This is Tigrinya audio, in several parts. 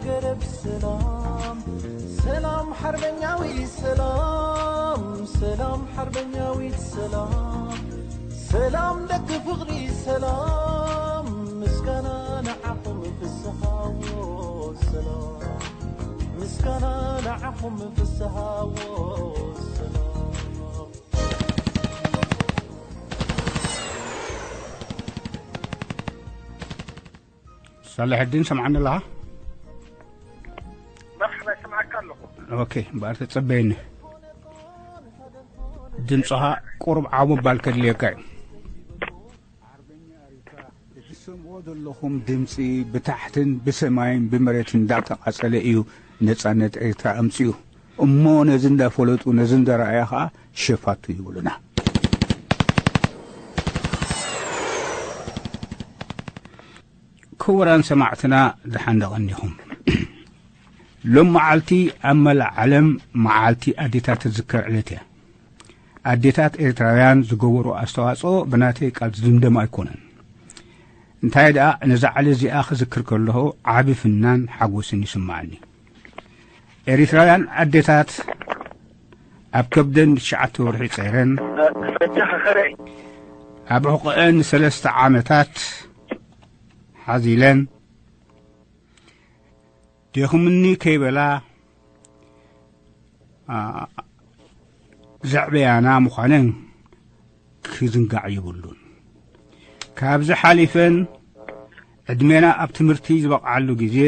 ገረብ ሰላም፣ ሰላም ሓርበኛዊ ሰላም፣ ሰላም ሓርበኛዊት ሰላም፣ ሰላም ደቂ ፍቕሪ ሰላም፣ ምስጋና ንዓኹም ፍስሃዎ ሰላም፣ ምስጋና ንዓኹም ፍስሃዎ ሰላም። ሳልሕ ኣዲን ሰምዓኒ ኣለኻ? መርሓባ፣ ይሰምዓካ ኣለኹ። ኦኬ፣ እምበኣር ተጸበየኒ። ድምፅኻ ቁሩብ ዓው ምባል ከድልየካ እዩ። እዚ ትሰምዕዎ ዘለኹም ድምፂ ብታሕትን ብሰማይን ብመሬትን እንዳተቓፀለ እዩ ነፃነት ኤርትራ ኣምፅኡ። እሞ ነዚ እንዳፈለጡ ነዚ እንዳረኣያ ኸዓ ሸፋቱ ይብሉና። ክቡራን ሰማዕትና ደሓን ደቐኒኹም። ሎም መዓልቲ ኣብ መላእ ዓለም መዓልቲ ኣዴታት ትዝከር ዕለት እያ። ኣዴታት ኤርትራውያን ዝገበሮ ኣስተዋፅኦ ብናተይ ቃል ዝድምደም ኣይኮነን። እንታይ ደኣ ነዛ ዕለት እዚኣ ክዝክር ከለኹ ዓቢ ፍናን ሓጎስን ይስምዓኒ። ኤሪትራውያን ኣዴታት ኣብ ከብደን ንትሽዓተ ወርሒ ጸይረን ኣብ ሕቖኤን ንሰለስተ ዓመታት ሓዚለን ደኺሙኒ ከይበላ ዘዕበያና ምዃነን ክዝንጋዕ የብሉን። ካብዚ ሓሊፈን ዕድሜና ኣብ ትምህርቲ ዝበቕዓሉ ግዜ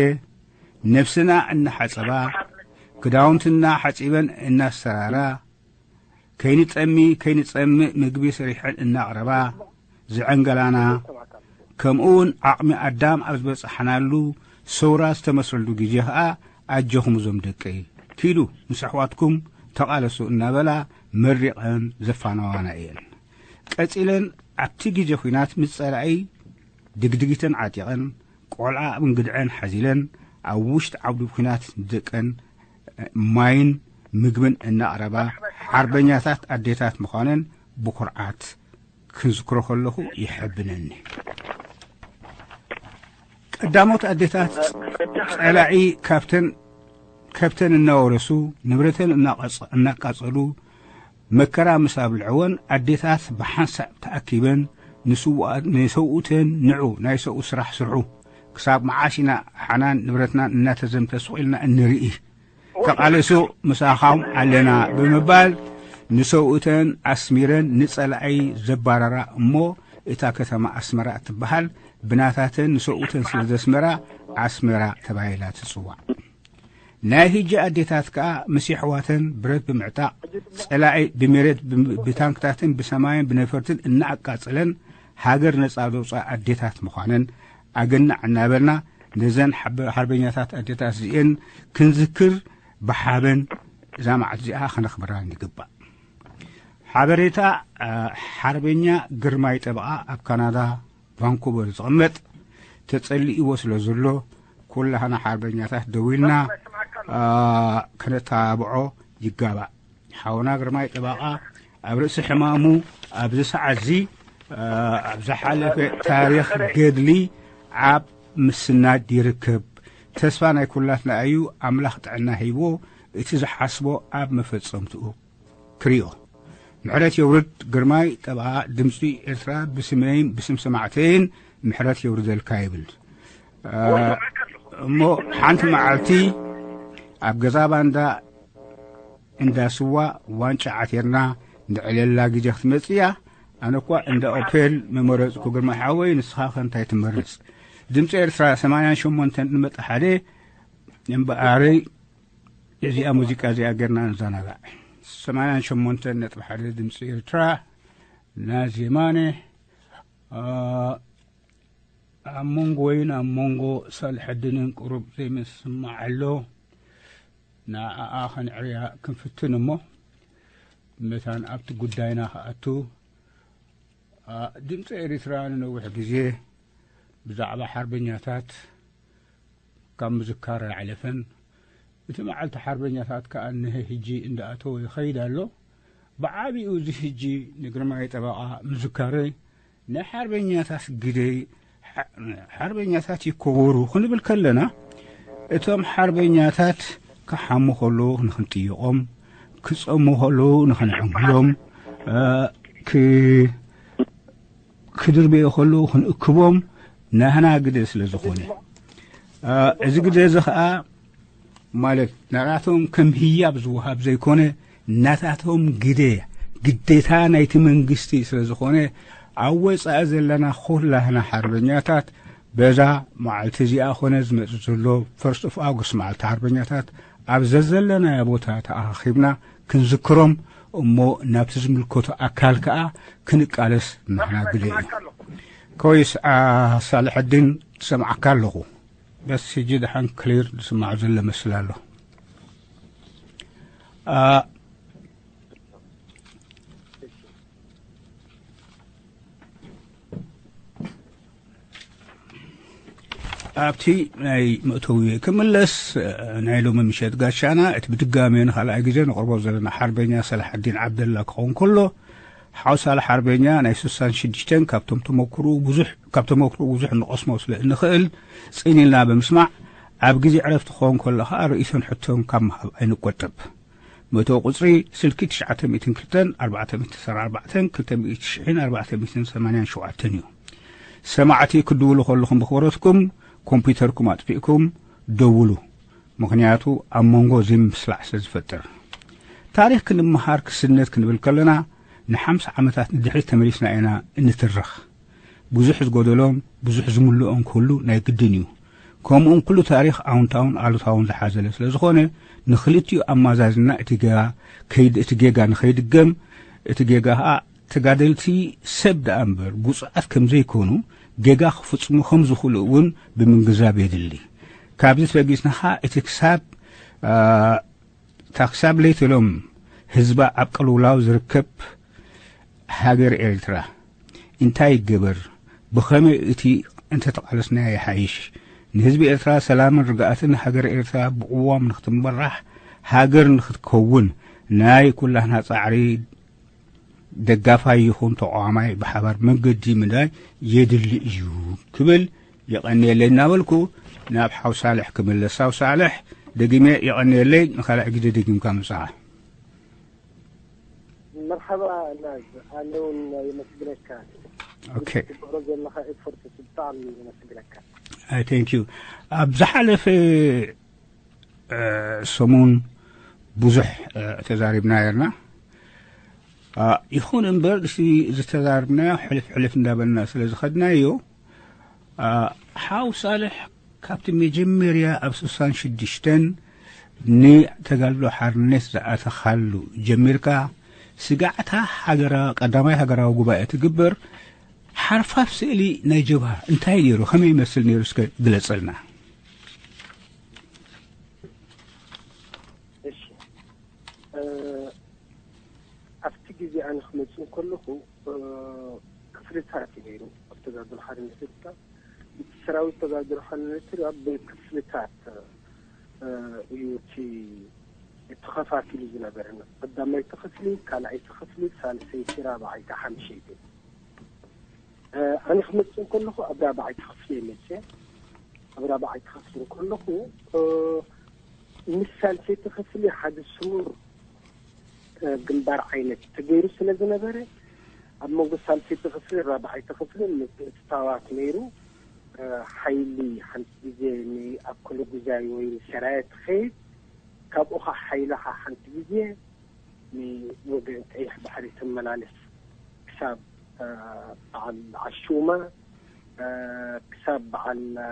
ነብስና እናሓጸባ ክዳውንትና ሓጺበን እናስተራራ ከይንጠሚ ከይንጸምእ ምግቢ ሰሪሐን እናቕረባ ዝዕንገላና ከምኡውን ዓቕሚ ኣዳም ኣብ ዝበጻሕናሉ ሰውራ ዝተመስረሉ ግዜ ኸኣ ኣጆኹም እዞም ደቀይ ኪዱ ምስ ኣሕዋትኩም ተቓለሱ እናበላ መሪቐን ዘፋነዋና እየን። ቀጺለን ኣብቲ ግዜ ኹናት ምስ ጸላኢ ድግድጊተን ዓጢቐን ቆልዓ ኣብ እንግድዐን ሓዚለን ኣብ ውሽጢ ዓውዲ ኹናት ንደቀን ማይን ምግብን እናቕረባ ሓርበኛታት ኣዴታት ምዃነን ብኩርዓት ክዝክሮ ከለኹ ይሕብነኒ። ቀዳሞት ኣዴታት ጸላኢ ካብተን ከብተን እናወረሱ ንብረተን እናቃጸሉ መከራ ምስ ኣብልዕወን ኣዴታት ብሓንሳብ ተኣኪበን ንሰውኡተን ንዑ ናይ ሰብኡ ስራሕ ስርሑ ክሳብ መዓስ ኢና ሓናን ንብረትናን እናተዘምተ ስቕ ኢልና እንርኢ ተቓለሱ ምሳኻም ኣለና ብምባል ንሰውኡተን ኣስሚረን ንጸላኢ ዘባረራ እሞ እታ ከተማ ኣስመራ እትበሃል ብናታተን ንሰውኡተን ስለ ዘስመራ ኣስመራ ተባሂላ ትጽዋዕ። ናይ ህጂ ኣዴታት ከኣ ምስ የሕዋተን ብረት ብምዕጣቕ ጸላኢ ብሜሬት ብታንክታትን ብሰማይን ብነፈርትን እናኣቃጸለን ሃገር ነጻ ዘውፅኣ ኣዴታት ምዃነን ኣገናዕ እናበልና ነዘን ሓርበኛታት ኣዴታት እዚኤን ክንዝክር ብሓበን እዛ መዓልቲ እዚኣ ከነኽብራ ንግባእ። ሓበሬታ ሓርበኛ ግርማይ ጠበቓ ኣብ ካናዳ ቫንኩቨር ዝቕመጥ ተጸሊእዎ ስለ ዘሎ ኩላህና ሓርበኛታት ደዊልና ከነተባብዖ ይጋባእ። ሓውና ግርማይ ጠበቓ ኣብ ርእሲ ሕማሙ ኣብዚ ሰዓት እዚ ኣብ ዝሓለፈ ታሪኽ ገድሊ ኣብ ምስናድ ይርከብ። ተስፋ ናይ ኩላትና እዩ። ኣምላኽ ጥዕና ሂብዎ እቲ ዝሓስቦ ኣብ መፈጸምትኡ ክሪኦ። ምሕረት የውርድ ግርማይ ጠበቓ ድምፂ ኤርትራ ብስመይን ብስም ሰማዕተይን ምሕረት የውርደልካ ይብል። እሞ ሓንቲ መዓልቲ ኣብ ገዛ ባንዳ እንዳ ስዋ ዋንጫ ዓቲርና ንዕለላ ግዜ ክትመጽእ እያ። ኣነ እኳ እንዳ ኦፔል ምመረጽኩ ግርማይ ሓወይ ንስኻ ከ እንታይ ትመርጽ? ድምፂ ኤርትራ ሰማንያን ሸሞንተን ንመጣ ሓደ እምበኣረይ እዚኣ ሙዚቃ እዚኣ ጌርና ንዘናጋዕ። ሰማንያን ሸሞንተን ነጥቢ ሓደ ድምፂ ኤርትራ ናዚ የማነ ኣብ መንጎ ወይን ኣብ መንጎ ሳልሐድንን ቁሩብ ዘይምስምማዕ ኣሎ። ንኣኣ ከነዕርያ ክንፍትን እሞ መታን ኣብቲ ጉዳይና ክኣቱ ድምፂ ኤሪትራ ንነዊሕ ግዜ ብዛዕባ ሓርበኛታት ካብ ምዝካር ኣይዓለፈን። እቲ መዓልቲ ሓርበኛታት ከኣ እነሀ ሕጂ እንዳኣተወ ይኸይድ ኣሎ። ብዓቢኡ እዚ ሕጂ ንግርማይ ጠበቓ ምዝካረይ ናይ ሓርበኛታት ግደይ ሓርበኛታት ይከበሩ ክንብል ከለና እቶም ሓርበኛታት ክሓሙ ከለዉ ንኽንጥይቖም፣ ክጸሙ ከለዉ ንኽንዕንግሎም፣ እ፣ ክ-፣ ክድርበዩ ከለዉ ክንእክቦም ናህና ግደ ስለ ዝኾነ፣ እ፣ እዚ ግደ እዚ ኸኣ ማለት ናታቶም ከም ህያብ ዝወሃብ ዘይኮነ፣ ናታቶም ግደ፣ ግዴታ ናይቲ መንግስቲ ስለ ዝኾነ፣ ኣብ ወጻኢ ዘለና ኩላህና ሓርበኛታት በዛ መዓልቲ እዚኣ ኮነ ዝመጽእ ዘሎ ፈርስት ኦፍ ኣውግስት መዓልቲ ሓርበኛታት ኣብ ዘዘለናዮ ቦታ ተኣኻኺብና ክንዝክሮም እሞ ናብቲ ዝምልከቶ ኣካል ከኣ ክንቃለስ ንሕና ግደ እዩ። ኮይስ፣ አ፣ ሳልሐዲን ትሰምዓካ ኣለኹ። በስ ሕጂ ደሓን ክሊር ዝስማዕ ዘሎ መስል ኣሎ። አ፣ ኣብቲ ናይ መእተዊ ክምለስ፣ ናይ ሎሚ ምሸት ጋሻና እቲ ብድጋሜ ንኻልኣይ ግዜ ነቕርቦ ዘለና ሓርበኛ ሰላሐዲን ዓብደላ ክኸውን ከሎ፣ ሓው ሳልሕ ሓርበኛ ናይ ስሳን ሽዱሽተን ካብቶም ተመክሩ ብዙሕ፣ ካብ ተመክሩ ብዙሕ ንቐስሞ ስለ እንኽእል ጽን ኢልና ብምስማዕ፣ ኣብ ግዜ ዕረፍቲ ክኸውን ከሎ ኸኣ ርእይቶን ሕቶን ካብ ምሃብ ኣይንቆጠብ። መእተዊ ቁጽሪ ስልኪ ትሽዓተ ሚእትን ክልተን ኣርባዕተ ሚእትን ዕስራን ኣርባዕተን ክልተ ሚእቲ ትሽዓን ኣርባዕተ ሚእትን ሰማንያን ሸውዓተን እዩ። ሰማዕቲ ክድውሉ ከለኹም ብኽብረትኩም ኮምፒውተርኩም ኣጥፊእኩም ደውሉ። ምኽንያቱ ኣብ መንጎ ዘይምስላዕ ስለ ዝፈጥር። ታሪኽ ክንምሃር ክስነት ክንብል ከለና ንሓምሳ ዓመታት ንድሕሪት ተመሊስና ኢና እንትርኽ። ብዙሕ ዝጎደሎን ብዙሕ ዝምልኦን ክህሉ ናይ ግድን እዩ። ከምኡውን ኩሉ ታሪኽ ኣውንታውን ኣሉታውን ዝሓዘለ ስለ ዝኾነ ንኽልቲኡ ኣማዛዝና እቲ ጌጋ ከይድ-፣ እቲ ጌጋ ንኸይድገም እቲ ጌጋ ኸኣ ተጋደልቲ ሰብ ደኣ እምበር ጉጹኣት ከም ዘይኮኑ ጌጋ ክፍጽሙ ከም ዝኽእሉ እውን ብምግንዛብ የድሊ። ካብዚ ተበጊስና ኸኣ እቲ ክሳብ፣ አ፣ እታ ክሳብ ለይተሎም ህዝባ ኣብ ቅልውላው ዝርከብ ሃገር ኤርትራ እንታይ ይገበር? ብኸመይ እቲ እንተተቓለስናዮ ይሓይሽ? ንህዝቢ ኤርትራ ሰላምን ርግኣትን ሃገር ኤርትራ ብቅዋም ንኽትመራሕ ሃገር ንኽትከውን ናይ ኩላህና ጻዕሪ ደጋፋይ ይኹን ተቃዋማይ ብሓባር መገዲ ምድላይ የድሊ እዩ ክብል የቐንየለይ እናበልኩ ናብ ሓው ሳልሕ ክምለስ። ሓው ሳልሕ ደጊመ የቐንየለይ፣ ንኻልኣይ ግዜ ደጊምካ ምጻኻ። መርሓባ ናዝ፣ ኣነ እውን የመስግነካ። ኦኬ። ትገብሮ ዘለኻ ኤፈርት ብጣዕሚ የመስግነካ። ኣይ፣ ቴንክ ዩ። ኣብ ዝሓለፈ፣ እ፣ ሰሙን ብዙሕ፣ እ፣ ተዛሪብና ነርና። አ፣ ይኹን እምበር፣ እዚ ዝተዛረብናዮ ሕልፍ ሕልፍ እንዳበልና ስለ ዝኸድናዮ፣ አ፣ ሓው ሳልሕ ካብቲ መጀመርያ ኣብ ስሳን ሽዱሽተን ንተጋድሎ ሓርነት ዝኣተኻሉ ጀሚርካ፣ ስጋዕታ ሃገራ-፣ ቀዳማይ ሃገራዊ ጉባኤ ትግበር፣ ሓርፋፍ ስእሊ ናይ ጀብሃ እንታይ ነይሩ? ከመይ ይመስል ነይሩ? እስከ ግለጸልና። እሺ። እ፣ ኣብቲ ግዜ ኣነ ክመጽእ እንከለኹ፣ እ፣ ክፍልታት እዩ ነይሩ። ኣብ ተጋድሎ ሓርነት ኤርትራ፣ እቲ ሰራዊት ተጋድሎ ሓርነት ኤርትራ ብክፍልታት፣ እ፣ እዩ እቲ ተኸፋፊሉ ዝነበረ። ቀዳማይቲ ክፍሊ፣ ካልኣይቲ ክፍሊ፣ ሳልሰይቲ፣ ራብዓይቲ፣ ሓምሸይቲ። እ፣ ኣነ ክመጽእ እንከለኹ ኣብ ራብዓይቲ ክፍሊ እየ መጽእ። ኣብ ራብዓይቲ ክፍሊ እንከለኹ፣ እ፣ ምስ ሳልሰይቲ ክፍሊ ሓደ ስሙር፣ እ፣ ግንባር ዓይነት ተገይሩ ስለ ዝነበረ፣ ኣብ መንጎ ሳልሰይቲ ክፍሊ ራብዓይቲ ክፍሊ ምትእትታዋት ነይሩ። እ፣ ሓይሊ ሓንቲ ግዜ ንኣብ ኮሎጉዛይ ወይ ንሰራየ ትኸይድ፣ ካብኡ ኸዓ ሓይልኻ ሓንቲ ግዜ ንወገን ቀይሕ ባሕሪ ትመላለስ ክሳብ፣ እ፣ በዓል ዓሹማ፣ እ፣ ክሳብ በዓል፣ እ፣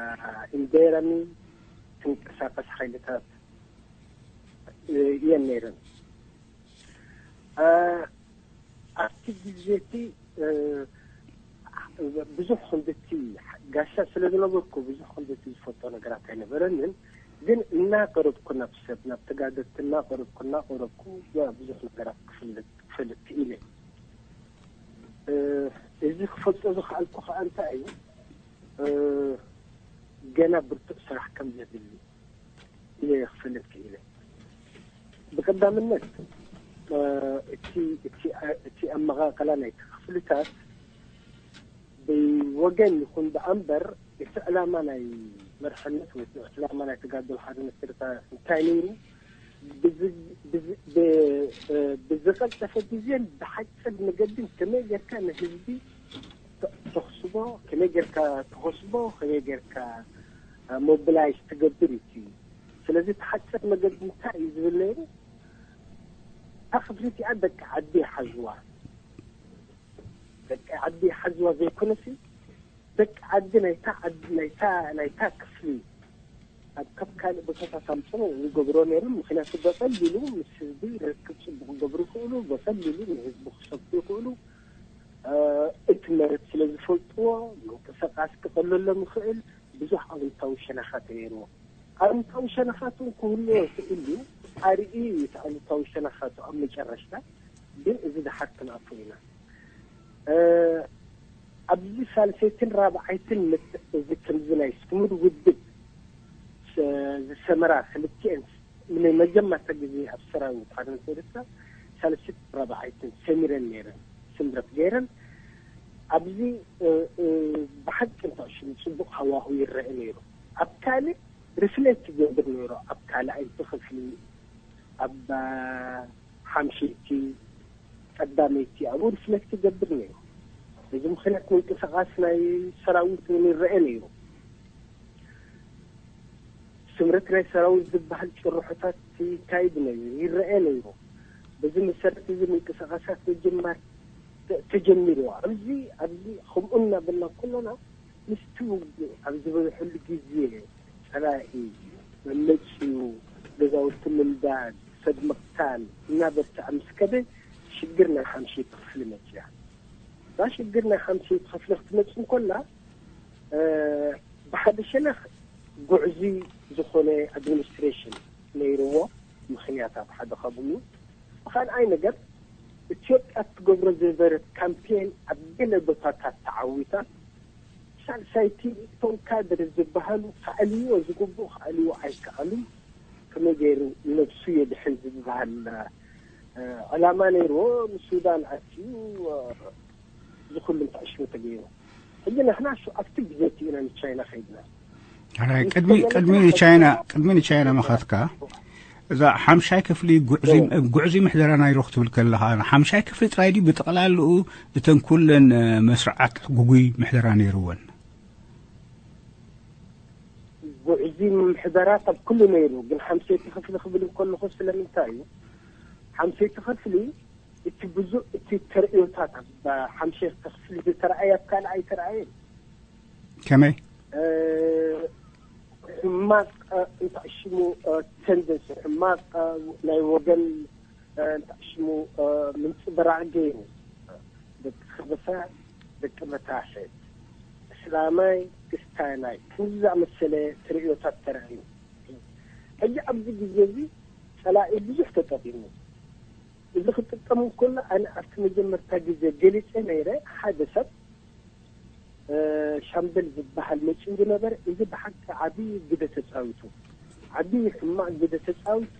ኢንዴረሚ ትንቀሳቀስ ሓይልታት፣ እ፣ እየን ነይረን። እ፣ ኣብቲ ግዜ እቲ፣ እ፣ ብዙሕ ክንድቲ ጋሻ ስለ ዝነበርኩ ብዙሕ ክንድቲ ዝፈልጦ ነገራት ኣይነበረንን። ግን እናቀረብኩ ናብ ሰብ፣ ናብ ተጋደልቲ እናቀረብኩ፣ እናቀረብኩ ብዙሕ ነገራት ክፍልጥ፣ ክፈልጥ ክኢለ። እ፣ እዚ ክፈልጦ ዝኸኣልኩ ከኣ እንታይ እዩ? እ፣ ገና ብርቱዕ ስራሕ ከም ዘድሊ እየ ክፈልጥ ክኢለ። ብቀዳምነት፣ እ፣ እቲ፣ እቲ፣ እቲ ኣመቓቕላ ናይቲ ክፍልታት ብወገን ይኹን ብኣንበር እቲ ዕላማ ናይ መርሕነት ወይ ዕላማ ናይ ተጋድሎ ሓርነት ኤርትራ እንታይ ነይሩ? ብዝ- ብዝ- ብ- እ፣ ብዝቐልጠፈ ግዜን ብሓፂር መገድን ከመይ ጌርካ ንህዝቢ ተ- ተኽስቦ፣ ከመይ ጌርካ ተኸስቦ፣ ከመይ ጌርካ ሞቢላይዝ ትገብር እዩ እቲ። ስለዚ እቲ ሓፂር መገዲ እንታይ እዩ ዝብል ነይሩ? እታ ክፍሊ እቲኣ ደቂ ዓዲ ይሓዝዋ፣ ደቂ ዓዲ ይሓዝዋ ዘይኮነሲ ደቂ ዓዲ ናይታ ዓዲ ናይታ ናይታ ክፍሊ ኣብ ካብ ካልእ ቦታታት ኣምፅኦ ዝገብሮ ነይሩ። ምክንያቱ በቐሊሉ ምስ ህዝቢ ርክብ ፅቡቅ ክገብሩ ይኽእሉ፣ በቐሊሉ ንህዝቢ ክሰብኩ ይኽእሉ። እ፣ እቲ መሬት ስለ ዝፈልጥዎ ምንቅስቃስ ክቐለሎም ይኽእል። ብዙሕ ኣውንታዊ ሸነኻት ነይርዎ። ኣውንታዊ ሸነኻት እውን ክህልዎ ይኽእል እዩ። ኣርኢ እዩ እቲ ኣሉታዊ ሸነኻቱ ኣብ መጨረሽታ። ግን እዚ ድሓር ክንኣቱ ኢና። እ፣ ኣብዚ ሳልሰይትን ራብዓይትን ምት- እዚ ከምዚ ናይ ስሙድ ውድብ ስ- ዝሰመራ ክልቲኤን ንመጀመርታ ግዜ ኣብ ሰራዊት ሓርነት ኤርትራ ሳልሰይትን ራብዓይትን ሰሚረን ነይረን፣ ስምረት ገይረን። ኣብዚ እ፣ እ፣ ብሓቂ እንተሽም ፅቡቅ ሃዋሁ ይረአ ነይሩ። ኣብ ካልእ ሪፍሌክት ይገብር ነይሩ። ኣብ ካልኣይቲ ክፍሊ፣ ኣብ ሓምሸይቲ፣ ቀዳመይቲ ኣብኡ ሪፍሌክት ይገብር ነይሩ። በዚ ምክንያት ምንቅስቃስ ናይ ሰራዊት እውን ይረአ ነይሩ። ስምረት ናይ ሰራዊት ዝበሃል ጭርሖታት ይካይድ ነይሩ፣ ይረአ ነይሩ። በዚ መሰረት እዚ ምንቅስቃሳት ምጅማር ተ- ተጀሚሩ። ኣብዚ ኣብዚ ከምኡ እናበልና ከለና ምስቲ ውግእ ኣብ ዝበዝሐሉ ግዜ ጸላኢ መመጽኡ፣ ገዛውቲ ምንዳድ፣ ሰብ ምቕታል እናበርትዐ ምስ ከደ ሽግር ናይ ሓምሸይቲ ክፍሊ መጽያ። እዛ ሽግር ናይ ሓምሸይቲ ክፍሊ ክትመጽእ እንከላ እ፣ ብሓደ ሸነኽ ጉዕዚ ዝኾነ ኣድሚኒስትሬሽን ነይርዎ። ምክንያት ኣብ ሓደ ካብኡ ካልኣይ ነገር ኢትዮጵያ እትገብሮ ዝነበረት ካምፔን ኣብ ገለ ቦታታት ተዓዊታ። ሳልሳይቲ እቶም ካድር ዝበሃሉ ክኣልይዎ ዝግብኡ ክኣልይዎ ኣይከኣሉን። ከመይ ገይሩ ነብሱ የድሕን ዝበሃል እ፣ ዕላማ ነይርዎ። ንሱዳን ኣትዩ እ፣ እዚ ኩሉ እንታይ ሽሙ ተገይሩ። ሕጂ ንሕና ሹ ኣብቲ ግዜ እቲ ኢና ንቻይና ከይድና። ሕራይ፣ ቅድሚ ቅድሚ ንቻይና ቅድሚ ንቻይና ምኻትካ እዛ ሓምሻይ ክፍሊ ጉዕዚ ጉዕዚ ምሕደራ ናይሮ ክትብል ከለኻ ሓምሻይ ክፍሊ ጥራይ ድዩ ብጠቕላልኡ እተን ኩለን መስርዓት ጉጉይ ምሕደራ ነይርወን? ጉዕዚ ምሕደራት ኣብ ኩሉ ነይሩ፣ ግን ሓምሰይቲ ክፍሊ ክብል እንከለኹ ስለምንታይ እዩ? ሓምሰይቲ ክፍሊ እቲ ብዙ እቲ ተርእዮታት ኣብ ሓምሸይቲ ክፍሊ ዝተረኣየ ኣብ ካልእ ኣይተረኣየን። ከመይ? ሕማቅ እንታይ ሽሙ ተንደንሲ ሕማቅ ናይ ወገን እንታይ ሽሙ ምንጽብራቅ ገይሩ ደቂ ከበሳ ደቂ መታሕት እስላማይ ክስታናይ ከምዚ ዝኣመሰለ ትርእዮታት ተራእዩ። ሕጂ ኣብዚ ግዜ እዚ ጸላኢ ብዙሕ ተጠቂሙ። እዚ ክጥቀም እንከሎ ኣነ ኣብቲ መጀመርታ ግዜ ገሊጸ ነይረ። ሓደ ሰብ ሻምበል ዝበሃል መጺኡ ዝነበረ እዚ ብሓቂ ዓብዪ ግደ ተጻዊቱ፣ ዓብዪ ሕማቕ ግደ ተጻዊቱ።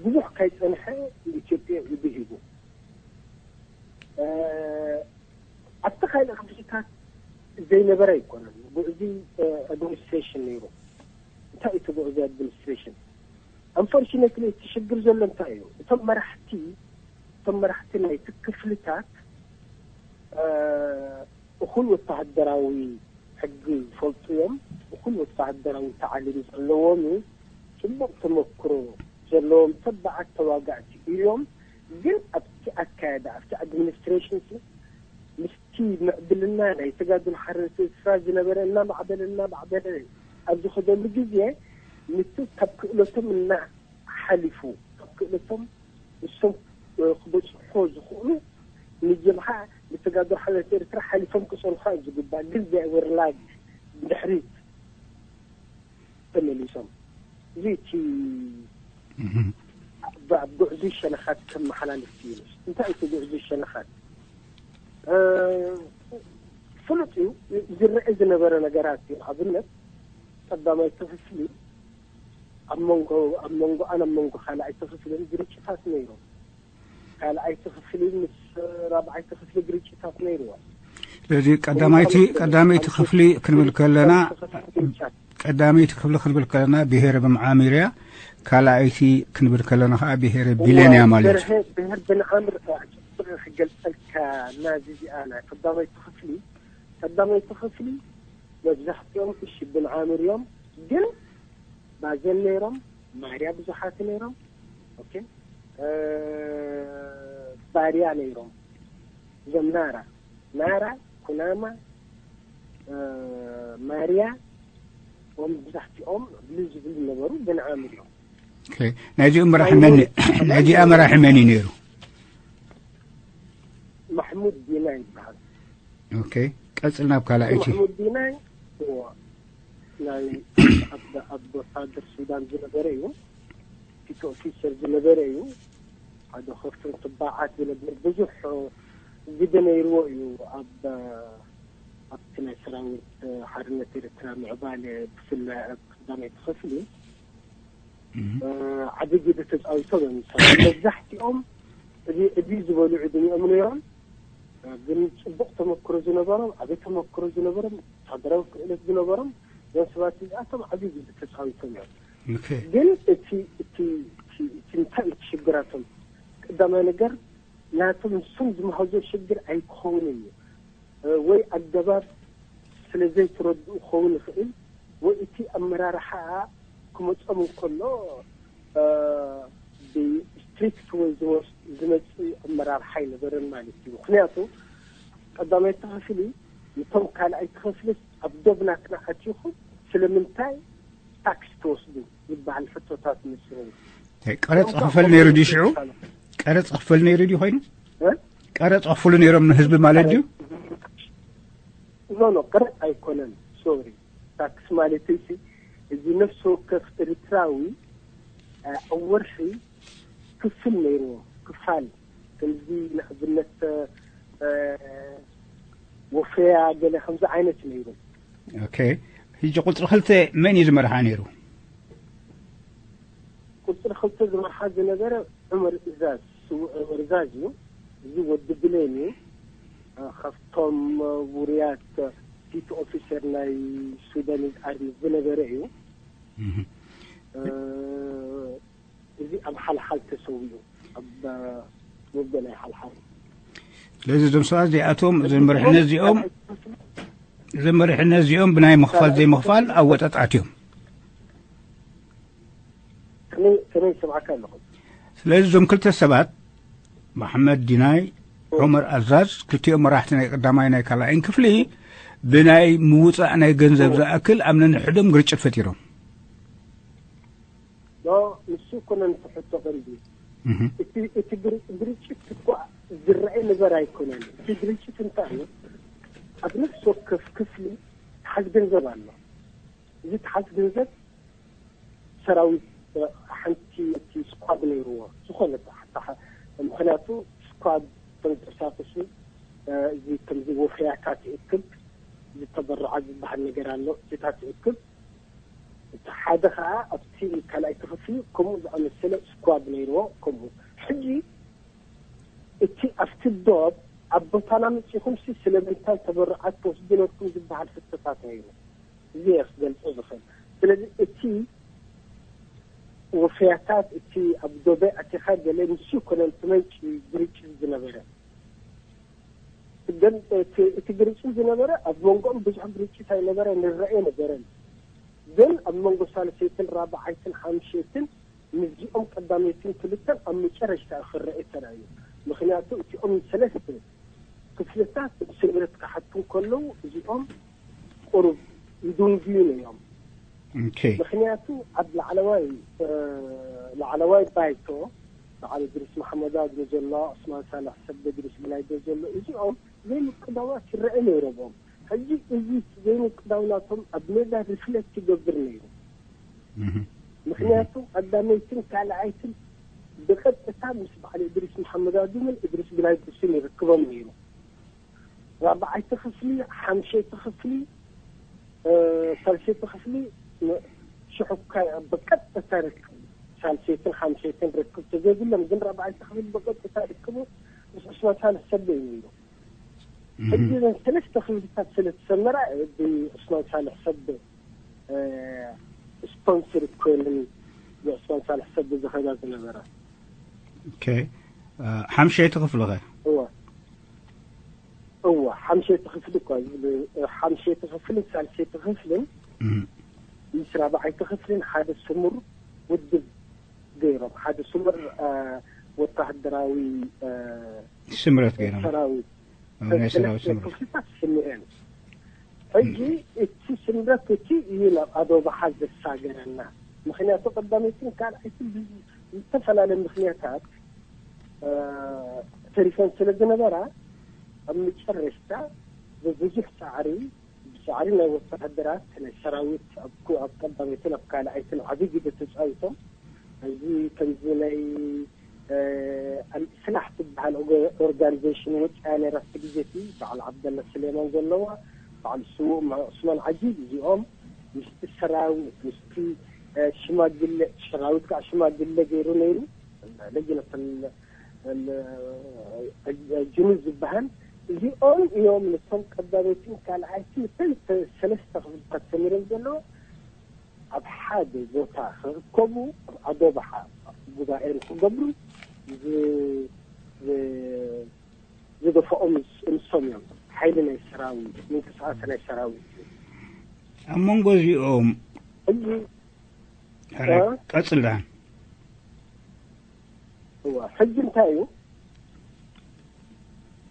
ብዙሕ ከይጸንሐ ንኢትዮጵያ ኢዱ ሂቡ። ኣብቲ ካልእ ክፍልታት ዘይነበረ ኣይኮነን። ጉዕዚ ኣድሚኒስትሬሽን ነይሩ። እንታይ እዩ እቲ ጉዕዚ ኣድሚኒስትሬሽን? ኣንፎርቹነትሊ እቲ ሽግር ዘሎ እንታይ እዩ? እቶም መራሕቲ እቶም መራሕቲ ናይቲ ክፍልታት እኹል ወተሃደራዊ ሕጊ ዝፈልጡ እዮም። እኹል ወተሃደራዊ ተዓሊም ዘለዎም እዩ። ጽቡቕ ተመክሮ ዘለዎም ተባዓት ተዋጋእቲ እዮም። ግን ኣብቲ ኣካያዳ ኣብቲ ኣድሚኒስትሬሽን ምስቲ ምዕብልና ናይ ተጋድሎ ሓርነት ኤርትራ ዝነበረ እናማዕበለ እናማዕበለ ኣብ ዝኸደሉ ግዜ ምስቲ ካብ ክእለቶም እና ሓሊፉ ካብ ክእለቶም ንሶም ክበፅሖ ዝኽእሉ ንጀብሃ ንተጋድሎ ሓርነት ኤርትራ ሓሊፎም ክፀንሑ እዩ ዝግባእ። ግን they were lag ብድሕሪት ተመሊሶም። እዚ እቲ ኣብ ጉዕዙ ሸነኻት ከመሓላልፍ እዩ። እንታይ እቲ ጉዕዙ ሸነኻት ፍሉጥ እዩ። ዝረአ ዝነበረ ነገራት እዩ። ንኣብነት ቀዳማይ ክፍሊ ኣብ መንጎ ኣብ መንጎኣን ኣብ መንጎ ካልኣይ ክፍልን ግርጭታት ነይሩ። ካልኣይ ክፍሊ ምስ ራብዓይ ክፍሊ ግርጭታት ነይርዋ። ስለዚ ቀዳማይቲ ቀዳመይቲ ክፍሊ ክንብል ከለና ቀዳመይቲ ክፍሊ ክንብል ከለና ብሄረ ብምዓሚር እያ። ካልኣይቲ ክንብል ከለና ከዓ ብሄረ ቢሌን እያ ማለት እዩ። ብሄር ብንዓምር ጽብቅ ክገልጸልካ ናዚ እዚኣ ናይ ቀዳመይቲ ክፍሊ ቀዳመይቲ ክፍሊ መብዛሕትኦም እሺ ብንዓምር እዮም። ግን ባዘን ነይሮም፣ ማርያ ብዙሓት ነይሮም። ኦኬ፣ ባርያ ነይሮም። እዞም ናራ ናራ፣ ኩናማ፣ ማርያ፣ ኦም መብዛሕትኦም ብሉ ዝብሉ ነበሩ። ብንዓምር እዮም። ናይዚኦም መራሒ መን ናይዚኣ መራሒ መን እዩ ነይሩ? ማሕሙድ ዲና ይበሃል። ኦኬ፣ ቀጽል ናብ ካልኣይቲ። ማሕሙድ ዲና ናይ ኣብ ወታደር ሱዳን ዝነበረ እዩ። ፊት ኦፊሰር ዝነበረ እዩ። ሓደ ከፍትን ትባዓት ዝነብር ብዙሕ ግደ ነይርዎ እዩ። ኣብ ኣብቲ ናይ ሰራዊት ሓርነት ኤርትራ ምዕባለ ብፍላይ ኣብ ቀዳመይቲ ክፍሊ ዓቢ ግደ ተፃዊቶም እዮም። መብዛሕትኦም ዕብዩ ዝበሉ ዕድሚኦም ነይሮም፣ ግን ፅቡቅ ተመክሮ ዝነበሮም፣ ዓቢ ተመክሮ ዝነበሮም፣ ወታደራዊ ክእለት ዝነበሮም እዞም ሰባት እዚኣቶም ዓቢ ግደ ተፃዊቶም እዮም። ግን እቲ እቲ እቲ እንታይ እቲ ሽግራቶም ቀዳማይ ነገር ናቶም ንሶም ዝመሃዞ ሽግር ኣይክኸውን እዩ ወይ ኣገባብ ስለ ዘይተረድኡ ክኸውን ይኽእል ወይ እቲ ኣመራርሓ ክመጾም እንከሎ ብስትሪክት ወይ ዝመጽእ ኣመራርሓ ኣይነበረን ማለት እዩ። ምክንያቱ ቀዳማይቲ ክፍሊ ንቶም ካልኣይቲ ክፍሊ ኣብ ዶብና ክነኣትኹም ስለምንታይ ታክስ ትወስዱ ዝበሃል ሕቶታት ምስሩ ቀረፅ ክፈል ነይሩ ድዩ ሽዑ? ቀረፅ ክፈል ነይሩ ድዩ ኮይኑ? ቀረፅ ክፍሉ ነይሮም ንህዝቢ ማለት ድዩ? ኖ ኖ፣ ቀረፅ ኣይኮነን። ሶሪ፣ ታክስ ማለት እዚ ነፍሲ ወከፍ ኤርትራዊ ኣብ ወርሒ ክፍል ነይርዎ። ክፋል ከምዚ ንኣብነት ወፈያ ገለ ከምዚ ዓይነት ነይሩ። ኦኬ፣ ሕጂ ቁፅሪ ክልተ መን እዩ ዝመርሓ ነይሩ? ቁፅሪ ክልተ ዝመርሓ ዝነበረ ዑመር እዛዝ፣ ስዉእ ዑመር እዛዝ እዩ። እዚ ወዲ ብሌን እዩ። ካብቶም ውሩያት ፊት ኦፊሰር ናይ ሱዳን ኣርሚ ዝነበረ እዩ። እዚ ኣብ ሓልሓል ተሰዊኡ ኣብ ውግእ ናይ ሓልሓል። ስለዚ እዞም ሰባት እዚኣቶም እዞም መሪሕነት እዚኦም እዞም መሪሕነት እዚኦም ብናይ ምኽፋል ዘይምኽፋል ኣወጣጣት እዮም። ከመይ ከመይ ይሰምዓካ ኣለኹ? ስለዚ እዞም ክልተ ሰባት መሓመድ ዲናይ ዑመር ኣዛዝ ክልቲኦም መራሕቲ ናይ ቀዳማይ ናይ ካልኣይን ክፍሊ ብናይ ምውፃእ ናይ ገንዘብ ዝኣክል ኣብ ነንሕዶም ግርጭት ፈጢሮም። ኖ፣ ንሱ እኮ ነን ትሕቶ ቀንዲ። እቲ እቲ ግር- ግርጭት እኮ ዝረኣይ ነገር ኣይኮነን። እቲ ግርጭት እንታይ እዩ? ኣብ ነፍሲ ወከፍ ክፍሊ ተሓዝ ገንዘብ ኣሎ። እዚ ተሓዝ ገንዘብ ሰራዊት ሓንቲ እቲ ስኳድ ነይርዎ ዝኾነ ምክንያቱ ስኳድ ተንቀሳቅሱ እዚ ከምዚ ወፈያታት ይእክብ ዝተበረዓ ዝበሃል ነገር ኣሎ። እዚታት ይእክብ እቲ ሓደ ከዓ ኣብቲ ካልኣይ ክፍሊ ከምኡ ዝኣመሰለ ስኳድ ነይርዎ። ከምኡ ሕጂ እቲ ኣብቲ ዶብ ኣብ ቦታና መፂኹም ሲ ስለምንታይ ተበረዓት ትወስዱ ነርኩም ዝበሃል ሕቶታት ነይሩ። እዚ እየ ክገልፆ ዝኽእል። ስለዚ እቲ ወፈያታት እቲ ኣብ ዶበ ኣቲኻ ገለ ንሱ ይኮነን እቲ መንጪ ግርጭት ዝነበረ ግን እቲ ግርጭት ዝነበረ ኣብ መንጎኦም ብዙሕ ግርጭት ኣይነበረ ንረአ ነበረን። ግን ኣብ መንጎ ሳልሰይትን ራብዓይትን ሓምሸይትን ምስዚኦም ቀዳመይትን ክልተን ኣብ መጨረሽታ ክረአ ተራእዩ። ምክንያቱ እቲኦም ሰለስተ ክፍልታት ስምረት ክሓቱ ከለዉ እዚኦም ቁሩብ ይድንጉዩ ነዮም። ምክንያቱ ኣብ ላዕለዋይ ላዕለዋይ ባይቶ በዓል እድሪስ መሓመድ ኣድሎ ዘሎ፣ ዑስማን ሳልሕ ሰብ እድሪስ ብላይዶ ዘሎ እዚኦም ዘይምቅዳዋት ይረአ ነይሮም። ሕጂ እዚ ዘይምቅዳው ናቶም ኣብ ሜዳ ሪፍሌክት ይገብር ነይሩ። ምክንያቱ ቀዳመይትን ካልኣይትን ብቀጥታ ምስ በዓል እድሪስ መሓመድ ኣዱምን እድሪስ ብላይዶስን ይርክቦም ነይሩ። ራብዓይቲ ክፍሊ፣ ሓምሸይቲ ክፍሊ፣ ሳልሰይቲ ክፍሊ ሽሑካ ብቀጥታ ርክብ ሳልሰይትን ሓምሸይትን ርክብ ተዘይብሎም ግን ራብዓይቲ ክፍሊ ብቀጥታ ርክቡ ምስ ዑስማን ሳልሕ ሰብ እዩ ነይሩ። ሕጂ እዘን ሰለስተ ክፍልታት ስለ ተሰመራ ብዑስማን ሳልሕ ሰብ ስፖንስር ኮይንን ብዑስማን ሳልሕ ሰብ ዝኸዳ ዝነበረ። ሓምሸይቲ ክፍሊ ኸ? እወ እወ ሓምሸይቲ ክፍሊ እኳ ሓምሸይቲ ክፍልን ሳልሰይቲ ክፍልን ምስ ራብዓይቲ ክፍልን ሓደ ስሙር ውድብ ገይሮም፣ ሓደ ስሙር ወታደራዊ ስምረት ገይሮም ሰራዊት ናይ ሰራዊት ስምረት ክፍልታት ስምኤን። ሕጂ እቲ ስምረት እቲ እዩ ናብ ኣዶ ባሓ ዘሳገረና። ምክንያቱ ቀዳመይትን ካልኣይትን ብዝተፈላለየ ምክንያታት ተሪፈን ስለ ዝነበራ ኣብ መጨረሽታ ብብዙሕ ፃዕሪ ብፃዕሪ ናይ ወታደራት ናይ ሰራዊት ኣብ ቀዳመይትን ኣብ ካልኣይትን ዓብይ ግደ ተፃዊቶም። እዚ ከምዚ ናይ ስላሕ ትበሃል ኦርጋኒዜሽን ወፅያ ነይራ። ኣብቲ ግዜ እቲ በዓል ዓብደላ ስሌማን ዘለዋ፣ በዓል ስዉእ ዑስማን ዓጂብ፣ እዚኦም ምስቲ ሰራዊት ምስቲ ሽማግለ፣ ሰራዊት ከዓ ሽማግለ ገይሩ ነይሩ። ለጅነት ጅኑድ ዝበሃል፣ እዚኦም እዮም ነቶም ቀዳመይትን ካልኣይትን ሰለስተ ክፍልታት ሰሚሮም ዘለዉ። ኣብ ሓደ ቦታ ክእከቡ ኣብ ኣዶባሓ ጉባኤ ንክገብሩ ዝደፈኦም ንሶም እዮም። ሓይሊ ናይ ሰራዊት፣ ምንቅስቃሴ ናይ ሰራዊት እዩ። ኣብ መንጎ እዚኦም ሕጂ ቀጽል ደሓን። ሕጂ እንታይ እዩ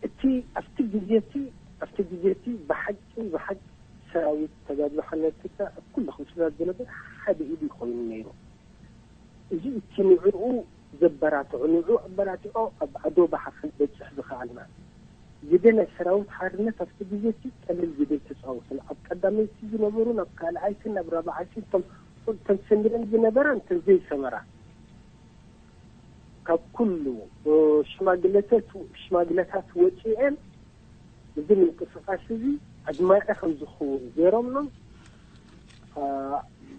እቲ ኣብቲ ግዜ እቲ ኣብቲ ግዜ እቲ ብሓቂ ብሓቂ ሰራዊት ተጋድሎ ሓርነት ትግራይ ኣብ ኩሉ ክፍልታት ዝነበር ሓደ ኢዱ ኮይኑ ነይሩ። እዚ እቲ ንዕኡ ዘበራትዖ፣ ንዕኡ ኣበራቲዖ ኣብ ኣዶ ባሓ ክንበፅሕ ዝኸኣልና ግደ ናይ ሰራዊት ሓርነት ኣብቲ ግዜ እቲ ቀሊል ግደ ተፃወትን ኣብ ቀዳመይቲ ዝነበሩ ናብ ካልኣይትን ናብ ራብዓይትን እቶም እተን ሰሚረን ዝነበራ እንተን ዘይሰመራ ካብ ኩሉ ሽማግለታት ሽማግለታት ወፂኤን እዚ ምንቅስቃስ እዚ ኣድማዒ ከም ዝኸውን ገይሮምሎም።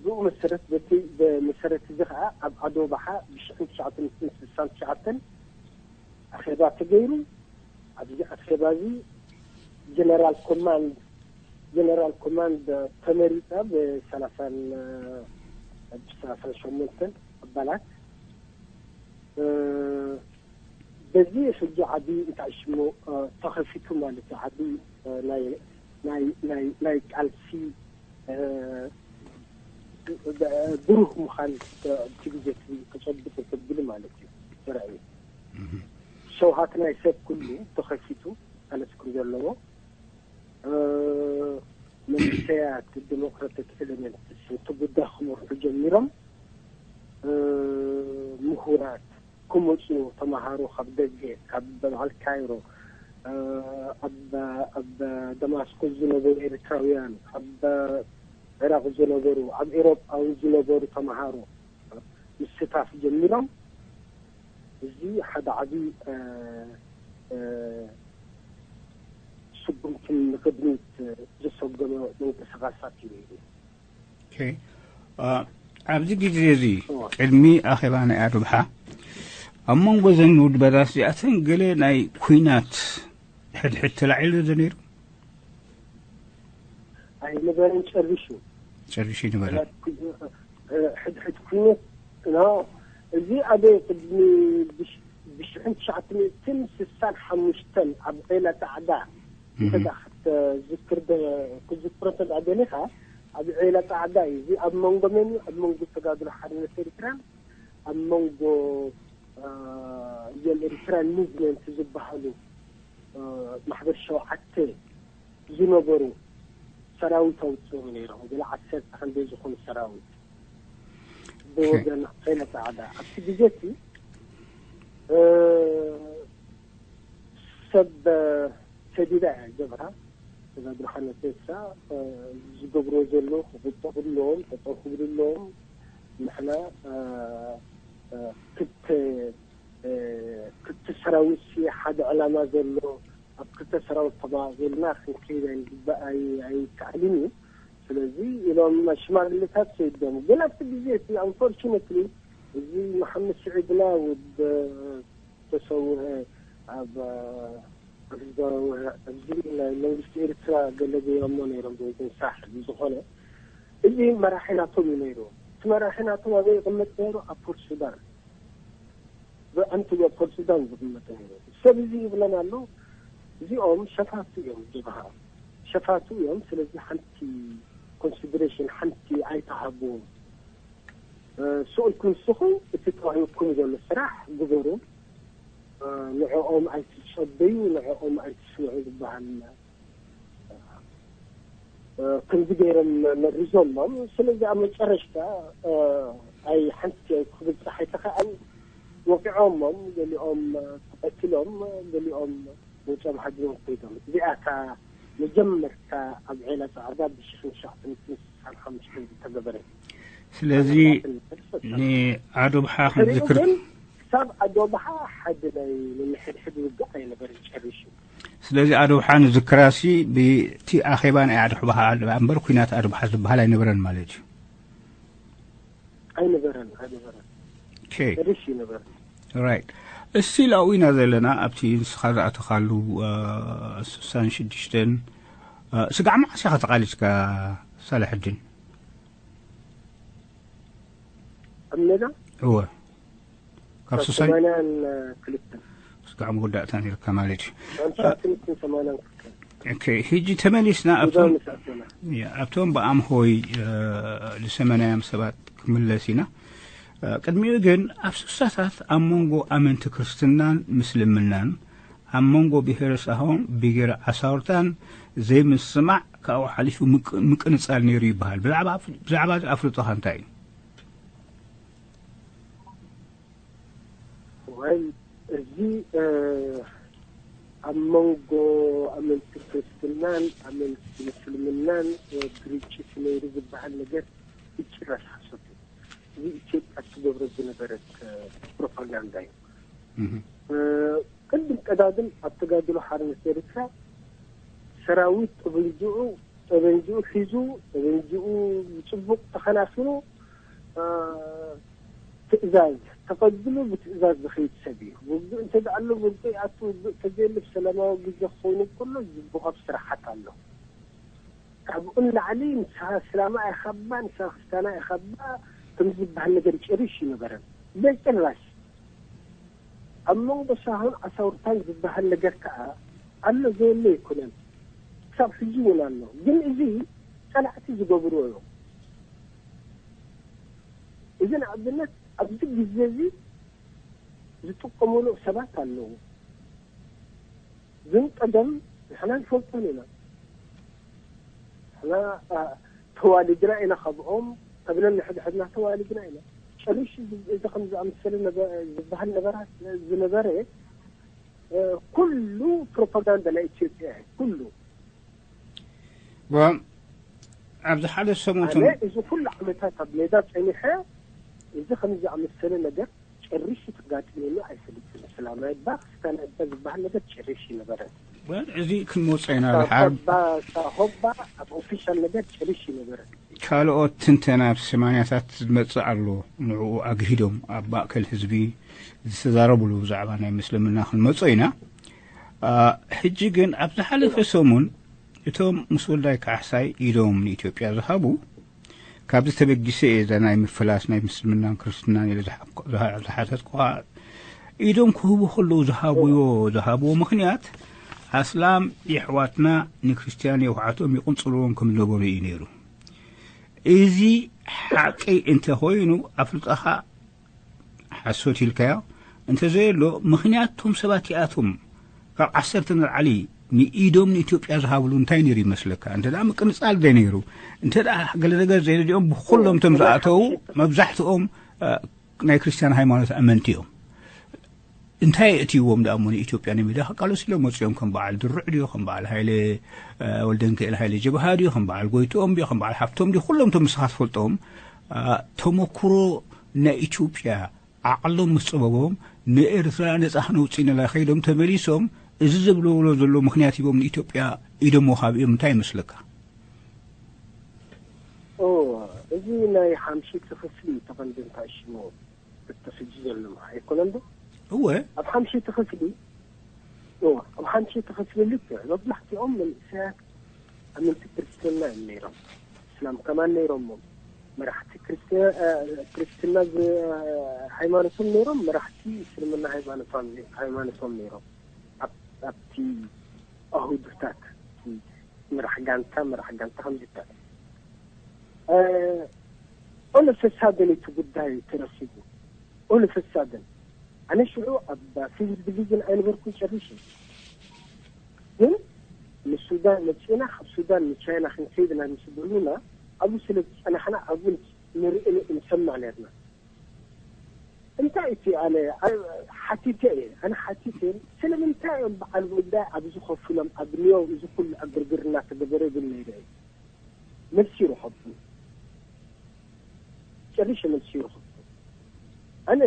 ብኡ መሰረት በቲ መሰረት እዚ ከዓ ኣብ ኣዶ ባሓ ብሽሕን ትሽዓተ ሚእትን ስሳን ትሽዓተን ኣኼባ ተገይሩ። ኣብዚ ኣኼባ እዚ ጀነራል ኮማንድ ጀነራል ኮማንድ ተመሪፃ ብሰላሳን ብሰላሳን ሸሞንተን ኣባላት በዚ ሕጂ ዓቢ እንታይ ሽሙ ተኸፊቱ ማለት እዩ። ዓቢ ናይ ናይ ናይ ናይ ቃልሲ ብሩህ ምዃን እቲ ግዜ ተጨብጥ ተብል ማለት እዩ። ተራእዩ ሸውሃት ናይ ሰብ ኩሉ ተኸፊቱ ማለት ከም ዘለዎ መንእሰያት ዲሞክራቲክ ኤሌመንትስ እቲ ጉዳይ ክመርሑ ጀሚሮም። ምሁራት ክመፁ ተምሃሮ ካብ ደገ ካብ በዓል ካይሮ ኣብ ደማስቆ ዝነበሩ ኤርትራውያን ኣብ ዕራቕ ዝነበሩ ኣብ ኤሮጳ ዝነበሩ ተምሃሮ ምስታፍ ጀሚሮም። እዚ ሓደ ዓቢ ስጉምትን ንቅድሚት ዘሰጎመ ምንቅስቃሳት እዩ። ኣብዚ ግዜ እዚ ቅድሚ ኣኼባ ናይ ኣዶብሓ ኣብ መንጎ ዘን ውድበታት እዚኣተን ገለ ናይ ኩናት ሕድሕድ ተላዒሉ ዶ ነይሩ? ኣይነበረን ጨሪሹ። ጨሪሹ ይነበረ። ሕድሕድ ኩነት እዚ ኣደ ቅድሚ ብሽሕን ትሽዓተ ሚእትን ስሳን ሓሙሽተን ኣብ ዒላ ጻዕዳ እንተ ክትዝክር ክዝክሮ እንተ ደሊኻ ኣብ ዒላ ጻዕዳ እዩ። እዚ ኣብ መንጎ መን እዩ? ኣብ መንጎ ተጋድሎ ሓርነት ኤርትራን ኣብ መንጎ እዚኦም ኤርትራን ሙቭመንት ዝበሃሉ ማሕበር ሸውዓተ ዝነበሩ ሰራዊት ኣውፅኡ ነይሮም። ገለ ዓሰርተ ክንደይ ዝኾኑ ሰራዊት ብወገን ኸይነ ፃዕዳ ኣብቲ ግዜ እቲ ሰብ ሰዲዳ እያ ጀብሃ ተጋድሎ ሓርነት ኤርትራ ዝገብርዎ ዘለዉ ክቁጠቡ ኣለዎም፣ ጠጠው ክብሉ ኣለዎም። ንሕና ክልተ ክልተ ሰራዊት ሓደ ዕላማ ዘሎ ኣብ ክልተ ሰራዊት ተባቂልና ክንከይድ ኣይንግባእ ኣይከኣልን እዩ። ስለዚ ኢሎም ሽማግሌታት ሰይዶም። ግን ኣብቲ ግዜ እቲ ኣንፎርቹነትሊ እዚ መሓመድ ስዒድና ወድ ተሰውሀ ኣብ ኣብዚ ናይ መንግስቲ ኤርትራ ገለ ገይሮሞ ነይሮም ብወገን ሳሕል ብዝኾነ እዚ መራሒ ናቶም እዩ ነይሩ። እቲ መራሒ ናቶም ኣበይ ይቕመጥ ነይሩ? ኣብ ፖርት ሱዳን። ብኣንትዮ ፖርት ሱዳን ዝቕመጥ ነይሩ። ሰብ እዚ ይብለን ኣሎ፣ እዚኦም ሸፋቱ እዮም፣ ጀብሃ ሸፋቱ እዮም። ስለዚ ሓንቲ ኮንሲደሬሽን ሓንቲ ኣይተሃብዎም። ስኡልኩም ንስኹም እቲ ተዋሂብኩም ዘሎ ስራሕ ግበሩ። ንዕኦም ኣይትጸበዩ፣ ንዕኦም ኣይትስምዑ ዝበሃል፣ ከምዚ ገይሮም መሪዞሞም። ስለዚ ኣብ መጨረሽታ ኣይ ሓንቲ ክብጻሕ ኣይተኸኣል። ወቂዖሞም፣ ገሊኦም ተቐትሎም፣ ገሊኦም ወጾም ሃዲሞም ከይዶም። እዚኣታ መጀመርታ ኣብ ዔላ ጻዕዳ ብሽሕን ትሽዓተ ሚእትን ስሳን ሓሙሽተን ዝተገበረ። ስለዚ ንኣዶብሓ ክንዝክር ግን ክሳብ ኣዶብሓ ሓደ ናይ ንሕድሕድ ውግእ ኣይነበረን ጨሪሹ። ስለዚ ኣዶብሓ ንዝክራሲ ብቲ ኣኼባ ናይ ኣዶብሓ እምበር ኩናት ኣዶብሓ ዝበሃል ኣይነበረን ማለት እዩ። ኣይነበረን ኣይነበረን። ኦኬ። ጨሪሹ ይነበረ። ራይት። እስቲ ላኡ ኢና ዘለና ኣብቲ ንስኻ ዝኣተኻሉ ስሳን ሽዱሽተን። ስጋዕ መዓስ ኢኻ ተቓሊስካ? ሳላሕድን ኣብ ሜዳ እወ ካብ ስሳን ሰማንያን ክልተን ስጋዕ መወዳእታ ነርካ ማለት እዩ። ኣምሻትን ክልተን ሰማንያን ክልተን ኦኬ፣ ሕጂ ተመሊስና ኣብቶም ምስ ኣተና ኣብቶም ብኣምሆይ ዝሰመናዮም ሰባት ክምለስ ኢና። ቅድሚኡ ግን ኣብ ስሳታት ኣብ መንጎ ኣመንቲ ክርስትናን ምስልምናን ኣብ መንጎ ብሄረ ሳሆን ብሄረ ዓሳውርታን ዘይምስማዕ ካብኡ ሓሊፉ ምቅ- ምቅንጻል ነይሩ ይበሃል። ብዛዕባ ብዛዕባ እዚ ኣፍልጦኻ እንታይ እዩ? ወይ እዚ ኣብ መንጎ ኣመንቲ ክርስትናን ኣመንቲ ምስልምናን ግርጭት ነይሩ ዝበሃል ነገር ብጭራሽ ሓሶት እዩ። እዚ ኢትዮጵያ ትገብሮ ዝነበረት ፕሮፓጋንዳ እዩ። ቅድም ቀዳድም ኣብ ተጋድሎ ሓርነት ኤርትራ ሰራዊት ጠበንጅኡ ጠበንጅኡ ሒዙ ጠበንጅኡ ብፅቡቕ ተኸናኺኑ ትእዛዝ ተቐብሉ ብትእዛዝ ዝኸይድ ሰብ እዩ። ውግእ እንተ ደኣ ኣሎ ውግእ ይኣቱ፣ ውግእ ተዘየሉ ሰላማዊ ግዜ ክኸውን ከሎ ዝቦኸብ ስራሓት ኣሎ። ካብኡ ንላዕሊ ንስኻ እስላማ ኢኻ እባ ንስኻ ክርስትያና ኢኻ እባ ከም ዝበሃል ነገር ጭርሽ ይነበረን በጭራሽ። ኣብ መንጎ ሳሆን ዓሳውርታን ዝበሃል ነገር ከኣ ኣሎ ዘየለ ኣይኮነን፣ ክሳብ ሕጂ እውን ኣሎ። ግን እዚ ጸላእቲ ዝገብርዎ እዮም። እዚ ንኣብነት ኣብዚ ግዜ እዚ ዝጥቀምሉ ሰባት ኣለዉ። ግን ቀደም ንሕና ንፈልጦም ኢና። ንሕና ተዋሊድና ኢና ካብኦም ተብለን ንሕድሕድና ተዋሊድና ኢና። ጨሪሽ እዚ ከም ዝኣመሰለ ዝበሃል ነገራት ዝነበረ ኩሉ ፕሮፓጋንዳ ናይ ኢትዮጵያ ኩሉ ኣብዚ ሓደ ሰሙን ኣነ እዚ ኩሉ ዓመታት ኣብ ሜዳ ጸኒሐ እዚ ከም ዝኣመሰለ ነገር ጨሪሽ ተጋጢሙኒ ኣይፈልጥን። ሰላማይ እባ ክስታና እባ ዝበሃል ነገር ጨሪሽ ይነበረ። እዚ ክንመጾ ኢና ድሓር ሳሆባ ሳሆባ ኣብ ኦፊሻል ነገር ጨሪሽ ይነበረ። ካልኦት ትንተና ኣብ ሰማንያታት ዝመጽእ ኣሎ። ንዕኡ ኣግሂዶም ኣብ ማእከል ህዝቢ ዝተዛረብሉ ብዛዕባ ናይ ምስልምና ክንመጾ ኢና። ሕጂ ግን ኣብ ዝሓለፈ ሰሙን እቶም ምስ ወልዳይ ካሕሳይ ኢዶም ንኢትዮጵያ ዝሃቡ ካብዚ ተበጊሰ እየ እዛ ናይ ምፍላስ ናይ ምስልምናን ክርስትናን ኢለ ዝሓተትኩኻ ኢዶም ክህቡ ከለዉ ዝሃብዎ ዝሃብዎ ምኽንያት ኣስላም የሕዋትና ንክርስትያን የውሓቶም ይቕንጽልዎም ከም ዝነበሩ እዩ ነይሩ። እዚ ሓቂ እንተኾይኑ ኣፍልጦኻ ሓሶት ኢልካዮ እንተዘየሎ ምኽንያት እቶም ሰባት ይኣቶም ካብ ዓሰርተ ንላዕሊ ንኢዶም ንኢትዮጵያ ዝሃብሉ እንታይ ነይሩ ይመስለካ? እንተ ደኣ ምቅንጻል ዘይነይሩ እንተ ደኣ ገለ ነገር ዘይረድኦም ብኩሎም እቶም ዝኣተዉ መብዛሕትኦም ናይ ክርስትያን ሃይማኖት ኣመንቲ እዮም። እንታይ የእትይዎም ደኣ እሞ ንኢትዮጵያ ንሚዳ ክቃለሱ ኢሎም መፅኦም ከም በዓል ድሩዕ ድዩ ከም በዓል ሃይለ ወልደንክእል ሃይለ ጀብሃ ድዩ ከም በዓል ጎይትኦም ድዩ ከም በዓል ሃፍቶም ድዩ ኩሎም እቶም ንስኻ ትፈልጦም ተመክሮ ናይ ኢትዮጵያ ዓቕሎም ምስ ፀበቦም ንኤርትራ ነፃ ክነውፅእ ኢና ከይዶም ተመሊሶም እዚ ዝብልዎ ዘሎ ምክንያት ሂቦም ንኢትዮጵያ ኢዶም ወሃቢኦም እንታይ ይመስለካ? እዚ ናይ ሓምሽቲ ክፍሊ ተቐንዲ እንታይ ሽሙ እቲ ሕጂ ዘሎ ኣይኮነን ዶ? እወ ኣብ ሓምሽቲ ክፍሊ እወ ኣብ ሓምሽቲ ክፍሊ ልክዕ መብዛሕትኦም መንእሰያት ኣመንቲ ክርስትና እዮም ነይሮም። እስላም ከማን ነይሮሞ። መራሕቲ ክርስትያ-፣ እ፣ ክርስትና ዝ-፣ ሃይማኖቶም ነይሮም፣ መራሕቲ እስልምና ሃይማኖቶም፣ ሃይማኖቶም ነይሮም። ኣብ-፣ ኣብቲ ኣህዱታት፣ እቲ መራሕ ጋንታ፣ መራሕ ጋንታ ከምዚታት። እ፣ ኦለ ፈሳደን እቲ ጉዳይ ተረሲቡ። ኦለ ፈሳደን። ኣነ ሽዑ ኣብ ፊልድ ዲቪዥን ኣይነበርኩን ጨሪሹ። ግን ንሱዳን መጺእና፣ ካብ ሱዳን ንቻይና ክንከይድ ኢና ምስ በሉና፣ ኣብኡ ስለ ዝጸናሕና፣ ኣብኡ ንርኢ፣ ንሰምዕ ነርና። እንታይ እቲ ኣነ፣ ኣነ ሓቲተ እየ፣ ኣነ ሓቲተ፣ ስለምንታይ እዮም በዓል ጉዳይ ኣብዚ ኮፍ ኢሎም፣ ኣብ ኒዮው እዚ ኩሉ ዕግርግር እናተገበረ ይብል ነይረ እየ። መልሲ ይረኸብኩ። ጨሪሸ መልሲ ይረኸብኩ። ኣነ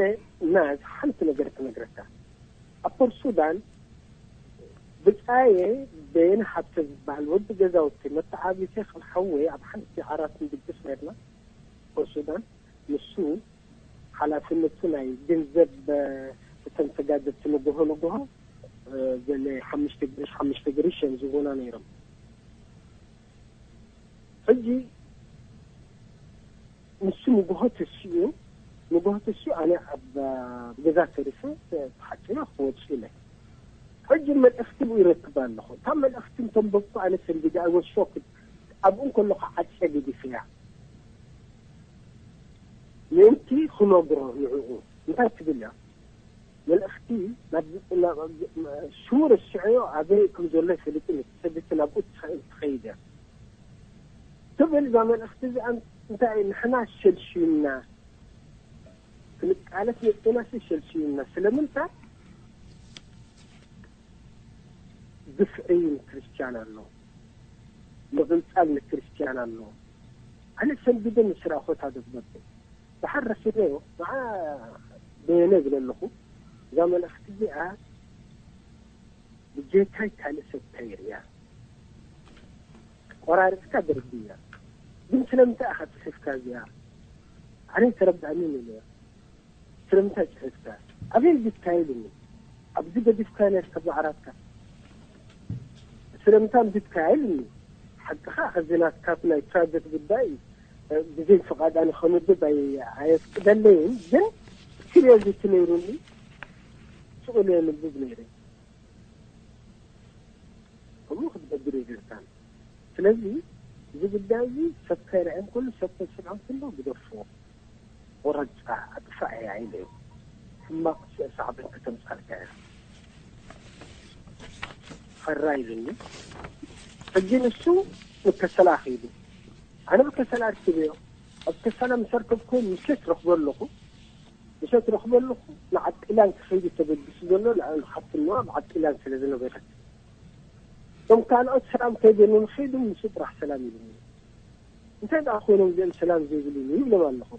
ናዝ ሓንቲ ነገር ክነግረካ። ኣብ ፖርት ሱዳን ብጻየ በየነ ሃብተ ዝበሃል ወዲ ገዛውቲ መተዓቢተ ከም ሓወይ ኣብ ሓንቲ ዓራት ንድግስ ነርና። ፖርት ሱዳን ንሱ ሓላፍነቱ ናይ ገንዘብ፣ እ፣ እተን ተጋደልቲ ንግሆ ንግሆ፣ እ፣ ገለ ሓሙሽተ ግርሽ፣ ሓሙሽተ ግርሽ እዮም ዝህቡና ነይሮም። ሕጂ ንሱ ንግሆ ተሲኡ፣ ንግሆ ተሲኡ ኣነ ኣብ፣ እ፣ ገዛ ተሪፈ፣ ተ-፣ ተሓጺበ ክወጽእ ኢለ። ሕጂ መልእኽቲ ብኡ ይረክብ ኣለኹ። እታ መልእኽቲ እንተንበብኩ ኣነ ሰንቢደ፣ I was shocked። ኣብኡ እንከለኹ ዓጽየ ገዲፈያ። ምእንቲ ክነግሮ ንዕኡ። እንታይ ትብል እያ? መልእኽቲ ናብ፣ ናብ፣ ሽሙ ረሲዐዮ፣ ኣበይ ከም ዘሎ ኣይፈልጥን እዩ። እቲ ሰብ እቲ ናብኡ ትኸ-፣ ትኸይድ እያ። ትብል እዛ መልእኽቲ እዚኣ እንታይ ንሕና ሸልሽዩና፣ ክንቃለስ መጺእና ሲ ሸልሽዩና። ስለምንታይ? ግፍዒ ንክርስትያን ኣሎ፣ ምቕንጻል ንክርስትያን ኣሎ። ኣነ ሰንቢደ ምስ ረኣኹ እታ ደብዳቤ፣ ደሓር ረኺበዮ፣ ንዓ በየነ እብል ኣለኹ፣ እዛ መልእኽቲ እዚኣ ብጀካይ ካልእ ሰብ ከይርእያ፣ ቆራሪጽካ ደርብያ። ግን ስለምንታይ ኢኻ ጽሒፍካ እዚኣ? ኣነ ኣይተረድኣንን ኢለዮ። ስለምንታይ ጽሒፍካ? ኣበይ ሂብካዮ ኢሉኒ። ኣብዚ ገዲፍካዮ ነርካ ብዓራትካ። ስለምንታይ ኣንቢብካያ ኢሉኒ። ሓቅኻ፣ ከዚ ናትካ ናይ ፕራይቬት ጉዳይ እዩ። እ፣ ብዘይ ፍቓድ ኣነ ከንብብ ኣይ-፣ ኣየፍቅደለይን፣ ግን ክሪዮዚቲ ነይሩኒ። ስቕ ኢለ የንብብ ነይረ። ከምኡ ክትገብር የብልካን። ስለዚ እዚ ጉዳይ እዚ ሰብ ከይርአ እንከሎ፣ ሰብ ከይሰምዖ እንከሎ ግደፎ፣ ቆረጻ፣ ኣጥፋእያ ኢለ። ሕማቕ ሳዕቤን ከተምጻልካ እያ። ፈራ ኢሉኒ። ሕጂ ንሱ ንከሰላ ከይዱ። ኣነ ብከሰላ ኣርኪበዮ። ኣብ ከሰላ ምስ ኣርከብኩ ምሸት ረኽቦ ኣለኹ። ምሸት ረኽቦ ኣለኹ። ንዓጢላን ክኸይድ ተበጊሱ ዘሎ ንዓን ሓፍትንዋ ኣብ ዓጢላን ስለ ዝነበረት። እቶም ካልኦት ሰላም ከይበሉ ንኸይዱ ንሱ ጥራሕ ሰላም ኢሉኒ። እንታይ ደኣ ኮይኖም እዚኦም ሰላም ዘይብሉኒ ይብሎም ኣለኹ።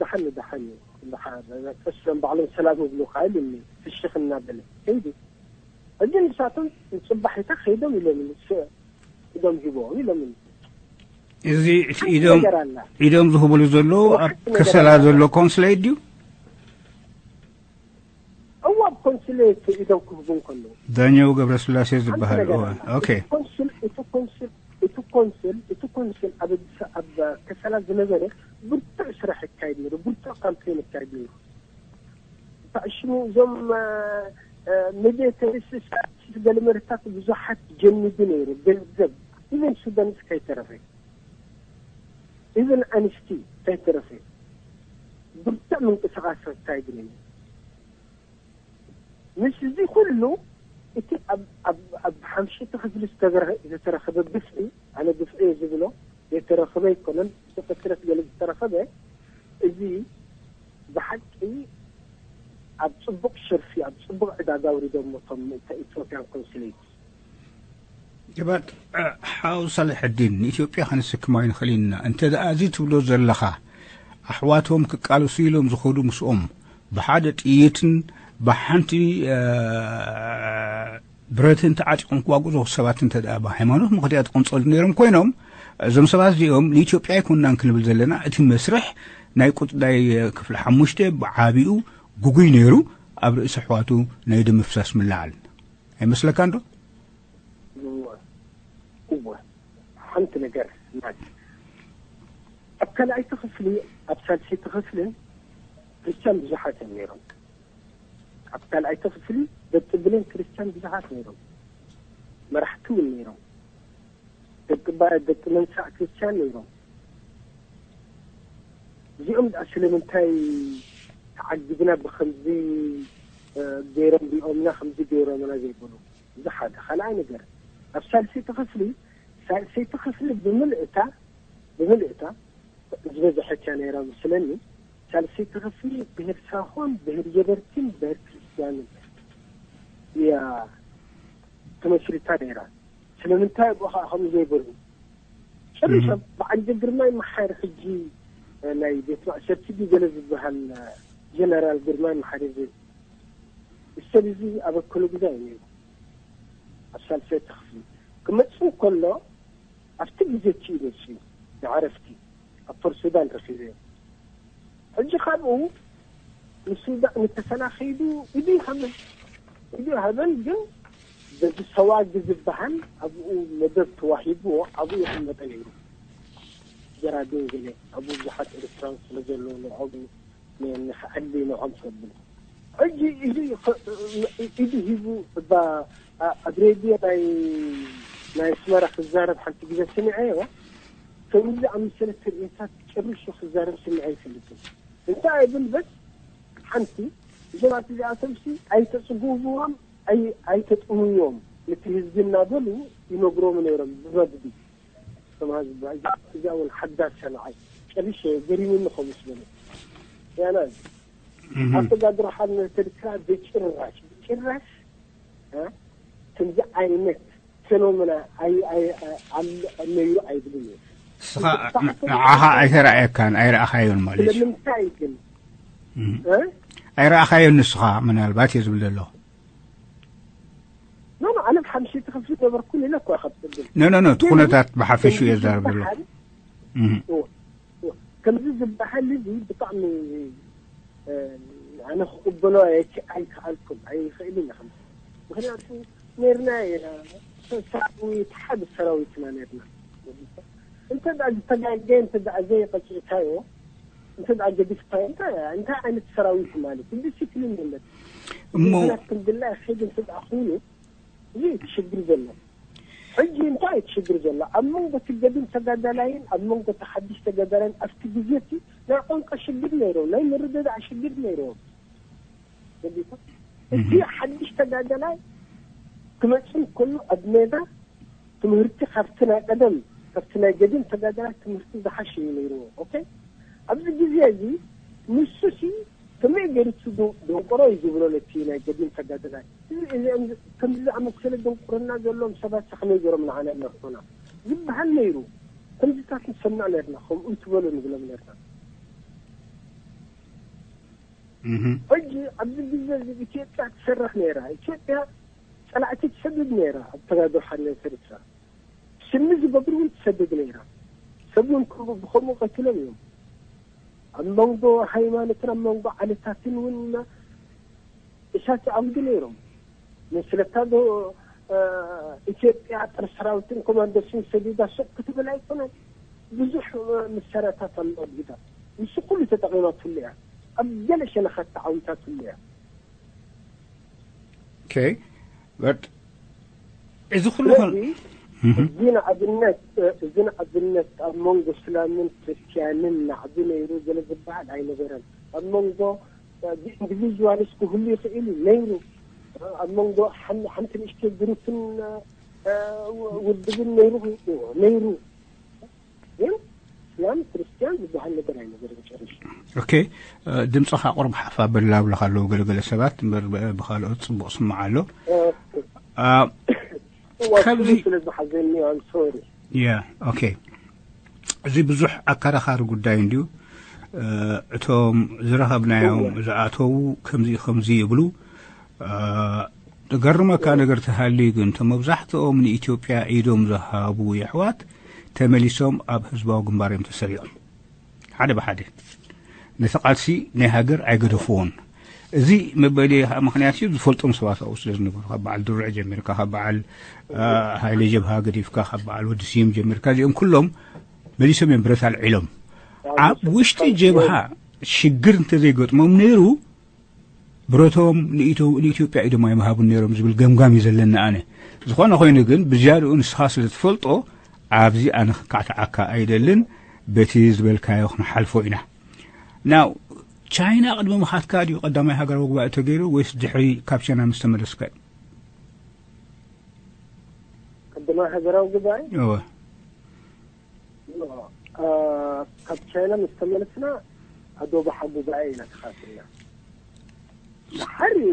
ደሓን ደሓን እዩ። ደሓን ቀስ ኢሎም ባዕሎም ሰላም ይብሉኻ ኢሉኒ። ፍሽኽ እናበለ ከይዱ። ሕጂ ንሳቶም ጽባሒታ ከይዶም ኢሎምኒ። ስ-፣ ኢዶም ሂቦም ኢሎምኒ። እዚ እቲ ሓንቲ ኢዶም፣ ነገር ኣላ። ኢዶም ዝህብሉ ዘለዉ እዋ ኣብ ሓንቲ ነገር ከሰላ ኣላ። ዘሎ ኮንስሌት ድዩ? እዋ ኣብ ኮንስሌት ኢዶም ክህቡ እንከለዉ። ዳኛው ገብረስላሴ ሓንቲ ዝበሃል። ነገር እዋ፣ ኣላ። ኦኬ። እቲ ኮንስል፣ እቲ ኮንስል፣ እቲ ኮንስል፣ እቲ ኮንስል ኣብ ኣዲስ፣ ኣብ ከሰላ ዝነበረ ብርቱዕ ስራሕ ይካየድ ነይሩ፣ ብርቱዕ ካምፔን ይካየድ ነይሩ። ሽሙ እዞም፣ እ፣ እ፣ ሚሊተሪ ስስ-፣ ገለ መረታት ብዙሓት ጀሚዱ ነይሩ፣ ገንዘብ ኢቨን ሱዳንስ ከይተረፈ፣ ኢቨን ኣንስቲ ከይተረፈ ብርቱዕ ምንቅስቓስ ኣካይዱ ነይሩ። ምስ እዚ ኩሉ እቲ ኣብ፣ ኣብ፣ ኣብ ሓምሽተ ክፍሊ ዝተበረ-፣ ዝተረኸበ ግፍዒ፣ ኣነ ግፍዒ እየ ዝብሎ፣ ዘይተረኸበ ኣይኮነን፣ ብተፈጥረት ገለ ዝተረኸበ፣ እዚ ብሓቂ ኣብ ጽቡቕ ሸርፊ፣ ኣብ ጽቡቕ ዕዳጋ ኣውሪዶሞ እቶም ኢትዮጵያን ኮንስሌት። ጀባድ፣ እ፣ ሓው ሳልሕ ኣዲን፣ ንኢትዮጵያ ከነሰክማ ኣይንኽእል ኢና። እንተ ደኣ እዚ ትብሎ ዘለኻ፣ ኣሕዋቶም ክቃለሱ ኢሎም ዝኸዱ ምስኦም፣ ብሓደ ጥይትን ብሓንቲ፣ እ፣ ብረትን ተዓጢቖም ክዋግኡ ዝኸዱ ሰባት እንተ ደኣ ብሃይማኖት ምኽንያት ቆንጸሉ ነይሮም ኮይኖም፣ እዞም ሰባት እዚኦም ንኢትዮጵያ ኣይኮንናን ክንብል ዘለና፣ እቲ መስርሕ ናይ ቁጽ-፣ ናይ ክፍሊ ሓሙሽተ ብዓቢኡ ግጉይ ነይሩ፣ ኣብ ርእሲ ኣሕዋቱ ናይ ደም ምፍሳስ ምልዓል። ኣይመስለካን ዶ? እወ፣ እወ። ሓንቲ ነገር ናት ኣብ ካልኣይቲ ክፍሊ፣ ኣብ ሳልሰይቲ ክፍልን ክርስቲያን ብዙሓት እዮም ነይሮም። ኣብ ካልኣይቲ ክፍሊ ደቂ ብሌን ክርስቲያን ብዙሓት ነይሮም። መራሕቲ እውን ነይሮም። ደቂ ባ-፣ ደቂ መንሳዕ ክርስቲያን ነይሮም። እዚኦም ደኣ ስለምንታይ ተዓጊብና ብኸምዚ፣ እ፣ ገይሮም ሪኦምና፣ ከምዚ ገይሮምና ዘይብሉ? እዚ ሓደ። ካልኣይ ነገር፣ ኣብ ሳልሰይቲ ክፍሊ፣ ሳልሰይቲ ክፍሊ ብምልእታ፣ ብምልእታ ዝበዝሐት እያ ነይራ መስለኒ። ሳልሰይቲ ክፍሊ ብሄር ሳሆን፣ ብሄር ጀበርቲን ብሄር ክርስቲያንን እያ ተመስሪታ ነይራ። ስለምንታይ ኣብኡ ኸዓ ከምኡ ዘይበሉ? ጨሪሶም። በዓል ግርማይ መሓሪ፣ ሕጂ ናይ ቤት ማእሰርቲ ድዩ ገለ ዝበሃል፣ ጀነራል ግርማይ መሓሪ፣ እዚ ሰብ እዚ ኣብ ኣከለ ጉዛይ እዩ ነይሩ። ኣብ ሳልሰይቲ ክፍሊ ክመጽእ ከሎ፣ ኣብቲ ግዜ እቲ እዩ መጺኡ፣ ንዕረፍቲ ኣብ ፖርት ሱዳን ረኺበዮ። ሕጂ ካብኡ ንሱዳን ንተሰላ ከይዱ ኢዱ ይሃበን፣ ኢዱ ይሃበን። ግን በዚ ሰዋጊ ዝበሃል ኣብኡ መደብ ተዋሂብዎ፣ ኣብኡ ይቕመጠ ነይሩ። ጀራዲን ገለ ኣብኡ ብዙሓት ኤርትራውያን ስለ ዘለዉ፣ ንዕኦም ን-፣ ንኽዕሊ ንዕኦም ከብል። ሕጂ ኢዱ ይኸ-፣ ኢዱ ሂቡ እባ ኣ-፣ ኣብ ሬድዮ ናይ፣ ናይ ኣስመራ ክዛረብ ሓንቲ ግዜ ስሚዐዮ። ከምዚ ዝኣመሰለ ትርኢታት ጨሪሱ ክዛረብ ስሚዐ ኣይፈልጥን። እንታይ እብል በስ ሓንቲ፣ እዞም ኣቲ እዚኣቶምሲ ኣይተጽግብዎም፣ ኣይ-፣ ኣይተጥምዎም፣ ነቲ ህዝቢ እናበሉ ይነግሮም ነይሮም ብመግቢ። እቶም ህዝቢ፣ እዚኣ፣ እዚኣ እውን ሓዳስ እያ ንዓይ። ጨሪሸ ገሪሙኒ ከምኡ ስለ ያና እዚ። እህ። ኣብ ተጋድሮ ሓርነት ኤርትራ ብጭራሽ፣ ብጭራሽ፣ እ፣ ከምዚ ዓይነት ፌኖሜና ኣይ-፣ ኣይ-፣ ኣይ-፣ ኣል-፣ ነይሩ ኣይብልን እየ። ንስኻ፣ ብጣዕሚ ን-፣ ንዓኻ ኣይተራእየካን፣ ኣይረኣኻዮን ማለት እዩ። ስለምንታይ ግን? እህ። እ? ኣይረኣኻዮን ንስኻ፣ ምናልባት እየ ዝብል ዘለኹ። ኖ፣ ኖ፣ ኣነ ሓምሽይቲ ክፍሊ ነበርኩ ኢለ እኮ እየ ካብ ቅድም። ኖ፣ ኖ፣ ኖ፣ እቲ ግን ኩነታት ብሓፈሽኡ እየ ከምዚ ዝዛረብ ዘለኹ። ዝበሃል፣ እህ። እወ፣ እወ፣ ከምዚ ዝበሃል እዚ ብጣዕሚ፣ እ፣ ኣነ ክቕበሎ ኣይክ-፣ ኣይከኣልኩን፣ ኣይኽእልን እየ ከምዚ። ምኽንያቱ ነይርና ኢና፣ ሰራዊት፣ ሓደ ሰራዊት ኢና ነይርና። እንተ ደኣ ዝተጋገየ፣ እንተ ደኣ ዘይቐጺዕካዮ፣ እንተ ደኣ ገዲፍካዮ፣ እንታይ፣ እንታይ ዓይነት ሰራዊት ማለት እዩ? ዲሲፕሊን የለን። እሞ ምኽንያት ክንድላ ይኸይድ እንተ ደኣ ኮይኑ፣ እዚ እዩ እቲ ሽግር ዘሎ። ሕጂ እንታይ እዩ እቲ ሽግር ዘሎ? ኣብ መንጎ እቲ ገዲም ተጋዳላይን ኣብ መንጎ እቲ ሓድሽ ተጋዳላይን ኣብቲ ግዜ እቲ ናይ ቋንቋ ሽግር ነይርዎም፣ ናይ ምርድዳእ ሽግር ነይርዎም። ገዲም እቲ እህ። ሓድሽ ተጋዳላይ ክመጽእ ከሎ ኣብ ሜዳ ትምህርቲ ካብቲ ናይ ቀደም፣ ካብቲ ናይ ገዲም ተጋዳላይ ትምህርቲ ዝሓሸ እዩ ነይርዎ። ኦኬ? ኣብዚ ግዜ እዚ ንሱሲ ከመይ ገይሩ እቲ ዶ-፣ ደንቆሮ እዩ ዝብሎ ነቲ ናይ ገዲም ተጋዳላይ። እዚ፣ እዚ፣ ከምዚ ዝኣመሰለ ድንቁርና ዘለዎም ሰባት ከመይ ገይሮም ንዓና ይመርሑና ዝበሃል ነይሩ። ከምዚታት ንሰምዕ ነርና፣ ከምኡ ትበሉ ንብሎም ነርና። እህ። ሕጂ ኣብዚ ግዜ እዚ ኢትዮጵያ ትሰርሕ ነይራ። ኢትዮጵያ ጸላእቲ ትሰድድ ነይራ ኣብ ተጋድሎ ሓርነት ኤርትራ። ስሚ ዝገብሩ እውን ትሰድድ ነይራ። ሰብ እውን ከምኡ፣ ብኸምኡ ቀቲሎም እዮም። ኣብ መንጎ ሃይማኖትን ኣብ መንጎ ዓሌታትን እውን እሳት ይኣውዱ ነይሮም። ንስለታ ዶ፣ እ፣ ኢትዮጵያ ጦር ሰራዊትን ኮማንዶስን ሰዲዳ ሱቕ ክትብል ኣይኮነን። ብዙሕ፣ እ፣ መሳርያታት ኣለዋ ዲዳ። ንሱ ኩሉ ተጠቒማትሉ እያ። ኣብ ገለ ሸነኻት ተዓዊታትሉ እያ። ኦኬ። But እዚ ኩሉ ኾን-፣ ስለዚ፣ እህ። እዚ ንኣብነት፣ እዚ ንኣብነት ኣብ መንጎ እስላምን ክርስትያንን ናዕቢ ነይሩ ገለ ዝበሃል ኣይነበረን። ኣብ መንጎ፣ እ፣ ኢንዲቪዥዋልስ ክህሉ ይኽእል እዩ፣ ነይሩ። ኣብ መንጎ ሓን-፣ ሓንቲ ንእሽተይ ግሩፕን፣ እ፣ ው-፣ ውድብን ነይሩ፣ ነይሩ። ግን እስላም ክርስትያን ዝበሃል ነገር ኣይነበረን ጨሪሹ። ኦኬ፣ እ፣ ድምፅኻ ቁሩብ ሓፍ ኣብል እናብሉኻ ኣለዉ ገለገለ ሰባት፣ እምበር ብ-፣ ብኻልኦት ፅቡቕ ስማዕ ኣሎ። ኦኬ። አ፣ እዋ፣ ካብዚ ስለ ዝሓዘኒ፣ I'm sorry። ያ፣ ኦኬ። እዚ ብዙሕ ኣከራኻሪ ጉዳይ እንድዩ። እ፣ እቶም ዝረኸብናዮም እዋ። ዝኣተዉ ከምዚ ከምዚ ይብሉ። እ፣ ዝገርመካ ነገር ተሃልዩ ግን፣ እቶም መብዛሕትኦም ንኢትዮጵያ ኢዶም ዝሃቡ የሕዋት ተመሊሶም ኣብ ህዝባዊ ግንባር እዮም ተሰሪዖም። ሓደ ብሓደ። ነቲ ቃልሲ ናይ ሃገር ኣይገደፍዎን። እዚ መበሊ ምኽንያት እዩ፣ ዝፈልጦም ሰባት ኣብኡ ስለ ዝነበሩ፣ ካብ በዓል ድሩዕ ጀሚርካ፣ ካብ በዓል፣ እ፣ ሃይለ ጀብሃ ገዲፍካ፣ ካብ በዓል ወዲ ስዩም ጀሚርካ፣ እዚኦም ኩሎም መሊሶም እዮም ብረት ኣልዒሎም። ኣብ ውሽጢ ጀብሃ ሽግር እንተዘይገጥሞም ነይሩ፣ ብረቶም ንኢትዮ-፣ ንኢትዮጵያ ኢዶም ኣይምሃቡን ነይሮም ዝብል ገምጋም እዩ ዘለኒ ኣነ። ዝኾነ ኮይኑ ግን፣ ብዝያድኡ ንስኻ ስለ ትፈልጦ፣ ኣብዚ ኣነ ክካዕትዓካ ኣይደልን። በቲ ዝበልካዮ ክንሓልፎ ኢና። ናው፣ ቻይና ቅድሚ ምኻድካ ድዩ ቀዳማይ ሃገራዊ ጉባኤ ተገይሩ፣ ወይስ ድሕሪ ካብ ቻይና ምስ ተመለስካ እዩ? ቀዳማይ ሃገራዊ ጉባኤ? እወ። ኖ፣ አ፣ ካብ ቻይና ምስ ተመለስና፣ ኣብ ዶባሓ ጉባኤ ኢና ተኻፊልና። ድሓር እዩ።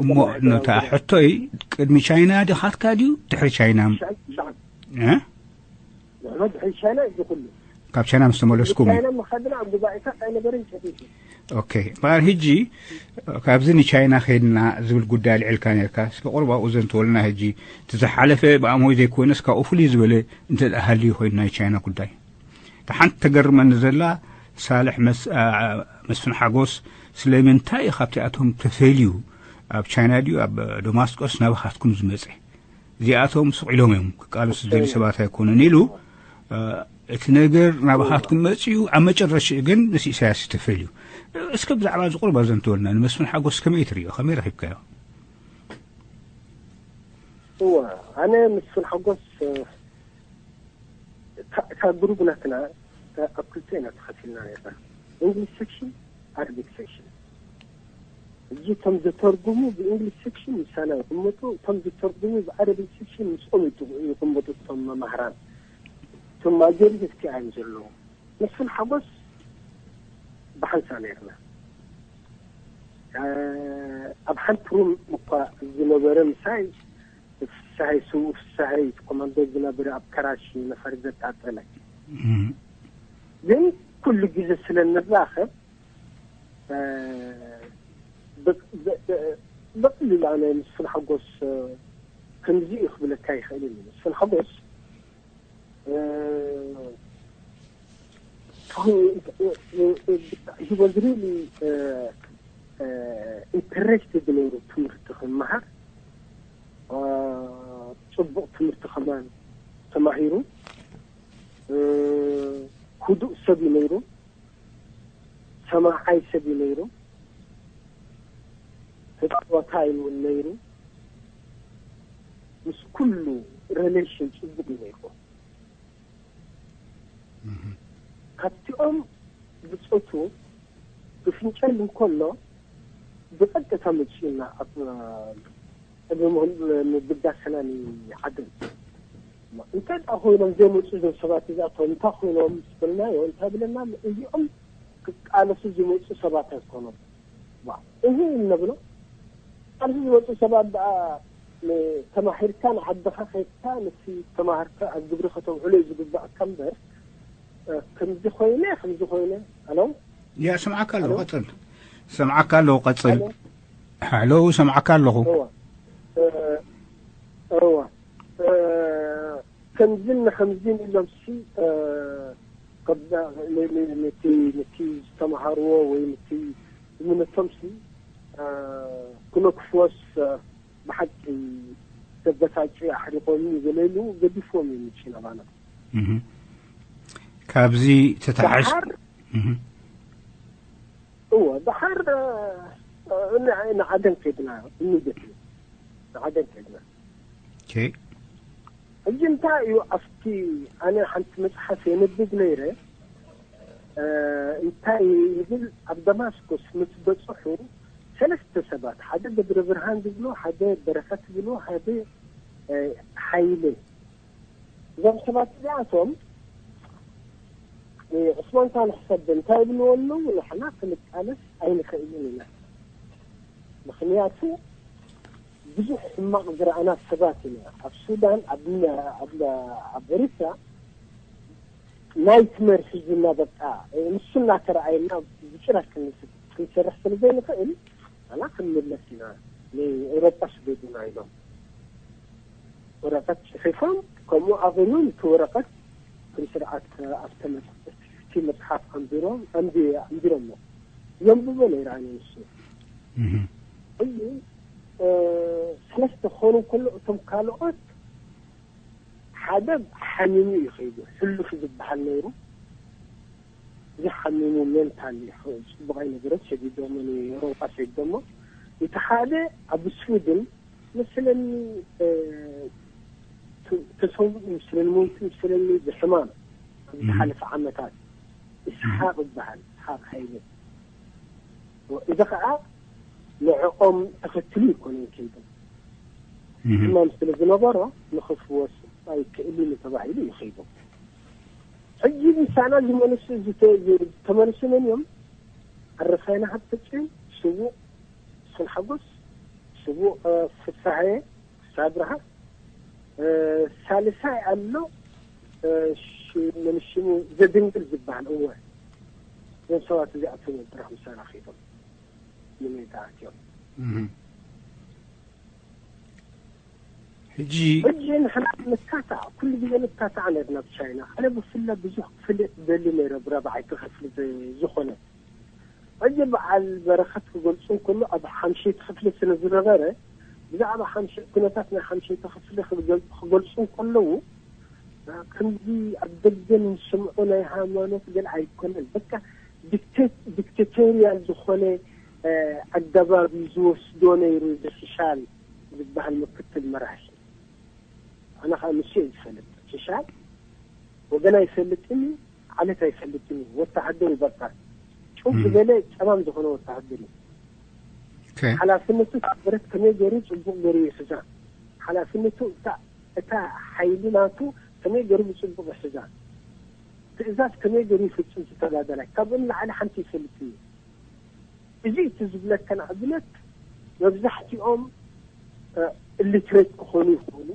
እሞ፣ ነታ ሕቶይ፣ ቅድሚ ቻይና ድኻትካ ድዩ ድሕሪ ቻይና? ሻ-፣ ሻ-፣ እ? ንሕና ድሕሪ ቻይና እዚ ኩሉ። ካብ ቻይና ምስ ተመለስኩም እዩ? ቻይና ምኻድና ኣብ ጉባኤታት ኣይነበረን፣ ጨፊፉ። ኦኬ። እምበኣር፣ ሕጂ ካብዚ ንቻይና ከይድና ዝብል ጉዳይ ኣልዒልካ ነርካ። እስከ ቁሩብ ኣብኡ ዘንትወልና። ሕጂ እቲ ዝሓለፈ ብኣምሆይ ዘይኮነስ፣ ካብኡ ፍልይ ዝበለ እንተ ደኣ ሃልዩ ኮይኑ፣ ናይ ቻይና ጉዳይ። እታ ሓንቲ ተገርመኒ ዘላ፣ ሳልሕ መስ-፣ ኣ-፣ መስፍን ሓጎስ፣ ስለምንታይ እዩ ካብቲኣቶም ተፈልዩ፣ ኣብ ቻይና ድዩ ኣብ ደማስቆስ ናባኻትኩም ዝመጸ? እዚኣቶም ስቕ ኢሎም እዮም ክቃለሱ ዝደልዩ ሰባት ኣይኮኑን ኢሉ፣ እ፣ እቲ ነገር ናባኻትኩም መጺኡ፣ ኣብ መጨረሽኡ ግን ምስ ኢሳያስ እዩ ተፈልዩ። እስከ ብዛዕባ እዚ ቁሩብ ኣዘንትወልና፣ ንመስፍን ሓጎስ ከመይ ትርእዮ? ከመይ ረኺብካዮ? እወ፣ ኣነ መስፍን ሓጎስ፣ እ፣ እታ፣ እታ ግሩብ ናትና፣ እታ ኣብ ክልተ ኢና ተኸፊልና ነርና። English section፣ Arabic section። ሕጂ እቶም ዘተርጉሙ ብ English section ምሳና ይቕመጡ፣ እቶም ዘተርጉሙ ብ Arabic section ምስኦም ይጥ-፣ ይቕመጡ እቶም መማህራን። እቶም ማጆሪቲ ኣብቲ እዮም ዘለዉ። መስፍን ሓጎስ ብሓንሳ ነርና። እ፣ ኣብ ሓንቲ ሩም እኳ ዝነበረ ምሳይ፣ ፍሳሀይ፣ ስዉእ ፍሳሀይ፣ እቲ ኮማንዶ ዝነበረ ኣብ ከራሺ ነፈር ዘቃጠለ። እም። ግን ኩሉ ግዜ ስለ እንራኸብ፣ እ፣ ብ-፣ ብ-፣ ብ-፣ ብቐሊሉ ኣነ መስፍን ሓጎስ፣ እ፣ ከምዚ እዩ ክብለካ ይኽእል እዩ። መስፍን ሓጎስ፣ እ፣ he was really, እ፣ እ፣ interested ነይሩ ትምህርቲ ክመሃር። እ፣ ጽቡቕ ትምህርቲ ከማን ተማሂሩ። እ፣ ህዱእ ሰብ እዩ ነይሩ። ሰማዓይ ሰብ እዩ ነይሩ። ተጻዋታይ እውን ነይሩ። ምስ ኩሉ ሪሌሽን ጽቡቕ እዩ ነይሩ። እህ። ካብቲኦም ብጾቱ ብፍንጨል እንከሎ ብቐጥታ መጺኡና ኣብ ቅድሚ ምብጋሰና ንዓድን። እንተ ደኣ ኮይኖም ዘይመጹ እዞም ሰባት እዚኣቶም እንታይ ኮይኖም ዝበልናዮ፣ እንታይ ብለና፣ እዚኦም ክቃለሱ ዝመጹ ሰባት ኣይኮኑን። ዋ፣ እዚ እንብሎ፣ ኣብዚ ዝመጹ ሰባት ደኣ ን-፣ ተማሂርካ ንዓድኻ ከይድካ፣ ነቲ ተማሃርካ ኣብ ግብሪ ከተውዕሎ እዩ ዝግባእካ እምበር፣ እ፣ ከምዚ ኮይነ፣ ከምዚ ኮይነ፣ ኣለው? ያ፣ ሰምዓካ ኣለኹ፣ ኣለው? ቀጽል። ሰምዓካ ኣለኹ፣ ቀጽል። ኣለው? ሃሎ፣ ሰምዓካ ኣለኹ። እዋ። እ፣ እዋ። እ፣ ከምዚን ንከምዚን ኢሎምሲ፣ እ፣ ከብዳ-፣ ን-፣ ን-፣ ነቲ፣ ነቲ ዝተምሃርዎ ወይ ነቲ እምነቶምሲ፣ እ፣ ክነክፍዎስ፣ እ፣ ብሓቂ ዘበሳጭ ኣሕሪቖምኒ ገለ ኢሉ ገዲፍዎም እዩ ምቺ ናባና። እህ። ካብዚ ተተሓሽ-፣ ደሓር እህ። እወ፣ ደሓር፣ እ፣ ን-፣ ንዓደን ከድና፣ ኢሚድየትሊ ንዓደን ከድና። ኦኬ። ሕጂ እንታይ እዩ ኣብቲ፣ ኣነ ሓንቲ መጽሓፍ የንብብ ነይረ፣ እ፣ እንታይ ይብል፣ ኣብ ደማስቆስ ምስ በጽሑ ሰለስተ ሰባት፣ ሓደ ገብረ ብርሃን ዝብሎ፣ ሓደ በረኸት ዝብሎ፣ ሓደ፣ እ፣ ሓይለ። እዞም ሰባት እዚኣቶም ንዑስማን ሳልሕ ሰብ እንታይ ይብልዎ ኣለዉ? ንሕና ክንቃለስ ኣይንኽእልን ኢና። ምኽንያቱ ብዙሕ ሕማቕ ዝረኣና ሰባት ኢና። ኣብ ሱዳን፣ ኣብ፣ ኣብ፣ ኣብ ኤሪትራ ናይትመር ሒዙና በቃ ንሱ እናተረኣየና ብጭራሽ ክንስ-፣ ክንሰርሕ ስለ ዘይንኽእል፣ ኣና ክንምለስ ኢና፣ ንኤውሮጳ ስደዱና ኢሎም ወረቐት ጽሒፎም፣ ከምኡ ኣበሉ። እቲ ወረቐት ከም ስርዓት ኣብተ መጽ-፣ እቲ መጽሓፍ ኣንቢሮም፣ ኣንቢ-፣ ኣንቢሮሞ። የንብቦ ነይረ ኣነ ንሱ። እህ። ሕጂ፣ እ፣ ሰለስተ ክኾኑ ከሎ፣ እቶም ካልኦት ሓደ ሓሚሙ እዩ ከይዱ፣ ሕሉፍ ዝበሃል ነይሩ። ዝሓሚሙ ሜንታሊ ጽቡቕ ኣይነበረት። ሰዲዶሞ ንኤውሮጳ ሰዲዶሞ። እቲ ሓደ ኣብ ስዊድን መስለኒ ተሰዊኡ መስለኒ፣ ሞይቱ መስለኒ ብሕማም ኣብ ዝሓለፈ ዓመታት። እስሓቕ ይበሃል፣ እስሓቕ ሃይለ። እዚ ኸዓ ንዕኦም ተኸትሉ ይኮነን ከይዱ። ሕማም ስለ ዝነበሮ ንኽፍወስ ኣይክእልን ተባሂሉ ይኸይዱ። ሕጂ ምሳና ዝመልሱ ተመልሱ መን እዮም? ኣረፋይና ሃብተፅዮን፣ ስቡእ ስን ሓጎስ፣ ስቡእ ፍሳሐየ፣ ፍስሃ ብርሃ፣ ሳልሳይ ኣሎ፣ መን ሽሙ፣ ዘድንግል ዝበሃል። እወ፣ እዞም ሰባት እዚኣቶም እዮም ጥራሕ ምሳና ከይዶም ንሜዳ ኣትዮም። ሕጂ ሕጂ ንሕና ንካታዕ፣ ኩሉ ግዜ ንካታዕ ነርና ብቻይና። ኣነ ብፍላ ብዙሕ ክፍልጥ ደሊ ነይረ፣ ብራብዓይቲ ክፍሊ ዝኾነ። ሕጂ በዓል በረኸት ክገልጹ እንከሎ ኣብ ሓምሸይቲ ክፍሊ ስለ ዝነበረ፣ ብዛዕባ ሓምሸ-፣ ኩነታት ናይ ሓምሸይቲ ክፍሊ ክገል-፣ ክገልጹ እንከለዉ፣ ከምዚ ኣብ ደገ ንስምዖ ናይ ሃይማኖት ገለ ኣይኮነን። በቃ ዲክቴት-፣ ዲክቴቶሪያል ዝኾነ ኣገባብ እዩ ዝወስዶ ነይሩ፣ እዚ ፊሻል ዝበሃል ምክትል መራሒ። ኣነ ከዓ ንሱ እየ ዝፈልጥ። ፊሻል ወገን ኣይፈልጥን እዩ፣ ዓለት ኣይፈልጥን እዩ። ወተሃደር እዩ በቃ። ጩብ ዝበለ ጸማም ዝኾነ ወተሃደር እዩ። ሓላፍነቱ፣ ብረት ከመይ ገይሩ ጽቡቕ ገይሩ ይሕዛ። ሓላፍነቱ፣ እታ፣ እታ ሓይሊ ናቱ ከመይ ገይሩ ብጽቡቕ ይሕዛ። ትእዛዝ ከመይ ገይሩ ይፍጽም፣ ዝተጋደላይ ካብኡ ንላዕሊ ሓንቲ ይፈልጥ እዩ። እዚ እቲ ዝብለካ ንኣብነት መብዛሕትኦም ኢሊትሬት ክኾኑ ይኽእሉ።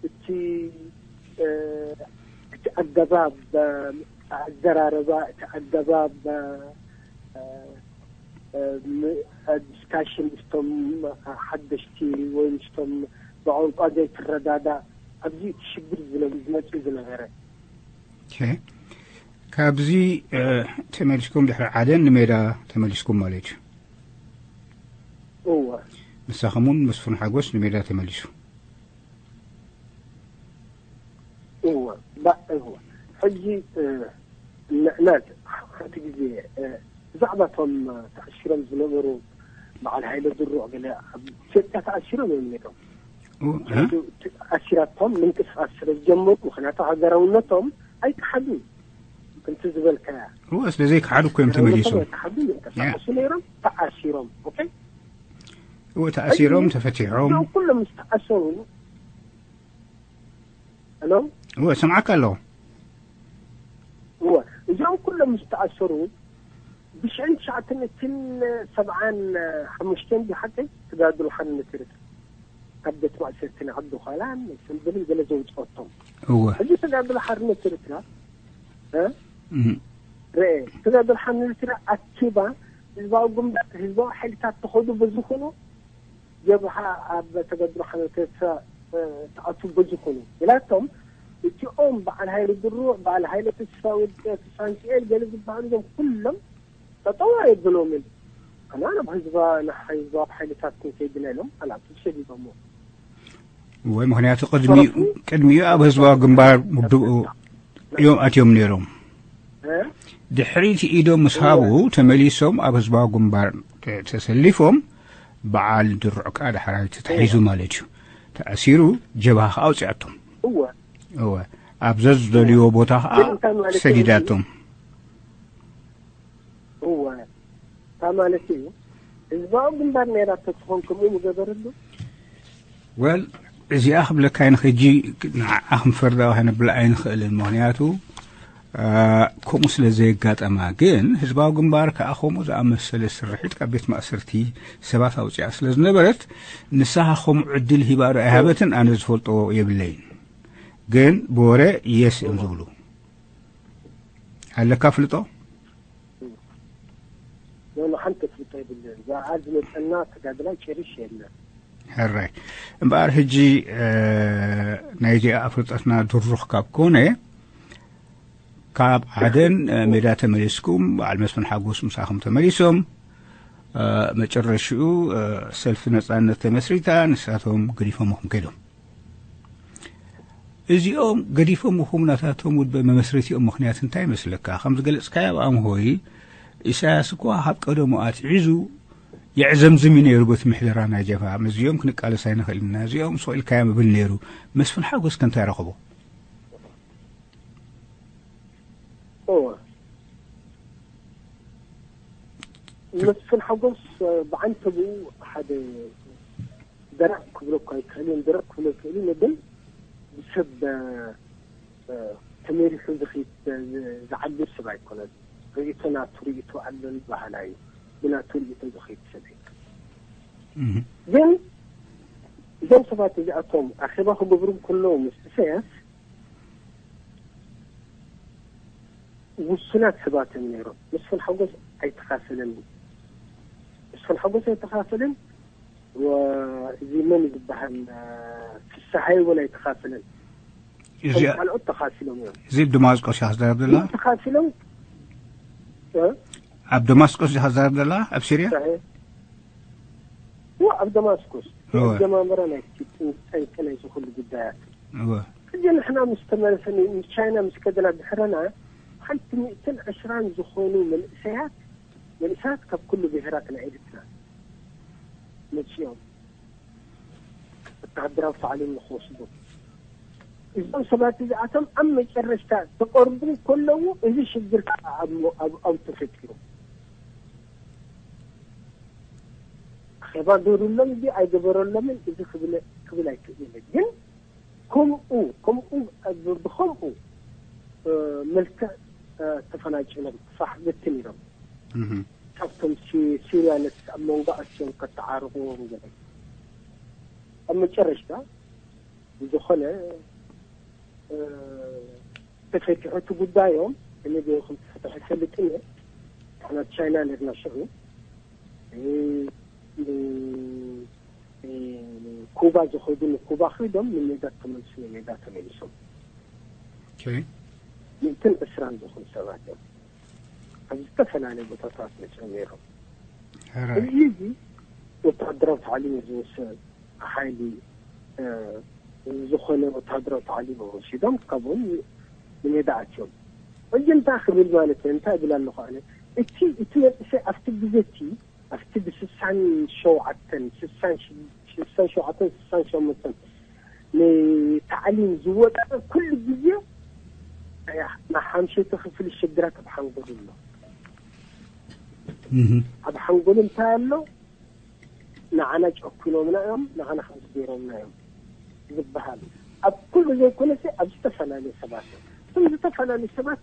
እቲ እቲ ኣገባብ ኣዘራረባ፣ እቲ ኣገባብ ዲስካሽን ምስቶም ሓደሽቲ ወይ ምስቶም ብቋንቋ ዘይትረዳዳእ፣ ኣብዚ እቲ ሽግር ዝመፅእ ዝነበረ። ካብዚ ተመሊስኩም ድሕሪ ዓደን ንሜዳ ተመሊስኩም ማለት እዩ። እወ። ንሳኹም እውን መስፍን ሓጎስ ንሜዳ ተመሊሱ። እወ። ባ-፣ እወ። ሕጂ፣ እ፣ ን-፣ ናት ሓንቲ ግዜ፣ እ፣ ብዛዕባ እቶም ተኣሲሮም ዝነበሩ በዓል ሃይለ ድሩዕ ገለ ኣብ ኢትዮጵያ ተኣሲሮም እዮም ነይሮም። እ? ምኽንያቱ እቲ ኣሲራቶም ምንቅስቃስ ስለ ዝጀመሩ፣ ምኽንያቱ ሃገራውነቶም ኣይከሓዱን። ከምቲ ዝበልካያ። እወ፣ ስለ ዘይከሓዱ እኮ እዮም ተመሊሶም። ሃገራውነቶም ኣይከሓዱን፣ ይንቀሳቀሱ ነይሮም፣ ተኣሲሮም። ኦኬ? እወ፣ ተኣሲሮም፣ ሕጂ ተፈቲሖም። እዞም ኩሎም ምስ ተኣሰሩ፣ ሄሎ? እወ፣ እሰምዓካ ኣለኹ። እወ፣ እዚኦም ኩሎም ምስ ተኣሰሩ፣ ብሽሕን ትሽዓተ ሚእትን ሰብዓን ሓሙሽተን ድዩ ሓቀይ? ተጋድሎ ሓርነት ኤርትራ ካብ ቤት ማእሰርቲ ንዓዲ ዃላ፣ ሰምበልን ገለ ዘውፅኦቶም። እወ። ሕጂ ተጋድሎ ሓርነት ኤርትራ፣ እ? እም። ርአ፣ ተጋድሎ ሓርነት ኤርትራ ኣኪባ፣ ህዝባዊ ግንባር፣ ህዝባዊ ሓይልታት ተኸዱ በዝኾኑ፣ ጀብሃ ኣብ ተጋድሎ ሓርነት ኤርትራ፣ እ፣ ተኣቱ በዝኾኑ። ኢላቶም፣ እቲኦም በዓል ሃይለ ድሩዕ፣ በዓል ሃይለ ተስፋ ወልቀ፣ ተስፋ ሚካኤል፣ ገለ ዝበሃሉ እዞም ኩሎም ጠጠው ኣየብሎምን። ኣና ናብ ህዝባ፣ ንህዝባዊ ሓይልታት ክንከይድና ኢሎም፣ ኣላቱ ሰዲዶሞ። እወ፣ ምኽንያቱ ቅድሚኡ፣ ቅድሚኡ ኣብ ህዝባዊ ግንባር ውድብ እዮም ኣትዮም ነይሮም። እ? ድሕሪቲ ኢዶም ምስ ሃቡ፣ ተመሊሶም ኣብ ህዝባዊ ግንባር ተ-፣ ተሰሊፎም፣ በዓል ድሩዕ ከኣ ዳሕራይ ተታሒዙ ማለት እዩ። ተኣሲሩ፣ ጀብሃ ከኣ ኣውጺኣቶም። እወ። እወ። ኣብ ዘዝደልዮ ቦታ ከኣ ግን እንታይ ማለት እዩ? ሰዲዳቶም። እወ። እንታይ ማለት እዩ? ህዝባዊ ግንባር ነይራ ተትኾን ከምኡ ምገበረሉ? ወል፣ እዚኣ ክብለካ ኣይንኽ-፣ ሕጂ ንዓዓ ክንፈርዳ ከነብላ ኣይንኽእልን። ምኽንያቱ፣ አ፣ ከምኡ ስለ ዘየጋጠማ። ግን ህዝባዊ ግንባር ከኣ ከምኡ ዝኣመሰለ ስርሒት ካብ ቤት ማእሰርቲ ሰባት ኣውጺኣ ስለ ዝነበረት፣ ንሳ ከምኡ ዕድል ሂባ ዶ ኣይሃበትን ኣነ ዝፈልጦ የብለይን። ግን ብወረ የስ እዮም ዝብሉ። ኣለካ ፍልጦ? ኖ፣ ኖ፣ ሓንቲ ፍልጦ የብለን። ብኣኣ ዝመጸና ተጋድላይ ጨሪሽ የለን። ሕራይ። እምበኣር ሕጂ፣ እ፣ ናይዚኣ ፍልጠትና ድሩኽ ካብ ኮነ፣ ካብ ዓደን፣ እ፣ ሜዳ ተመሊስኩም፣ በዓል መስፍን ሓጎስ ምሳኹም ተመሊሶም፣ እ፣ መጨረሽኡ፣ እ፣ ሰልፊ ነጻነት ተመስሪታ፣ ንሳቶም ገዲፎምኹም ከይዶም። እዚኦም ገዲፎምኹም ናታቶም ውድበ መመስረቲኦም ምኽንያት እንታይ ይመስለካ? ከም ዝገለጽካዮ ኣብ ኣምሆይ፣ ኢሳያስ እኳ ካብ ቀደሙ ኣትሒዙ የዕዘምዝም እዩ ነይሩ በቲ ምሕደራ ናይ ጀብሃ። ምስዚኦም ክንቃለስ ኣይንኽእልን ኢና፣ እዚኦም ስቕ ኢልካዮም እብል ነይሩ። መስፍን ሓጎስ ከ እንታይ ረኸቦ? እወ። መስፍን ሓጎስ ብዓንተብኡ ሓደ ደረቕ ክብሎ እኳ ኣይክእልን፣ ደረቕ ክብሎ ኣይክእልን፣ ግን ብሰብ ተመሪሑ ዝኸይድ ዝዓብር ሰብ ኣይኮነን። ርእይቶ ናቱ ርእይቶ ኣሎኒ በሃላይ እዩ። ብናቱ ርእይቶ ዝኸይድ ሰብ እዩ። ግን እዞም ሰባት እዚኣቶም ኣኼባ ክገብሩ ከለዉ ምስ ኢሳያስ ውሱናት ሰባት እዮም ነይሮም። መስፍን ሓጎስ ኣይተኻፈለን። መስፍን ሓጎስ ኣይተኻፈለን። እዚ መን ዝበሃል ፍስሃይ እውን ኣይተኻፈለን። እዚ ካልኦት ተኻፊሎም እዮም። እዚ ኣብ ደማስቆስ ኢኻ ዝዛረብ ዘላ? ተኻፊሎም ኣብ ደማስቆስ ኢኻ ዝዛረብ ዘላ? ኣብ ሲርያ? ኣብ ደማስቆስ ኣጀማምራ ናይ ጠንቂ ናይ ዝኹሉ ጉዳያት ሕጂ ንሕና ምስ ተመለሰ ንቻይና ምስ ከደና ድሕረና ሓንቲ ሚእትን ዕስራን ዝኾኑ መንእሰያት መንእሰያት ካብ ኩሉ ብሄራት ናይ ኤርትራ መፅኦም ወታሃደራዊ ታዕሊም ንክወስዱ እዞም ሰባት እዚኣቶም ኣብ መጨረሽታ ተቀርቡ ከለዉ እዚ ሽግር ከዓ ኣብ ተፈጢሩ ኣኼባ ገይሩሎም ዲ ኣይገበረሎምን እዚ ክብል ኣይክእል ግን ከምኡ ከምኡ ብከምኡ መልክዕ ተፈናጭሎም ተፋሕገትን ኢሎም ካብቶም ሲርያ ነቲ ኣብ መንጎ ኣስዮም ከተዓርቕዎም ገለ ኣብ መጨረሽታ ብዝኾነ ተፈትሑ እቲ ጉዳዮም እኔ ዶ ከም ተፈትሑ ይፈልጥን እየ ንሕና ቻይና ነርና ሽዑ ኩባ ዝኸዱ ንኩባ ኸይዶም ንሜዳ ተመልሱ ንሜዳ ተመሊሶም ሚእትን ዕስራን ዝኾኑ ሰባት እዮም ኣብ ዝተፈላለዩ ቦታታት መፅኦም ነይሮም እዚ እዚ ወታደራዊ ታዕሊም ዝወሰድ ሓይሊ ዝኾነ ወታደራዊ ታዕሊም ወሲዶም ካብኦም ንሜዳ ኣትዮም ሕጂ እንታይ ክብል ማለት እየ እንታይ እብል ኣለኹ ኣነ እቲ እቲ መንእሰይ ኣብቲ ግዜ እቲ ኣብቲ ብስሳን ሸውዓተን ስሳን ሸውዓተን ስሳን ሸሞንተን ንታዕሊም ዝወጠ ኩሉ ግዜ ናይ ሓምሸተ ክፍሊ ሽግራት ኣብ ሓንጎሉ ኣሎ ኣብ ሓንጎሉ እንታይ ኣሎ ንዓና ጨኩኖምና እዮም ንዓና ከምዚ ገይሮምና እዮም ዝበሃል ኣብ ኩሉ ዘይኮነሲ ኣብ ዝተፈላለዩ ሰባት እዮም እቶም ዝተፈላለዩ ሰባት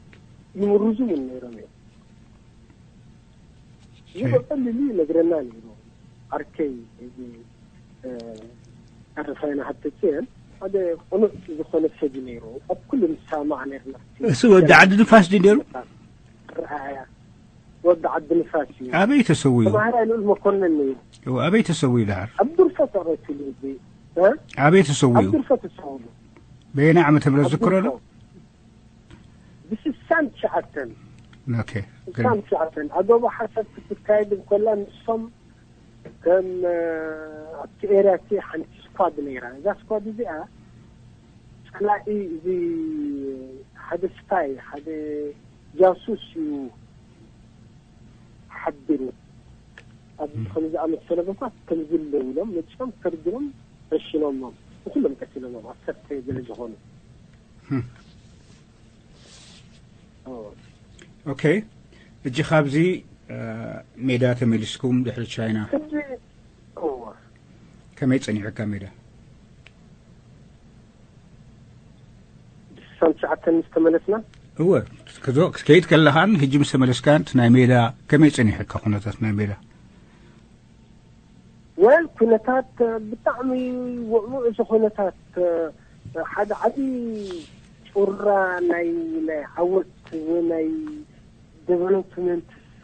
ይምርዙ እውን ነይሮም እዮም ይበቀልሉ ይነግረና ነይሩ ዓርከይ እዚ ኣረፋይና ሃብተፅዮን ሓደ ቅኑዕ ዝኾነ ሰብ ነይሩ ኣብ ኩሉ ንሰማማዕ ነርና እሱ ወዲ ዓዲ ንፋስ ድዩ ነይሩ ወዲ ዓዲ ንፋስ እዩ ኣበይ ተሰዊኡ ተማሃራይ ልኡል መኮንን እዩ ኣበይ ተሰዊኡ ድሓር ኣብ ዱርፈ ተቐትሉ እዚ ኣበይ ተሰዊኡ ኣብ ዱርፈ ተሰውሉ በየናይ ዓመተ ምህረት ዝክሮ ዶ ብስሳን ትሽዓተን ስሳን ትሽዓተን ኣገባ ሓሳብ ክትካየድ እንኮላ ንሶም ከም ኣብቲ ኤርያ እቲ ሓንቲ ስኳድ ነይራ እዛ ስኳድ እዚኣ ፀላኢ እዚ ሓደ ስፓይ ሓደ ጃሱስ እዩ ሓቢሩ ኣብ ከምዚ ኣመሰለ ቦታ ከምዚ ኣለዉ ኢሎም መፅኦም ከርድሮም ረሽኖሞም ንኩሎም ቀቲሎሞም ዓሰርተ ገለ ዝኾኑ ኦኬ እጂ ካብዚ ሜዳ ተመሊስኩም ድሕሪ ቻይና ከመይ ጸኒሑካ ሜዳ ስሳን ትሽዓተን ምስ ተመለስና እወ ክትከይድ ከለኻን ህጂ ምስ ተመለስካን ናይ ሜዳ ከመይ ጸኒሑካ ኩነታት ናይ ሜዳ ወል ኩነታት ብጣዕሚ ውዕውዕ እዚ ኩነታት ሓደ ዓብዪ ጩራ ናይ ናይ ዓወት ወይ ናይ ዴቨሎፕመንትስ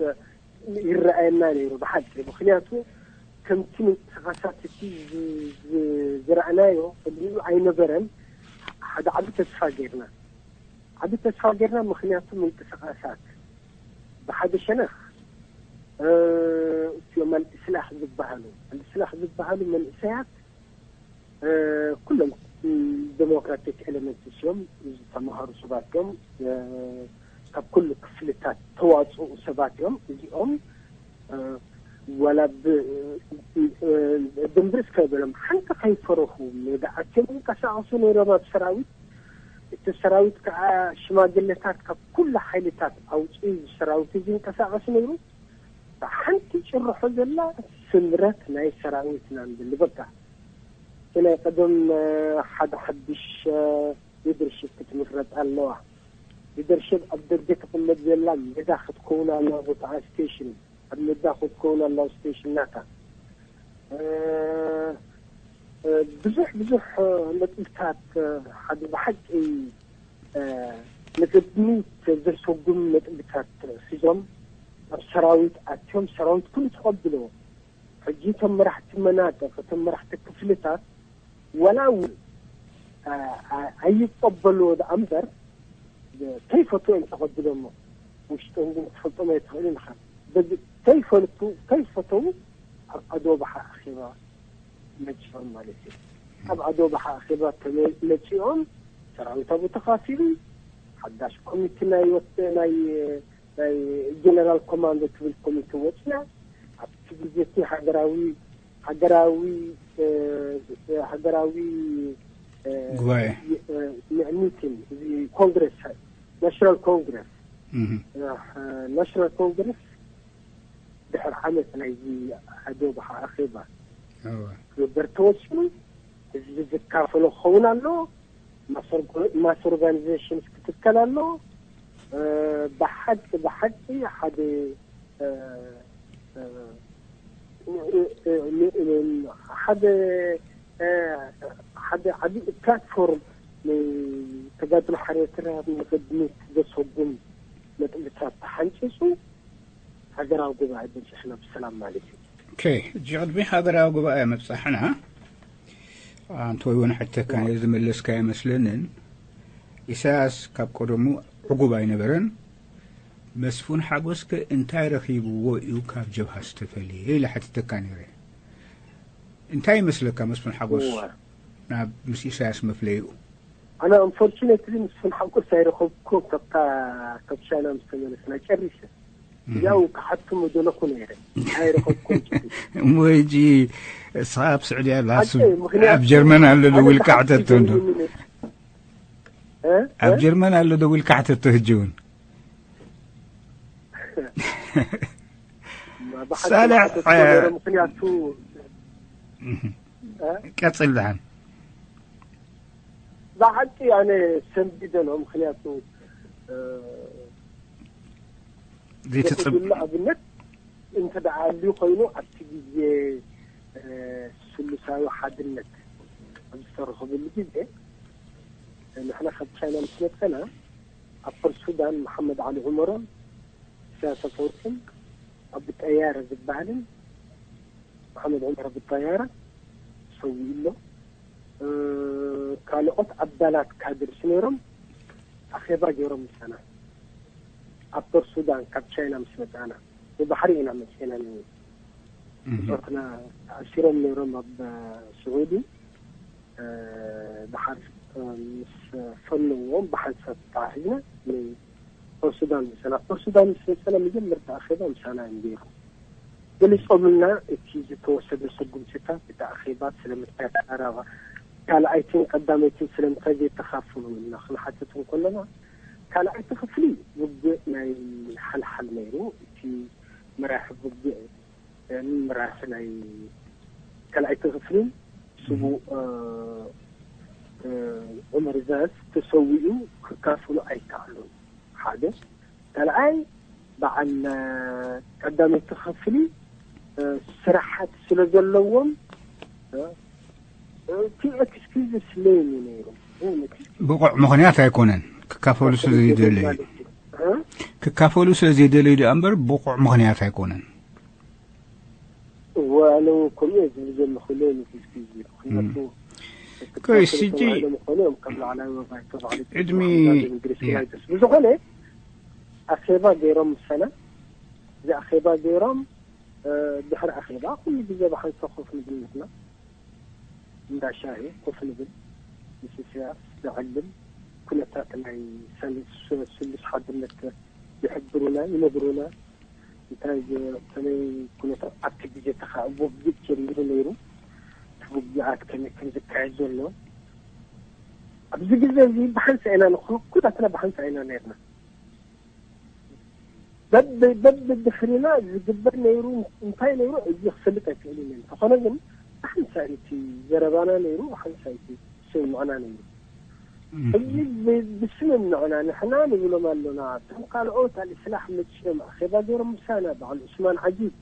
ይረኣየና ነይሩ ብሓቂ ምክንያቱ ከምቲ ምንቅስቃሳት እቲ ዝረኣናዮ ቀዲሙ ኣይነበረን ሓደ ዓቢ ተስፋ ገይርና ዓቢ ተስፋ ገይርና ምክንያቱ ምንቅስቃሳት ብሓደ ሸነኽ እቲኦም ኣልእስላሕ ዝበሃሉ ኣልእስላሕ ዝበሃሉ መንእሰያት ኩሎም ዴሞክራቲክ ኤሌመንትስ እዮም፣ ዝተምሃሩ ሰባት እዮም፣ ካብ ኩሉ ክፍልታት ተዋፅኡ ሰባት እዮም። እዚኦም ዋላ ብድምብርስ ከይበሎም ሓንቲ ከይፈረኹ ሜዳ ኣትዮም ይንቀሳቐሱ ነይሮም ኣብ ሰራዊት። እቲ ሰራዊት ከዓ ሽማግለታት ካብ ኩሉ ሓይልታት ኣውፅኡ ሰራዊት እዚ ይንቀሳቐስ ነይሩ። ሓንቲ ጭርሖ ዘላ ስምረት ናይ ሰራዊትና ንብል በቃ። እቲ ናይ ቀደም ሓደ ሓድሽ ሊደርሽፕ ክትምረፅ ኣለዋ። ሊደርሽፕ ኣብ ደገ ትቕመጥ ዘላ ሜዳ ክትከውን ኣለዋ። ቦታኣ ስቴሽን ኣብ ሜዳ ክትከውን ኣለዋ። ስቴሽን ናታ ብዙሕ ብዙሕ ነጥብታት ሓደ ብሓቂ ንቅድሚት ዘሰጉም ነጥብታት ሒዞም ኣብ ሰራዊት ኣትዮም ሰራዊት ኩሉ ተቐብሎ። ሕጂ እቶም መራሕቲ መናጥቕ እቶም መራሕቲ ክፍልታት ዋላ እውን ኣይቀበልዎ ደኣ እምበር ከይፈትዎ እዮም ተቐብሎሞ። ውሽጦም ግን ክትፈልጦም ኣይትኽእልን ኢኻ። በዚ ከይፈልጡ ከይፈተዉ ኣብ ኣደባባሓ ኣኼባ መጺኦም ማለት እዩ። ኣብ ኣደባባሓ ኣኼባ መጺኦም ሰራዊት ኣብኡ ተኻፊሉ ሓዳሽ ኮሚቴ ናይ ወት ናይ ናይ ጀነራል ኮማንዶ ትብል ኮሚቴ ወፅያ ኣብቲ ግዜ እቲ ሃገራዊ ሃገራዊ ሃገራዊ ጉባኤ ሚቲን እዚ ኮንግረስ ናሽናል ኮንግረስ እህ ናሽናል ኮንግረስ ድሕር ዓመት ናይዚ ኣደባባሓ ኣኼባ እወ ክግበር ተወሲኑ። ህዝቢ ዝካፈሎ ክኸውን ኣሎ። ማስ ኦርጋኒዜሽንስ ክትከል ኣሎ። ብሓቂ ብሓቂ ሓደ ሓደ ሓደ ዓብዪ ፕላትፎርም ንተጋድሎ ሓርነት ኤርትራ ንቕድሚት ዘሰጉም ነጥብታት ተሓንፂፁ ሃገራዊ ጉባኤ በፂሕና ብሰላም ማለት እዩ። ኦኬ፣ ሕጂ ቅድሚ ሃገራዊ ጉባኤ ምብፃሕና ኣንተ ወይ እውን ሕተካ ነዚ ዝመለስካ ኣይመስለንን። ኢሳያስ ካብ ቀደሙ ዕጉብ ኣይነበረን። መስፉን ሓጎስከ እንታይ ረኺብዎ እዩ ካብ ጀብሃ ዝተፈልየ ኢለ ሓቲተካ ነይረ። እንታይ ይመስለካ መስፉን ሓጎስ እወ። ናብ ምስ ኢሳያስ መፍለይኡ? ኣነ ኣንፎርቹኔትሊ መስፉን ሓጎስ ኣይረኸብኩ ካብታ ካብ ቻይና ምስ ተመለስና ጨሪሰ ያው ክሓትም ደለኹ ነይረ ኣይረኸብኩ። እሞ ሕጂ እስኻ ኣብ ስዑድያ ኣለሃሱ ሓቂ፣ ምኽንያቱ ኣብ ጀርመን ኣሎ ዶ ኣነ ውልቃ ብሓቂ ሕተቶ እንዶ ጀርመን እ? ኣብ እ? ጀርመን ኣሎ ዶ ውልቃ ሕተቶ ሕጂ እውን? ብሓቂ ሳልሕ፣ ብሓቂ እ፣ ነይረ፣ ምኽንያቱ እ? ቀጽል ደሓን። ብሓቂ ኣነ ሰንቢደ ነው። ምኽንያቱ እ፣ ዘይትጽብ ዘኽብሉ ኣብነት እንተ ደኣ ኣልዩ ኮይኑ ኣብቲ ግዜ እ፣ ስሉሳዊ ሓድነት ኣብ ዝተረኸበሉ ግዜ ንሕና ካብ ቻይና ምስ መፀና ኣብ ፖርት ሱዳን መሓመድ ዓሊ ዑመሮን ኢሳያስ ኣፈወርቅን ኣብ ጠያረ ዝበሃልን መሓመድ ዑመር ኣብ ጠያረ ሰዊኡ ኣሎ። እ፣ ካልኦት ኣባላት ካድርስ ነይሮም ኣኼባ ገይሮም ምሳና ኣብ ፖርት ሱዳን ካብ ቻይና ምስ መፃና ብባሕሪ ኢና መፅና ነይሩ። እህ። ብፆትና ተኣሲሮም ነይሮም ኣብ ስዑዲ እ፣ ድሓር እ፣ ምስ ፈነዎም ብሓንሳብ ተታሒዝና ንፖርት ሱዳን ምሰና ፖርት ሱዳን ምስ መፀና መጀመርታ ኣኼባ ምሳና እዮም ገይሮም። ገሊፆምልና እቲ ዝተወሰደ ስጉምትታት እቲ ኣኼባ ስለምንታይ ተዛረባ ካልኣይትን ቀዳመይትን ስለምንታይ ዘይተኻፍሉ ኢልና ክንሓትት እንከለና ካልኣይቲ ክፍሊ ውግእ ናይ ሓልሓል ነይሩ። እቲ መራሒ ውግእ መራሒ ናይ ካልኣይቲ ክፍሊ ስዉእ ዑመር ዛዝ ተሰዊኡ ክካፍሉ ኣይከኣሉን። ሓደ ካልኣይ በዓል ቀዳመይቲ ክፍሊ ስራሓት ስለ ዘለዎም እቲ ኤክስኪውዝስ ሌም እዩ ነይሩ። ብቑዕ ምኽንያት ኣይኮነን ክካፈሉ ስለ ዘይደለዩ ክካፈሉ ስለ ዘይደለዩ ደኣ እምበር ብቑዕ ምኽንያት ኣይኮነን። እወ ኣነ እውን ከምኡ እየ ዝብል ዘለኹ ሌም እዩ ኤክስኪውዝ ምኽንያቱ ቆይ፣ ስጂ ምኾኑ እዮም ከም ላዕላይ ወባይ ተባዕሉ ዕድሚ ብዝኾነ ኣኼባ ገይሮም ምሰና እዚ ኣኼባ ገይሮም ድሕሪ ኣኼባ ኩሉ ግዜ ብሓንሳ ኮፍ ንብል ንሕና እንዳ ሻሂ ኮፍ ንብል ሩስያ ዘዕልል ኩነታት ናይ ሰልስ-፣ ስሉስ ሓድነት ይሕብሩና፣ ይነግሩና። እንታይ ዝ-፣ ከመይ ኩነታት ኣብቲ ግዜ ተኻእቦ ግጭት ጀሚሩ ነይሩ፣ እቲ ውግኣት ከመይ ከም ዝካየድ ዘሎ ኣብዚ ግዜ እዚ ብሓንሳእ ኢና ንኹ-፣ ኩላትና ብሓንሳእ ኢና ነርና። በብ-፣ በብድሕሪና ዝግበር ነይሩ እንታይ ነይሩ እዚ ክፈልጥ ኣይክእልን እየ። እንተኾነ ግን ብሓንሳእ እቲ ዘረባና ነይሩ፣ ብሓንሳእ እቲ ስምምዕና ነይሩ። ሕጂ ብ-፣ ብስምምዕና ንሕና ንብሎም ኣሎና። እቶም ካልኦት ኣልእስላሕ መጺኦም ኣኼባ ገይሮም ምሳና፣ በዓል ዑስማን ዓጂብ፣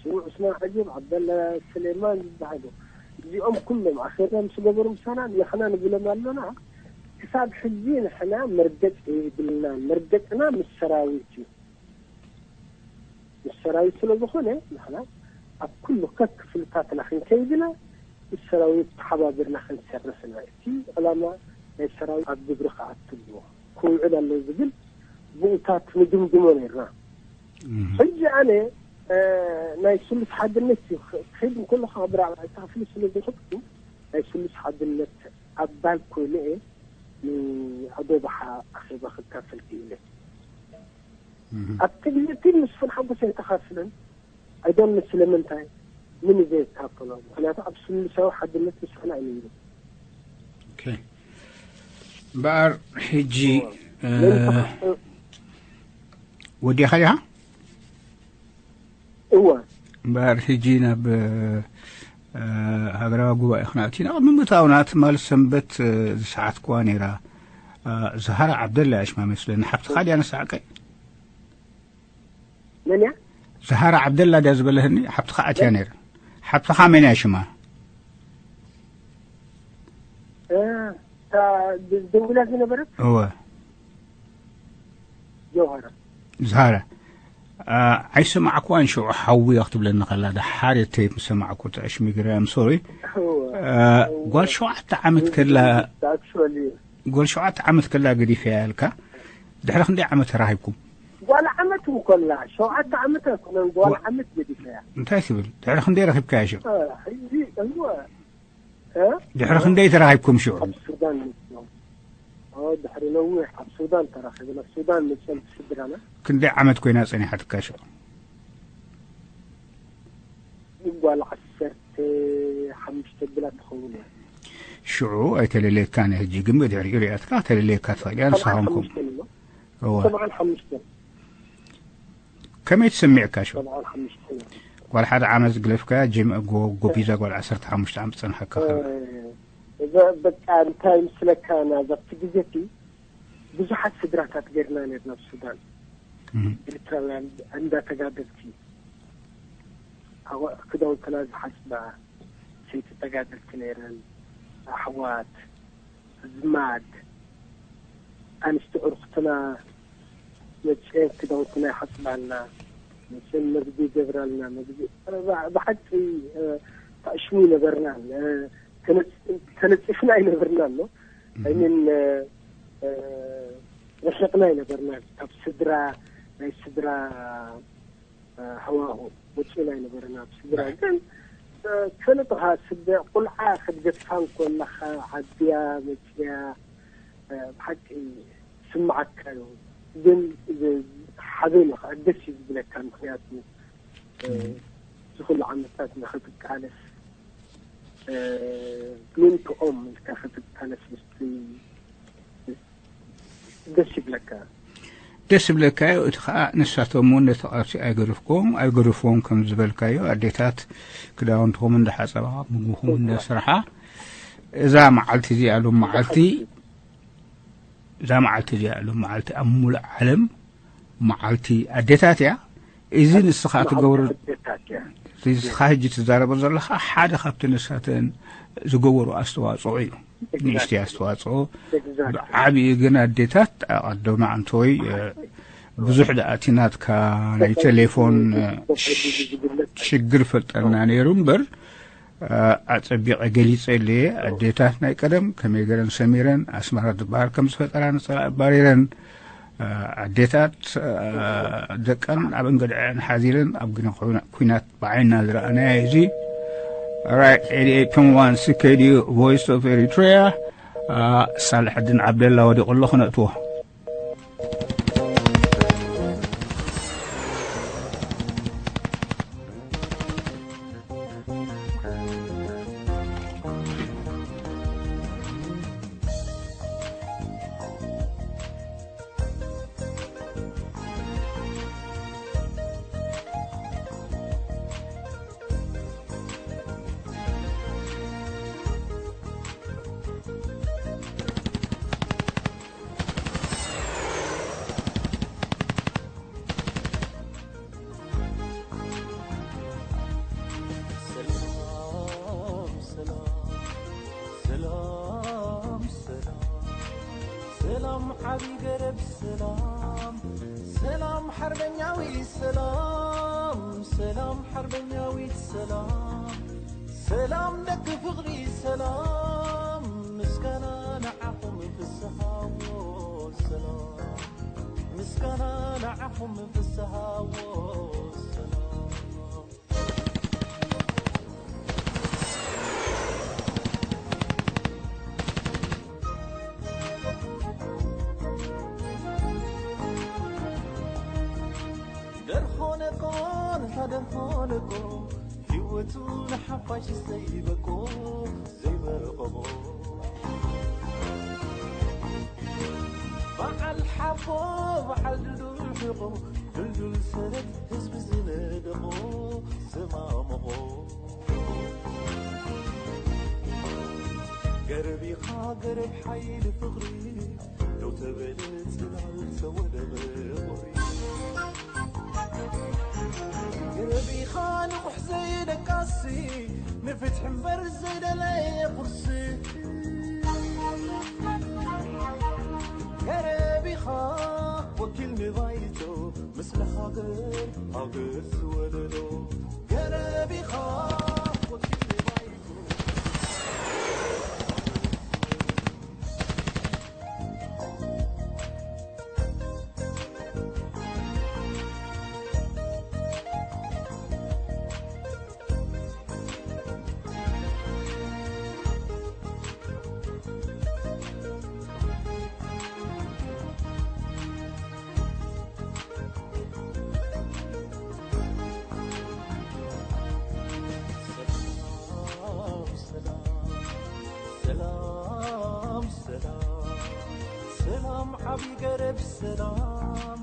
ስሙ ዑስማን ዓጂብ፣ ዓብደላ ስሌማን ዝበሃሉ፣ እዚኦም ኩሎም ኣኼባ ምስ ገበሩ ምሳና፣ ንሕና ንብሎም ኣሎና። ክሳብ ሕጂ ንሕና መርገጽ የብልናን። መርገጽና ምስ ሰራዊት እዩ። ምስ ሰራዊት ስለ ዝኾነ፣ ንሕና ኣብ ኩሉ ከክፍልታትና ክንከይድ ኢና፣ ምስ ሰራዊት ተሓባቢርና ክንሰርሕ ኢና። እቲ ዕላማ ናይ ሰራዊት ኣብ ግብሪ ክኣቱ ኣለዎ፣ ክውዕል ኣለዎ ዝብል ብኡታት ንድምድሞ ነይርና። እም። ሕጂ ኣነ፣ እ፣ ናይ ስሉስ ሓድነት እዩ። ክ-፣ ክኸይድ እንከለኹ ኣብ ራብዓይቲ ክፍሊ ስለ ዝኸድኩ፣ ናይ ስሉስ ሓድነት ኣባል ኮይነ እየ ንኣቦ ባሓ ኣኼባ ክካፈል ክኢለ። እም። ኣብቲ ግዜ እቲ ምስፍን ሓጎስ ኣይተኻፍለን። ኣይዶን ስለምንታይ ምን ዘይካፈሎ፣ ምክንያቱ ኣብ ስሉሳዊ ሓድነት ምስፍን ኣይነይሩ። ኦኬ። እምበኣር ሕጂ፣ እ፣ ምን ተኸፍል? ወዲኻ ዲኻ? እወ። እምበኣር ሕጂ ናብ፣ እ፣ ሃገራዊ ጉባኤ ክንኣቱ ኢና። ቅድሚ ምእታውና ትማሊ ሰንበት፣ እ፣ ዝሰዓትክዋ ነይራ። እ፣ ዝሃራ ዓብደላ እያ ሽማ መስለኒ። ሓብትኻ ድያ ንስሓቀይ? መን እያ? ዝሃራ ዓብደላ ድያ ዝበለህኒ? ሓብትኻ ኣትያ ነይራ። ሓብትኻ መን እያ ሽማ? እ፣ እታ ድ-፣ ደዊላ ዝነበረት? እወ። ጀውሃራ። ዝሃራ። ኣ፣ ኣይሰማዕክዋን ሽዑ ሓዊ እያ ክትብለኒ ከላ፣ ደሓር እየ ቴፕ ሰማዕኩ፣ ትዕሽሚ ግረ፣ I'm sorry። እወ። ኣ፣ እወ። ጓል ሸውዓተ ዓመት ከላ፣ Actually። ጓል ሸውዓተ ዓመት ከላ ገዲፈያ ያልካ፣ ድሕሪ ክንደይ ዓመት ተራኺብኩም? ጓል ዓመት እንኮላ፣ ሸውዓተ ዓመት ኣይኮነን፣ ጓል ጓ-፣ ዓመት ገዲፈያ። እንታይ ትብል? ድሕሪ ክንደይ ረኺብካያ ሽዑ? እ፣ ሕጂ፣ እወ። እ? ድሕሪ ክንደይ ተራኺብኩም ሽዑ? ኣብ ሱዳን መጺኦም። ኦ፣ ድሕሪ ነዊሕ ኣብ ሱዳን ተራኺብና። ሱዳን መጺኦም ስድራና። ክንደይ ዓመት ኮይና ጸኒሓትካ ሽዑ? ጓል ዓሰርተ ሓሙሽተ ብላ ትኸውን እያ። ሽዑ ኣይተለለየካን እያ። ሕጂ ግን ብድሕሪኡ ሪኣትካ ተለለየካ ትኽእል እያ። ንስኻ ሰብዓን ኾንኩም። ሓሙሽተን እሞ። እወ። ሰብዓን ሓሙሽተን። ከመይ ተሰሚዕካ ሽዑ? ሰብዓን ሓሙሽተን። ጓል ሓደ ዓመት ዝግለፍካያ ጀም-፣ ጎ-፣ ጎቢዛ ጓል ዓሰርተ ሓሙሽተ ዓመት ጸንሓካ እ፣ ከላ። እዛ በቃ እንታይ ምስለካ፣ ናብቲ ግዜ እቲ ብዙሓት ስድራታት ገርና ነርና ኣብ ሱዳን። እም። ኤርትራውያን እንዳተጋደልቲ ኣዋ-፣ ክዳውንትና ዝሓጽባ ሰይቲ ተጋደልቲ ነይረን። ኣሕዋት፣ ኣዝማድ፣ ኣንስቲ ዕርኩትና መጽኤን ክዳውንትና ይሓጽባልና፣ መጽኤን መግቢ ይገብራልና፣ መግቢ፣ ብ-፣ ብሓቂ፣ እ፣ ታእሽሙ ይነበርናን፣ እ፣ ተነጽ-፣ ተነጺፍና ኣይነበርናን ነው። እም። ኣይሚን፣ እ፣ እ፣ ርሒቕና ኣይነበርናን። ካብ ስድራ፣ ናይ ስድራ፣ እ፣ ሃዋሁ ወጺእና ኣይነበርና። ኣብ ስድራ ግን፣ እ፣ ትፈልጥ ኢኻ፣ ስደ-፣ ቁልዓ ክትገድፋ እንከለኻ ዓብያ መጽያ፣ እ፣ ብሓቂ ስምዓካ እዩ። ግን ዝ-፣ ሓዘን እዩ ከዓ ደስ እዩ ዝብለካ፣ ምኽንያቱ፣ እ፣ እም። እዚ ኩሉ ዓመታት ንኽትቃለስ፣ እ፣ ምእንትኦም ኢልካ ክትቃለስ ምስቲ ደስ ይብለካ። ደስ ይብለካ እዩ። እቲ ኸኣ ንሳቶም እውን ነቲ ቃልሲ ኣይገደፍክዎም፣ ኣይገደፍዎም ከም ዝበልካዮ፣ ኣዴታት ክዳውንትኹም እንዳሓጸባ፣ ምግብኹም እንዳሰርሓ፣ እዛ መዓልቲ እዚኣ ሎም መዓልቲ፣ እዛ መዓልቲ እዚኣ ሎም መዓልቲ ኣብ ሙሉእ ዓለም መዓልቲ ኣዴታት እያ። እዚ ንስኻ ትገብሮ፣ ኣዴታት እያ። እዚ ንስኻ ሕጂ ትዛረቦ ዘለኻ ሓደ ካብቲ ንሳተን ዝገበሩ ኣስተዋጽኦ እዩ። ንእሽተይ ኣስተዋጽኦ። ኤግዛክትሊ። ብዓቢኡ ግን ኣዴታት ኣቐደማ ኣንቶይ፣ እ፣ ብዙሕ ደኣ እቲ ናትካ ናይ ቴሌፎን፣ እ፣ ሽ-፣ ሽግር ፈጠርና ነይሩ እምበር፣ እ፣ ኣጸቢቐ ገሊጸ ኣለየ። ኣዴታት ናይ ቀደም ከመይ ገረን ሰሚረን ኣስመራ ዝበሃል ከም ዝፈጠራ ነጸላ ኣባሪረን፣ እ፣ ኣዴታት፣ እ፣ ደቀን ኣብ እንግድዐን ሓዚለን ኣብ ግና ኩና-፣ ኩናት ብዓይንና ዝረኣናዮ እዚ። Right, eighty-eight point one C K D U, Voice of Eritrea. ሳልሐዲን ዓብደላ ወዲቑ ኣሎ፣ ክነእትዎ። ሰላም ሰላም ሰላም ሰላም ሰላም ዓቢ ገረብ ሰላም ሰላም ሓርበኛዊ ሰላም ሰላም ሓርበኛዊት ሰላም ሰላም ደቂ ፍቕሪ ሰላም ምስጋና ንዓኹም ፍስሃዎ ሰላም ምስጋና ንዓኹም ፍስሃዎ ሰላም ደርሆነቆ ንታ ደርሆነቆ ህይወቱ ንሓፋሽ ዘይበቆ ዘይበረቐቦ በዓል ሓቦ በዓል ድዱል ሕቖ ድልዱል ሰረት ህዝቢ ዝነደቖ ዘማመቖ ገረብ ኢኻ ገረብ ሓይሊ ፍቕሪ ደው ተበል ጽላል ተወደበ ቁሪ ገረብ ኢኻ ንቑሕ ዘይደቃሲ ንፍትሒ እምበር ዘይደለየ ቁርሲ ገረብ ኢኻ ወኪል ንባይቶ ምስለ ሃገር ሃገር ዝወለዶ ገረብ ኢኻ ወኪል ንባይቶ ሰላም ሰላም ሰላም ሰላም ዓቢ ገረብ ሰላም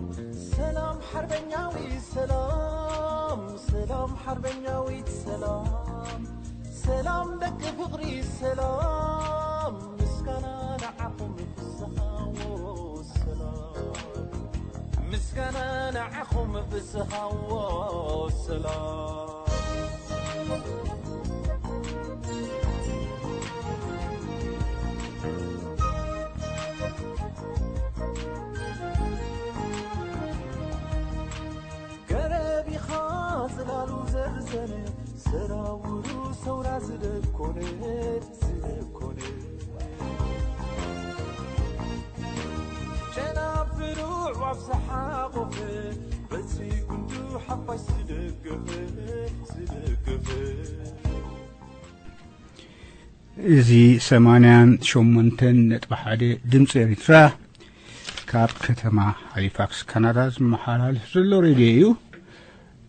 ሰላም ሓርበኛዊ ሰላም ሰላም ሓርበኛዊት ሰላም ሰላም ደቂ ፍቕሪ ሰላም ምስጋና ንዓኹም ፍስሃዎ ሰላም ምስጋና ንዓኹም ፍስሃዎ ሰላም ገረብ ኢኻ ጽላሉ ዘርዘነ ሰራውሩ ሰውራ ዝደኮነ ዝደኮነ ጨናፍሩ ኣዕዋፍ ዝሓቖፈ በዚ ጉንዱ ሓፋሽ ዝደገፈ ዝደገፈ እዚ ሰማንያን ሸሞንተን ነጥቢ ሓደ ድምፂ ኤሪትራ ካብ ከተማ ሃሊፋክስ ካናዳ ዝመሓላልፍ ዘሎ ሬድዮ እዩ።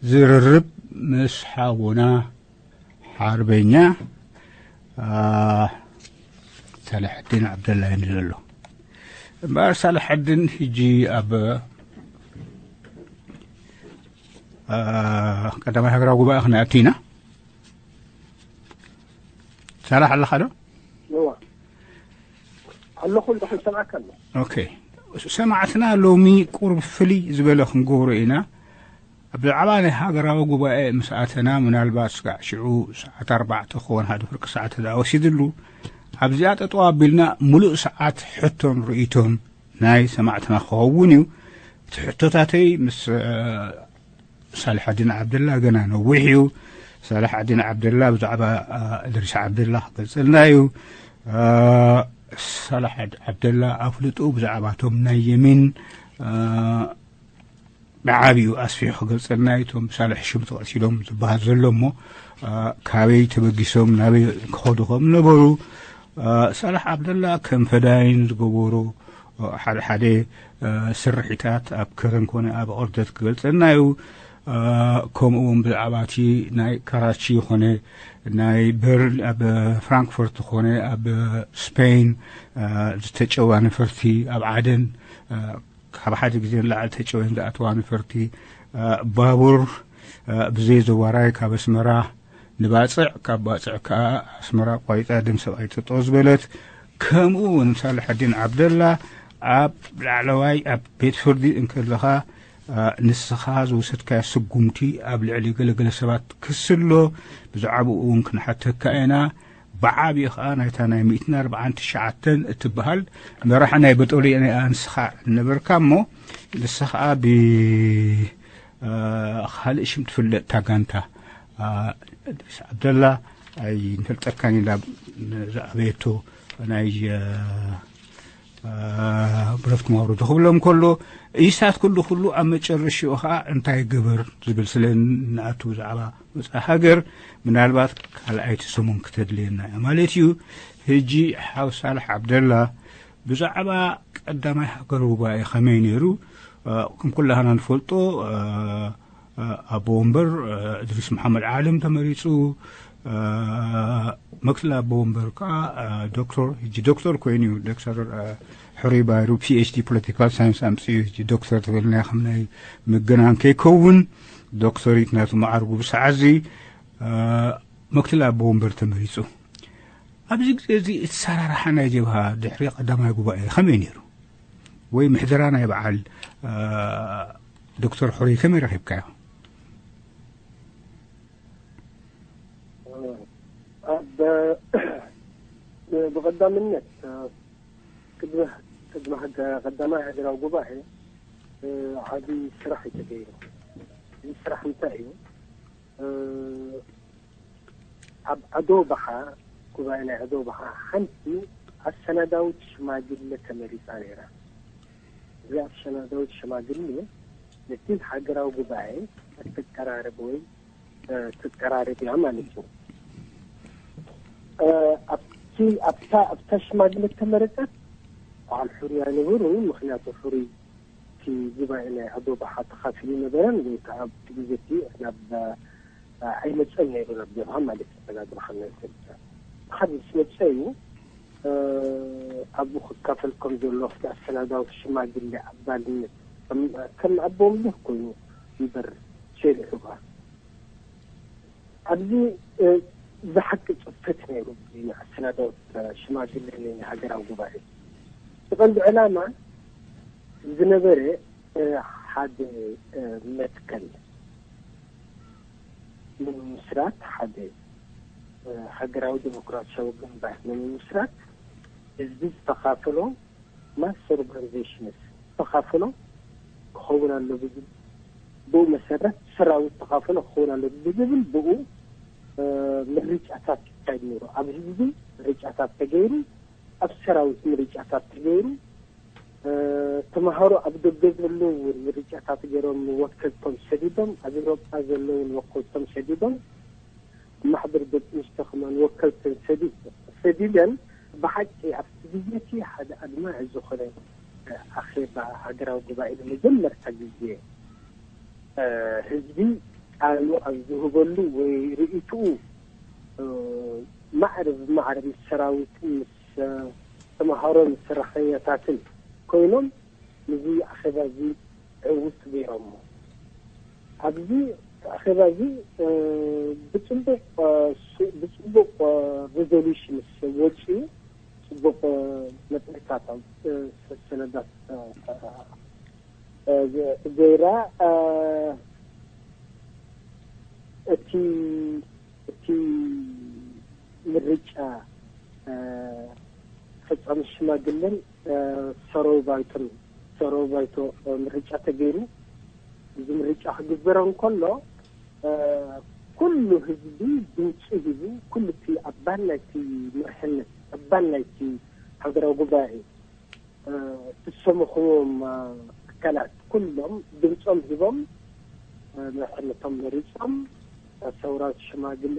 ዝርርብ ምስ ሓውና ሓርበኛ ሳልሐዲን ዓብደላ እዩ ዘሎ። እምበኣር ሳልሐዲን ሕጂ ኣብ ቀዳማይ ሃገራዊ ጉባኤ ክንኣቱ ኢና። ሳላሕ ኣለኻ ዶ? ኣለኹ ኣለኹ፣ ይሰማዕካ ኣሎ። ኦኬ፣ ሰማዕትና ሎሚ ቁሩብ ፍልይ ዝበለ ክንገብሮ ኢና። ብዛዕባ ናይ ሃገራዊ ጉባኤ ምስ ኣተና፣ ምናልባት ስጋዕ ሽዑ ሰዓት ኣርባዕተ ክኸውን፣ ሓደ ፍርቂ ሰዓት ደኣ ወሲድሉ። ኣብዚኣ ጠጠው ኣቢልና፣ ምሉእ ሰዓት ሕቶን ርእይቶን ናይ ሰማዕትና ክኸውን እዩ። እቲ ሕቶታተይ ምስ ሳልሓዲን ዓብደላ ገና ነዊሕ እዩ። ሳልሓዲን ዓብደላ ብዛዕባ እድሪስ ዓብደላ ክገልጸልና እዩ። ሳልሓድ ዓብደላ ኣፍልጡ ብዛዕባቶም ናይ የሚን ብዓብዩ ኣስፊሑ ክገልጸልና እዩ። እቶም ብሳልሕ ሽም ተቐቲሎም ዝበሃል ዘሎ እሞ ካበይ ተበጊሶም ናበይ ክኸዱ ከም ነበሩ ሳልሕ ዓብደላ ከም ፈዳይን ዝገበሮ ሓደ ሓደ ስርሒታት ኣብ ከረን ኮነ ኣብ ኦርደት ክገልጸልና እዩ። ከምኡ እውን ብዛዕባ እቲ ናይ ካራቺ ኮነ ናይ በርል ኣብ ፍራንክፈርት ኮነ ኣብ ስፔን ዝተጨዋ ነፈርቲ ኣብ ዓደን ካብ ሓደ ግዜ ንላዕሊ ተጨወን ዝኣተዋ ነፈርቲ ባቡር ብዘይ ዘዋራይ ካብ ኣስመራ ንባጽዕ ካብ ባጽዕ ከኣ ኣስመራ ቋይጣ ደም ሰብኣይ ጠጠው ዝበለት። ከምኡ እውን ሳልሐዲን ዓብደላ ኣብ ላዕለዋይ ኣብ ቤት ፍርዲ እንከለኻ ንስኻ ዝወሰድካዮ ስጉምቲ ኣብ ልዕሊ ገለገለ ሰባት ክስሎ ብዛዕባኡ እውን ክንሓተካ ኢና። ብዓብዪ ኸዓ ናይታ ናይ ሚእትን ኣርባዓን ትሽዓተን እትበሃል መራሒ ናይ በጦልያ ንስኻ ነበርካ እሞ ንስኻ ብ ካልእ ሽም ትፍለጥ እታ ጋንታ እድሪስ ዓብደላ ኣይንፈልጠካን ኢላ ዝኣበየቶ ናይ ብረትኩም ኣውርዱ ክብሎም ከሎ ኢሳት ኩሉ ኩሉ ኣብ መጨረሽኡ ከዓ እንታይ ግብር ዝብል ስለ ንኣቱ ብዛዕባ መፅኣ ሃገር ምናልባት ካልኣይቲ ሰሙን ክተድልየና እያ ማለት እዩ። ሕጂ ሓው ሳልሕ ዓብደላ ብዛዕባ ቀዳማይ ሃገር ጉባኤ ከመይ ነይሩ? ከም ኩላህና ንፈልጦ ኣቦ ወንበር እድሪስ መሓመድ ዓለም ተመሪፁ። መክትል ኣቦ ወንበር ከዓ ዶክተር ሕጂ ዶክተር ኮይኑ እዩ። ዶክተር ሕሩይ ባይሩ ፒኤችዲ ፖለቲካል ሳይንስ ኣምፅኡ ሕጂ ዶክተር ተበልና ከም ናይ ምግናን ከይከውን ዶክተሪት ናቱ መዓርጉ ብሰዓዚ መክትል ኣቦ ወንበር ተመሪፁ። ኣብዚ ግዜ እዚ እቲ ሰራርሓ ናይ ጀብሃ ድሕሪ ቀዳማይ ጉባኤ ከመይ ነይሩ? ወይ ምሕደራ ናይ በዓል ዶክተር ሕሩይ ከመይ ረኺብካዮ? ኣብ ብቐዳምነት ቅድሚ ቅድሚ ቀዳማይ ሃገራዊ ጉባኤ ዓቢ ስራሕ እዩ ተገይሩ። እዚ ስራሕ እንታይ እዩ? ኣብ ዓዶ ባሓ ጉባኤ ናይ ዓዶ ባሓ ሓንቲ ኣሰናዳዊት ሽማግለ ተመሪፃ ነይራ። እዚ ኣሰናዳዊት ሽማግለ ነቲ ሃገራዊ ጉባኤ እትቀራረብ ወይ ትቀራረብ እያ ማለት እዩ። ኣብቲ ኣብታ ኣብታ ሽማግለ ተመረፀት በዓል ሕሩይ ኣይነበሩን። ምክንያቱ ሕሩይ እቲ ጉባኤ ናይ ዓዶ ባሓ ተኻፊሉ ነበረን ወይ ከዓ ኣብቲ ግዜ እቲ ናብ ኣይመፀን ነይሩ ናብ ጀብሃ ማለት እዩ። ተጋግባኻ ናይ ሰልቻ ብሓደ ምስ መፀ እዩ ኣብኡ ክካፈል ከም ዘሎ ኣብቲ ኣሰናዳዊ ሽማግሌ ኣባልነት ከም ኣቦም ልህ ኮይኑ እምበር ሸሪሑ ከዓ ኣብዚ ዝሓቂ ፅፈት ነይሩ ኣሰናዳዊ ሽማግሌ ሃገራዊ ጉባኤ ብቐንዲ ዕላማ ዝነበረ ሓደ መትከል ንምምስራት ሓደ ሃገራዊ ዲሞክራሲያዊ ግንባር ንምምስራት ህዝቢ ዝተኻፈሎ ማስ ኦርጋኒዜሽንስ ዝተኻፈሎ ክኸውን ኣሎ ብዝብል ብኡ መሰረት ሰራዊት ዝተኻፈሎ ክኸውን ኣሎ ብዝብል ብኡ ምርጫታት ይካየድ ነይሩ። ኣብ ህዝቢ ምርጫታት ተገይሩ፣ ኣብ ሰራዊት ምርጫታት ተገይሩ፣ ተምሃሮ ኣብ ደገ ዘለዉ እውን ምርጫታት ገይሮም ወከልቶም ሰዲዶም፣ ኣብ ኤውሮጳ ዘለዉ እውን ወከልቶም ሰዲዶም፣ ማሕበር ደቂ ኣንስትዮ ከማን ወከልተን ሰዲደን ብሓቂ ኣብቲ ግዜ እቲ ሓደ ኣድማዒ ዝኾነ ኣኼባ ሃገራዊ ጉባኤ ንመጀመርታ ግዜ ህዝቢ ቃሉ ኣብ ዝህበሉ ወይ ርእይትኡ ማዕረ ብማዕረ ምስ ሰራዊትን ምስ ተምሃሮን ሰራሕተኛታትን ኮይኖም ንዚ ኣኼባ እዚ ዕውት ገይሮሞ። ኣብዚ ኣኼባ እዚ ብፅቡቅ ብፅቡቅ ሪዞሉሽንስ ወፂኡ ፅቡቅ ነጥብታት ሰነዳት ገይራ እቲ እቲ ምርጫ ፈፃሚ ሽማግለን ሰረው ባይቶን ሰረው ባይቶ ምርጫ ተገይሩ እዚ ምርጫ ክግበር እንከሎ ኩሉ ህዝቢ ድምፂ ሂቡ ኩሉ እቲ ኣባል ናይቲ መርሕነት ኣባል ናይቲ ሃገራዊ ጉባኤ ትሰምኽዎም ትካላት ኩሎም ድምፆም ሂቦም መርሕነቶም መሪፆም ሰውራዊት ሽማግለ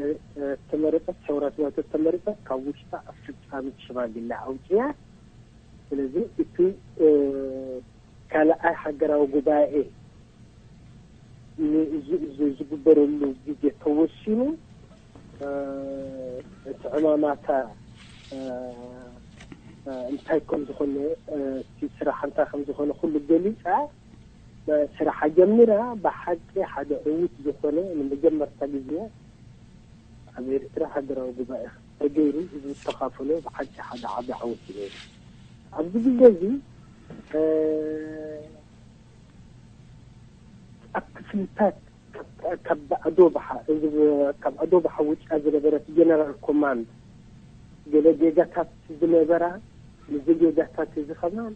ተመረጸት። ሰውራዊት ተመረጸት፣ ካብ ውሽጣ ኣስፈጻሚት ሽማግለ ኣውጽያ። ስለዚ እቲ ካልኣይ ሃገራዊ ጉባኤ ንእዚ እዚ ዝግበረሉ ግዜ ተወሲኑ፣ እቲ ዕማማታ እንታይ ከም ዝኾነ፣ እቲ ስራሕ እንታይ ከም ዝኾነ ኩሉ ገሊጻ፣ ስራሓ ጀሚራ። ብሓቂ ሓደ ዕዉት ዝኾነ ንመጀመርታ ግዜ ኣብ ኤርትራ ሃገራዊ ጉባኤ ተገይሩ ህዝቢ ዝተኻፈሎ ብሓቂ ሓደ ዓቢ ዓወት እዩ ነይሩ። ኣብዚ ግዜ እዚ ኣብ ክፍልታት ካብ ኣዶ ባሓ ካብ ኣዶ ባሓ ውጫ ዝነበረት ጀነራል ኮማንድ ገለ ጌጋታት ዝነበራ፣ ንዚ ጌጋታት እዚ ከማን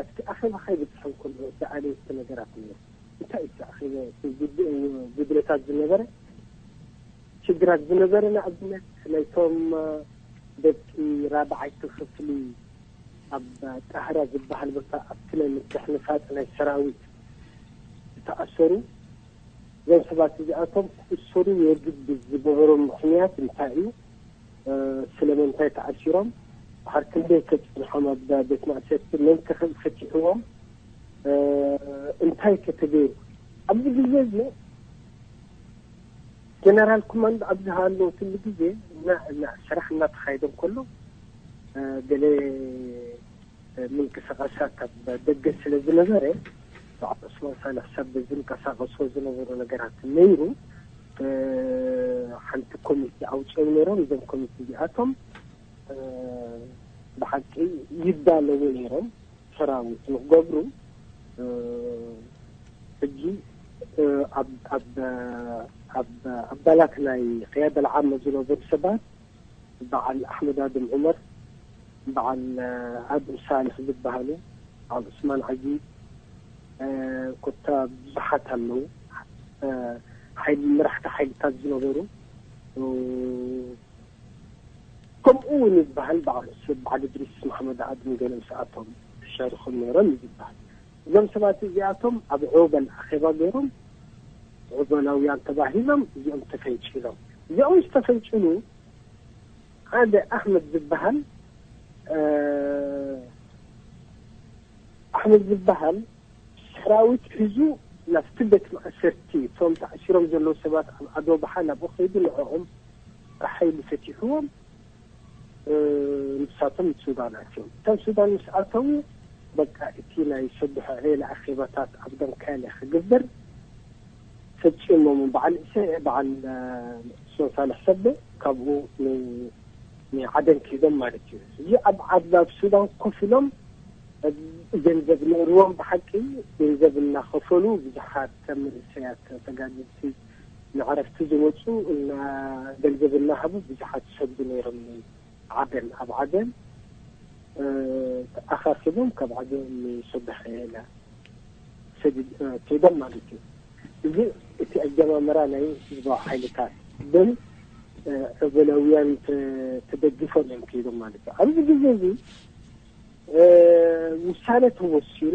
ኣብቲ ኣኼባ ከይብፅሐን ከሎ ዝኣለየቲ ነገራት እኒኦ። እንታይ እዩ እቲ ኣኼባ፣ እቲ ጉድ-፣ ጉድለታት ዝነበረ? ሽግራት ዝነበረ፣ ንኣብነት ናይቶም ደቂ ራብዓይቲ ክፍሊ ኣብ ጣህራ ዝበሃል ቦታ ኣብቲ ናይ ምትሕንፋጽ ናይ ሰራዊት ዝተኣሰሩ፣ እዞም ሰባት እዚኣቶም ክእሰሩ የግድድ ዝገበሮም ምኽንያት እንታይ እዩ? ስለምንታይ ተኣሲሮም? ድሓር ክንደይ ከ ጸኒሖም ኣብ ቤት ማእሰርቲ? መን ከ ፈቲሕዎም? እንታይ ከ ተገይሩ? ኣብዚ ግዜ እዚ ጀነራል ኮማንዶ ኣብ ዝሃለወትሉ ግዜ እና-፣ እና-፣ ስራሕ እናተኻየደ እንከሎ፣ ገለ ምንቅስቓሳት ኣብ ደገ ስለ ዝነበረ፣ ብዓል ዑስማን ሳልሕ ሰብ ዝንቀሳቐሶ ዝነበሩ ነገራት ነይሩ። ሓንቲ ኮሚቴ ኣውፅኦም ነይሮም። እዞም ኮሚቴ እዚኣቶም ብሓቂ ይዳለዉ ነይሮም ሰራዊት ንክገብሩ። ሕጂ ኣብ፣ ኣብ፣ ኣብ ኣባላት ናይ ቅያደ ልዓመ ዝነበሩ ሰባት በዓል ኣሕመድ ኣድም ዑመር፣ በዓል ኣድም ሳልሕ ዝበሃሉ፣ በዓል ዑስማን ዓጊ፣ ኮታ ብዙሓት ኣለዉ። ሓይሊ፣ መራሕቲ ሓይልታት ዝነበሩ፣ ከምኡ እውን ይበሃል። በዓል ዑስማን፣ በዓል እድሪስ መሓመድ ኣድም ገለ ምስኣቶም ተሻሪኾም ነይሮም እዩ ዝበሃል። እዞም ሰባት እዚኣቶም ኣብ ዖበል ኣኼባ ገይሮም ዖበላውያን ተባሂሎም እዚኦም ተፈንጭሎም። እዚኦም ምስ ተፈንጭሉ ሓደ ኣሕመድ ዝበሃል፣ ኣሕመድ ዝበሃል ሰራዊት ሒዙ ናብቲ ቤት ማእሰርቲ፣ እቶም ተኣሲሮም ዘለዉ ሰባት ኣብ ኣዶ ባሓ ናብኡ ከይዱ ንዕኦም ብሓይሊ ፈቲሕዎም። ንሳቶም ሱዳን ኣትዮም። እቶም ሱዳን ምስ ኣተዉ በቃ እቲ ናይ ሰዱሕ ዒላ ኣኼባታት ኣብ ደንካይለ ክግበር ፈጺሞም። በዓል እሰ-፣ በዓል ሶን ሳልሕ ሰብ ካብኡ ን-፣ ንዓደን ከይዶም ማለት እዩ። እዚ ኣብ ዓዲ ኣብ ሱዳን ኮፍ ኢሎም ገንዘብ ነይርዎም፣ ብሓቂ ገንዘብ እናኸፈሉ ብዙሓት ከም መንእሰያት ተጋደልቲ ንዕረፍቲ ዝመፁ እና ገንዘብ እናሃቡ ብዙሓት ይሰግዱ ነይሮም። ዓደን፣ ኣብ ዓደን ኣኻኺቦም ካብ ዓደን ንሰዱሕ ዒላ ሰዲድ-፣ ከይዶም ማለት እዩ። እዚ እቲ ኣጀማምራ ናይ ህዝባዊ ሓይልታት ግን ዑበላውያን ተ-፣ ተደጊፎም እዮም ከይዶም ማለት እዩ። ኣብዚ ግዜ እዚ ውሳነ ተወሲኑ።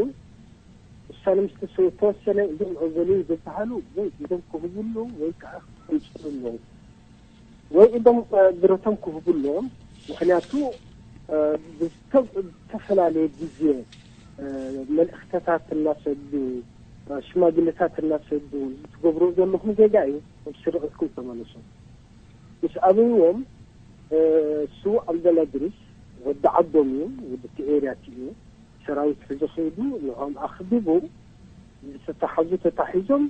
ውሳነ ምስ ተሰ-፣ ተወሰነ፣ እዞም ዑበልዩ ዝበሃሉ ወይ ኢዶም ክህቡ ኣለዎም ወይ ከዓ ክፍንጭሉ ኣለዎም። ወይ ኢዶም፣ እ፣ ብረቶም ክህቡ ኣለዎም። ምኽንያቱ፣ እ፣ ብዝተ-፣ ዝተፈላለየ ግዜ፣ እ፣ መልእኽተታት እናሰዱ፣ እ፣ ሽማግለታት እናሰዱ፣ "ትገብርዎ ዘለኹም ጌጋ እዩ፣ ኣብ ስርቕትኩም ተመለሱ." ምስ ኣበይዎም፣ እ፣ ስዉእ ኣብደላ ድሪስ ወዲ ዓዶም እዩ፣ ወዲ እቲ ኤርያት እዩ። ሰራዊት ሒዙ ከይዱ ንዕኦም ኣኽቢቡ፣ ዝተታሕዙ ተታሒዞም፣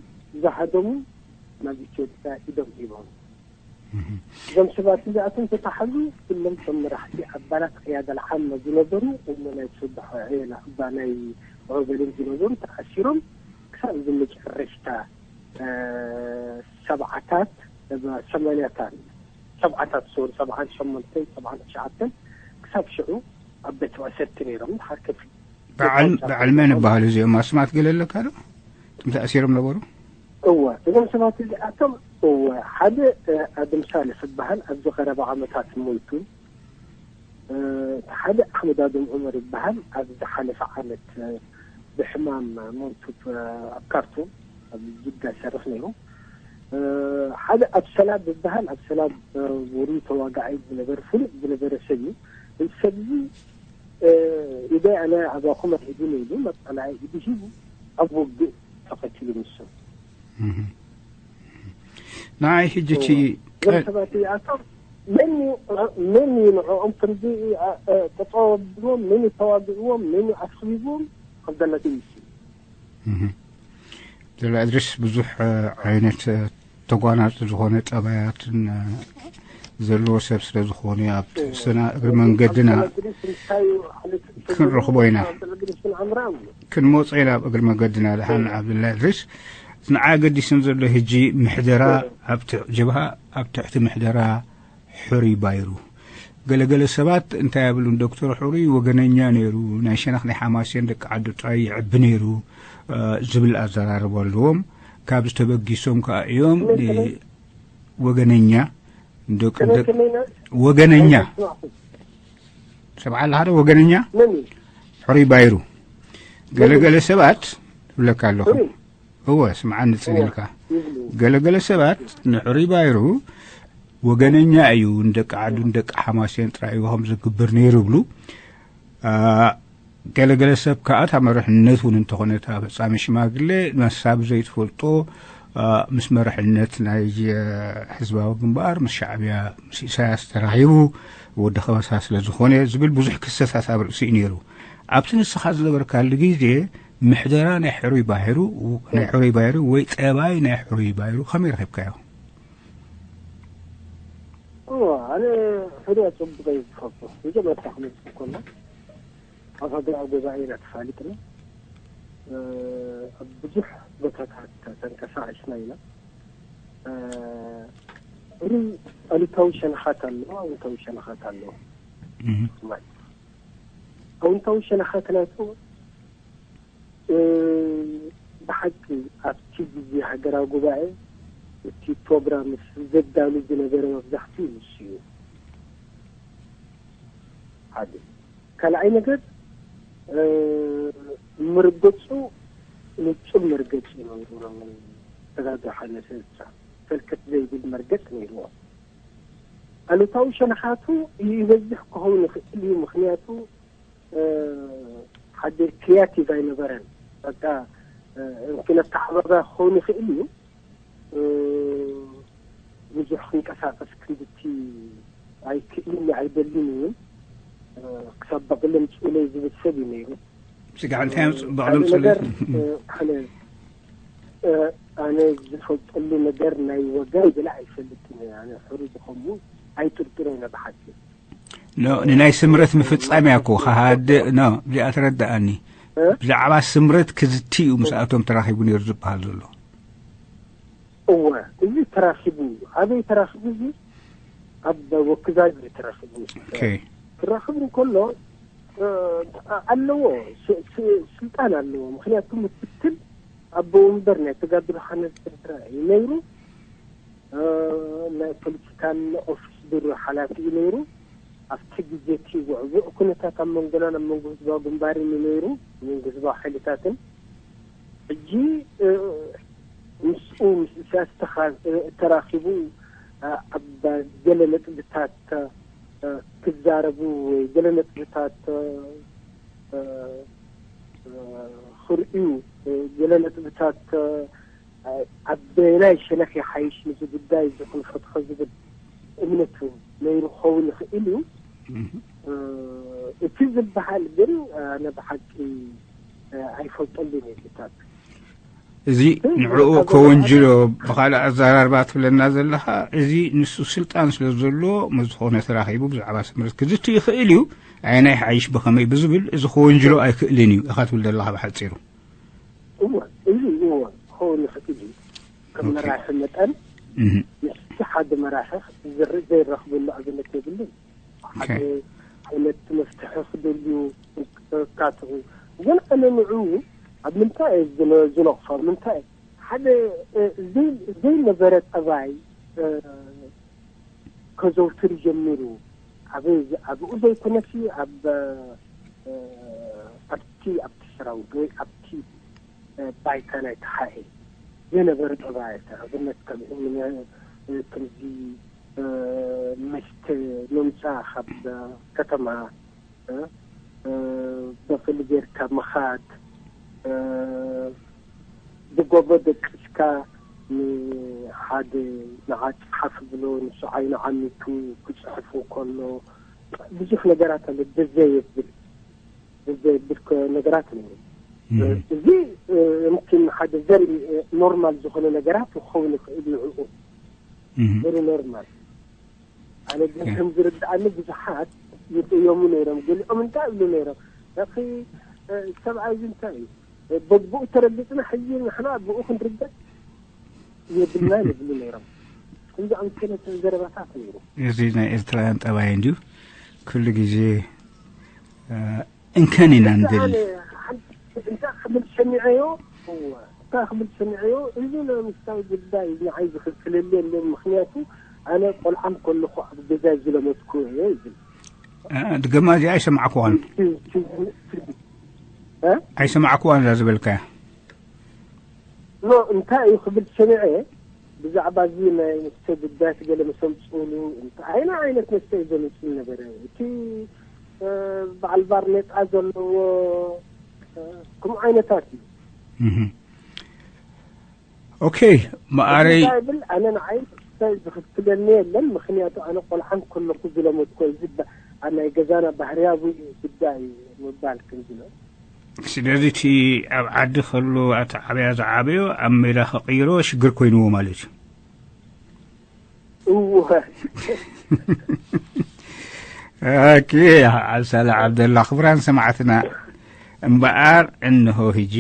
ዝሃደሙ ናብ ኢትዮጵያ ኢዶም ሂቦም። እዞም ሰባት እዚኣቶም ተታሓዙ፣ ኩሎም እቶም መራሕቲ ኣባላት ቅያዳ ልዓመ ዝነበሩ፣ እሞ ናይ ጽቡሕ ዒላ እባ ናይ ዖበልን ዝነበሩ ተኣሲሮም፣ ክሳብ እዚ መጨረሽታ፣ እ፣ ሰብዓታት፣ ሰማንያታት፣ ሰብዓታት፣ ሶሪ፣ ሰብዓን ሸሞንተን፣ ሰብዓን ትሽዓተን፣ ክሳብ ሽዑ ኣብ ቤት ማእሰርቲ ነይሮም። ድሓር ከፊ-፣ በዓል፣ በዓል መን ይበሃሉ እዚኦም? ኣስማት ገለ ኣለካ ዶ? እቶም ተኣሲሮም ነበሩ? እወ፣ እዞም ሰባት እዚኣቶም፣ እወ፣ ሓደ፣ እ፣ ኣድም ሳልሕ ዝበሃል ኣብዚ ቀረባ ዓመታት ሞይቱ። እ፣ እቲ ሓደ ኣሕመድ ኣድም ዑመር ይበሃል። ኣብ ዝሓለፈ ዓመት፣ እ፣ ብሕማም ሞይቱ፣ እ፣ ኣብ ካርቱም፣ ኣብ ጅዳ ይሰርሕ ነይሩ። እ፣ ሓደ ኣብሰላ ዝበሃል ኣብሰላ፣ እ፣ ውሩይ ተዋጋዓይ ዝነበረ፣ ፍሉጥ ዝነበረ ሰብ እዩ። እዚ ሰብ እዚ፣ እ፣ ኢደይ ኣነ ኣባኹም ኣይህብን ኢሉ መጸላኢ ኢዱ ሂቡ ኣብ ውግእ ተቐቲሉ ንሱ። እህ። ንዓይ ሕጂ እቲ እዞም ቀ- ሰባት እዚኣቶም መን እዩ፣ መን እዩ ንዕኦም ከምዚ፣ እ፣ እ፣ ጠጠው ኣቢልዎም፣ መን እዩ ተዋጊእዎም፣ መን እዩ ኣስኺብዎም፣ ከምዘለቱ ይስል። እህ። ዘላ እድሪስ ብዙሕ፣ እ፣ ዓይነት፣ እ፣ ተጓናጺ ዝኾነ ጠባያትን፣ እ፣ ዘለዎ ሰብ ስለ ዝኾነ ኣብ ትሕስና እግሪ መንገድና ክንረኽቦ ኢና። ክንመጾ ኢና ኣብ እግሪ መገድና። ደሓን ዓብዱላ እድሪስ፣ ንዓ ገዲስን ዘሎ ሕጂ ምሕደራ ኣብ ትሕ-፣ ጀብሃ ኣብ ትሕቲ ምሕደራ ሕሩይ ባይሩ። ገለገለ ሰባት እንታይ ኣብሉን፣ ዶክተር ሕሩይ ወገነኛ ነይሩ፣ ናይ ሸነኽ ናይ ሓማሴን ደቂ ዓዲ ጥራይ ይዕቢ ነይሩ፣ እ፣ ዝብል ኣዘራርባ ኣለዎም። ካብዚ ተበጊሶም ከኣ እዮም ን-፣ ወገነኛ፣ ደቂ፣ ደቂ፣ ወገነኛ። ሰብዓ ኣለኻ ዶ? ወገነኛ መን እዩ? ሕሩይ ባይሩ። ገለገለ ሰባት እብለካ ኣለኹ። ሕሩይ? እወ፣ ስምዓኒ ጽን እወ፣ ኢልካ። ይብሉ። ገለገለ ሰባት ንሕሩይ ባይሩ ወገነኛ እዩ፣ ንደቂ ዓዱ፣ ንደቂ ሓማሴን ጥራይ እዩ ከም ዝግብር ነይሩ ይብሉ። አ፣ ገለገለ ሰብ ከኣ እታ መሪሕነት እውን እንተኾነ እታ ፈጻሚ ሽማግሌ መሳብ ዘይትፈልጦ፣ አ፣ ምስ መሪሕነት ናይ፣ አ፣ ህዝባዊ ግንባር፣ ምስ ሻዕብያ፣ ምስ ኢሳያስ ተራኺቡ ወዲ ከበሳ ስለ ዝኾነ ዝብል ብዙሕ ክሰታት ኣብ ርእሲ እዩ ነይሩ። ኣብቲ ንስኻ ዝነበርካሉ ግዜ ምሕደራ ናይ ሕሩይ ባይሩ፣ ናይ ሕሩይ ባይሩ ወይ ጠባይ ናይ ሕሩይ ባይሩ ከመይ ረኺብካዮ? እወ፣ ኣነ ሕሩይ ኣጸብቐ እየ ዝፈልጦ። መጀመርታ ክመጽእ ከሎ ኣብ ሃገራዊ ጉባኤ ኢና ተፋሊጥና። እ፣ ኣብ ብዙሕ ቦታታት ተንቀሳቒስና ኢና። እ፣ ሕሩይ ኣሉታዊ ሸነኻት ኣለዎ፣ ኣወንታዊ ሸነኻት ኣለዎ። እህ። ማለት ኣወንታዊ ሸነኻት ናቱ፣ እ፣ ብሓቂ ኣብቲ ግዜ ሃገራዊ ጉባኤ እቲ ፕሮግራም ዘዳሉ ዝነበረ መብዛሕትኡ ንሱ እዩ። ሓደ። ካልኣይ ነገር፣ እ፣ መርገጹ ንጹር መርገጺ እዩ ነይሩ። ተጋድሎ ሓርነት ኤርትራ ፈልከት ዘይብል መርገጽ ነይርዎ። ኣሉታዊ ሸነኻቱ ይበዝሕ ክኸውን ይኽእል እዩ። ምኽንያቱ፣ እ፣ ሓደ ክሪያቲቭ ኣይነበረን። በቃ፣ እ፣ እንክነተሓባባ ክኸውን ይኽእል እዩ። እ፣ ብዙሕ ክንቀሳቐስ ክንድቲ ኣይክእልን ኣይደልን እውን። እ፣ ክሳብ በቕሊ ኣምጽኡለይ ዝብል ሰብ እዩ ነይሩ። ስጋዕ እንታይ ኣምጽ-፣ በቕሊ ካልእ ኣምጽኡለይ? ነገር፣ እ፣ ኣነ፣ እ፣ ኣነ ዝፈልጠሉ ነገር ናይ ወገን ገለ ኣይፈልጥን እየ። ኣነ ሕሩይ ዝኸሙ ኣይጥርጥሮ እየ ብሓቂ። ኖ፣ ንናይ ስምረት ምፍጻም እያ እኮ፣ ከሃድእ፣ ኖ፣ እዚኣ ተረድኣኒ። እ? ብዛዕባ ስምረት ክዝቲ እዩ ምስኣቶም ተራኺቡ ነይሩ ዝበሃል ዘሎ። እወ፣ እዚ ተራኺቡ እዩ። ኣበይ ተራኺቡ እዚ? ኣብ ወክዛግ እዩ ተራኺቡ። ኦኬ። ክራኸብ እንከሎ፣ እ፣ ኣለዎ፣ ስ-፣ ስ-፣ ስልጣን ኣለዎ። ምኽንያቱ ምክትል ኣቦ ወንበር ናይ ተጋድሎ ሓርነት ኤርትራ እዩ ነይሩ። እ፣ ናይ ፖለቲካል ኦፊስ ቢሮ ሓላፊ እዩ ነይሩ። ኣብቲ ግዜ እቲ ውዕቡዕ ኩነታት ኣብ መንጎናን ኣብ መንጎ ህዝባዊ ግንባርን እዩ ነይሩ፣ መንጎ ህዝባዊ ሓይልታትን። ሕጂ፣ እ፣ ምስኡ፣ ምስ ኢሳያስ ተኻ-፣ እ፣ ተራኺቡ፣ እ፣ ኣብ ገለ ነጥብታት፣ እ፣ ክዛረቡ ወይ ገለ ነጥብታት፣ እ፣ እ፣ እ፣ ክርእዩ፣ እ፣ ገለ ነጥብታት፣ እ፣ ኣብ በየናይ ሸነኽ ይሓይሽ ንዚ ጉዳይ እዚ ክንፈትሖ ዝብል እምነት እውን ነይሩ ክኸውን ይኽእል እዩ። እህ። እ፣ እቲ ዝበሃል ግን፣ እ፣ ኣነ ብሓቂ፣ እ፣ ኣይፈልጠሉን እየ። እዚታት እዚ ግን ንዕኡ ካብ ከወንጅሎ፣ ብኻልእ ኣዘራርባ ትብለና ዘለኻ፣ እዚ ንሱ ስልጣን ስለ ዘሎ፣ ምስ ዝኾነ ተራኺቡ ብዛዕባ ስምረት ክዝቲ ይኽእል እዩ። ኣየናይ ሓይሽ ብኸመይ ብዝብል፣ እዚ ከወንጅሎ ኣይክእልን እዩ ኢኻ ትብል ዘለኻ ብሓጺሩ። እወ፣ እዚ እወ፣ ክኸውን ይኽእል እዩ። ከም ኦኬ። መራሒ መጠን፣ እህ። ምስቲ ሓደ መራሒ ዝር-፣ ዘይረኽበሉ ኣብነት የብሉን። ሓደ ኦኬ። ዓይነት መፍትሒ ክደልዩ ክካትዑ። ግን ኣነ ንዕኡ ኣብ ምንታይ እየ ዝነ-፣ ዝነቕፎ? ኣብ ምንታይ? ሓደ፣ እ፣ ዘይ-፣ ዘይነበረ ጠባይ፣ እ፣ ከዘውትር ጀሚሩ። ኣብ-፣ ኣብኡ ዘይኮነሲ ኣብ፣ እ፣ ኣብቲ፣ ኣብቲ ሰራዊት ወይ ኣብቲ፣ እ፣ ባይታ ናይ ተሓኤ ዝነበረ ጠባይ፣ ኣብነት ከም እኒ እ፣ ከምዚ፣ እ፣ መስተ ምምጻእ ካብ ከተማ፣ እ፣ እ፣ በቕሊ ጌርካ ምኻድ፣ እ፣ ብጎቦ ደቂስካ ንሓደ ንዓ ጸሓፍ ብሎ፣ ንሱ ዓይኑ ዓሚቱ ክጽሕፍ እንከሎ፣ ብዙሕ ነገራት ኣሎ። ብዘይ የብል፣ ብዘይ የብል ከ-፣ ነገራት ነይሩ። እም። እዚ፣ እ፣ ምምኪን ሓደ ዘርኢ፣ እ፣ ኖርማል ዝኾነ ነገራት ክኸውን ይኽእል እዩ ንዕኡ። እም። ዘርኢ ኖርማል። ኣነ ግን ከም ዝርድኣኒ ብዙሓት ይጥየሙ ነይሮም። ገሊኦም እንታይ ይብሉ ነይሮም? "ያኺ፣ እ፣ ሰብኣይ እዚ እንታይ እዩ? በብኡ ተረጊጽና ሕጂ ንሕና ብኡ ክንርገጽ የብልናን" ይብሉ ነይሮም። ከምዚ ኣምሰለተ ዘረባታት ነይሩ። እዚ ናይ ኤርትራውያን ጠባይ እንድዩ። ኩሉ ግዜ፣ እ፣ እንከን ኢና ንደሊ። ኣነ ሓንቲ እንታይ ክብል ሰሚዐዮ? እወ፣ እንታይ ክብል ሰሚዐዮ? እዚ ናይ ምስታይ ጉዳይ ንዓይ ዝኽልክለኒ የለን። ምኽንያቱ ኣነ ቆልዓ ከለኹ ኣብ ገዛ ዝለመድኩ እየ ይብል። እ፣ ድገማ እዚኣ ኣይሰማዕኩዋን። እ? ኣይሰማዕኩዋን እዛ ዝበልካያ። ኖ፣ እንታይ እዩ ክብል ሰሚዐ፣ ብዛዕባ እዚ ናይ መስተ ጉዳያት ገለ ምስ ኣምጽኡሉ፣ እንታይ ዓይነት መስተ እዩ ዘምጽእ ነበረ? እቲ፣ እ፣ በዓል ባርኔጣ ዘለዎ፣ እ፣ ከምኡ ዓይነታት እዩ። እህ። ኦኬ፣ መኣረይ። እንታይ ይብል፣ ኣነ ንዓይ መስተ ዝኽልክለኒ የለን፣ ምኽንያቱ ኣነ ቆልዓ ከለኹ ዝለመድኩ፣ እዚ በ-፣ ኣብ ናይ ገዛና ባህርያዊ ጉዳይ ምባል ከምዚ ነው። ስለዚ እቲ ኣብ ዓዲ ከሎ እቲ ዓብያ ዝዓበዮ ኣብ ሜዳ ከቕይሮ ሽግር ኮይንዎ ማለት እዩ። እወ። ኦኬ፣ ዓብሳላ ዓብደላ፣ ክቡራን ሰማዕትና፣ እምበኣር እንሆ ሕጂ፣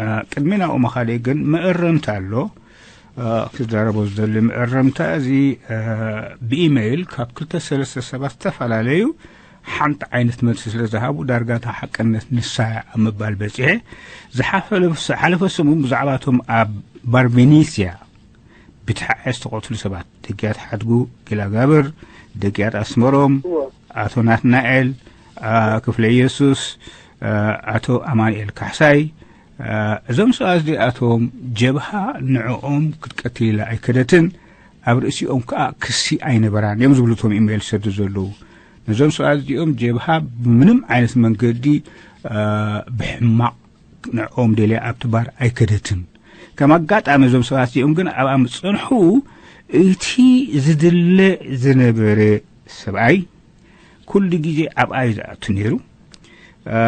አ፣ ቅድሚ ናብኡ ምኻደይ ግን መእረምታ ኣሎ። አ፣ ክዛረቦ ዝደሊ መእረምታ እዚ፣ አ፣ ብኢሜይል ካብ ክልተ ሰለስተ ሰባት ዝተፈላለዩ ሓንቲ ዓይነት መልሲ ስለ ዝሃቡ፣ ዳርጋ እታ ሓቅነት ንሳ እያ ኣብ ምባል በጺሐ። ዝሓፈለ-፣ ዝሓለፈ ሰሙን ብዛዕባ እቶም ኣብ ባር ቬኔስያ ብተሓኤ ዝተቐትሉ ሰባት፣ ደጊያት ሓድጉ፣ ጊላጋብር፣ ደጊያት ኣስመሮም፣ እወ። ኣቶ ናትናኤል፣ አ፣ ክፍለ ኢየሱስ፣ አ፣ ኣቶ ኣማኑኤል ካሕሳይ፣ አ፣ እዞም ሰባት እዚኣቶም ጀብሃ ንዕኦም ክትቀትል ኢላ ኣይከደትን። ኣብ ርእሲኦም ከኣ ክሲ ኣይነበራን እዮም ዝብሉ እቶም ኢሜይል ዝሰዱ ዘለዉ። ነዞም ሰባት እዚኦም ጀብሃ ብምንም ዓይነት መንገዲ፣ አ፣ ብሕማቕ ንዕኦም ደልያ ኣብቲ ባር ኣይከደትን። ከም ኣጋጣሚ እዞም ሰባት እዚኦም ግን ኣብኣ ምስ ጸንሑ፣ እቲ ዝድለ ዝነበረ ሰብኣይ ኩሉ ግዜ ኣብኣ እዩ ዝኣቱ ነይሩ። አ፣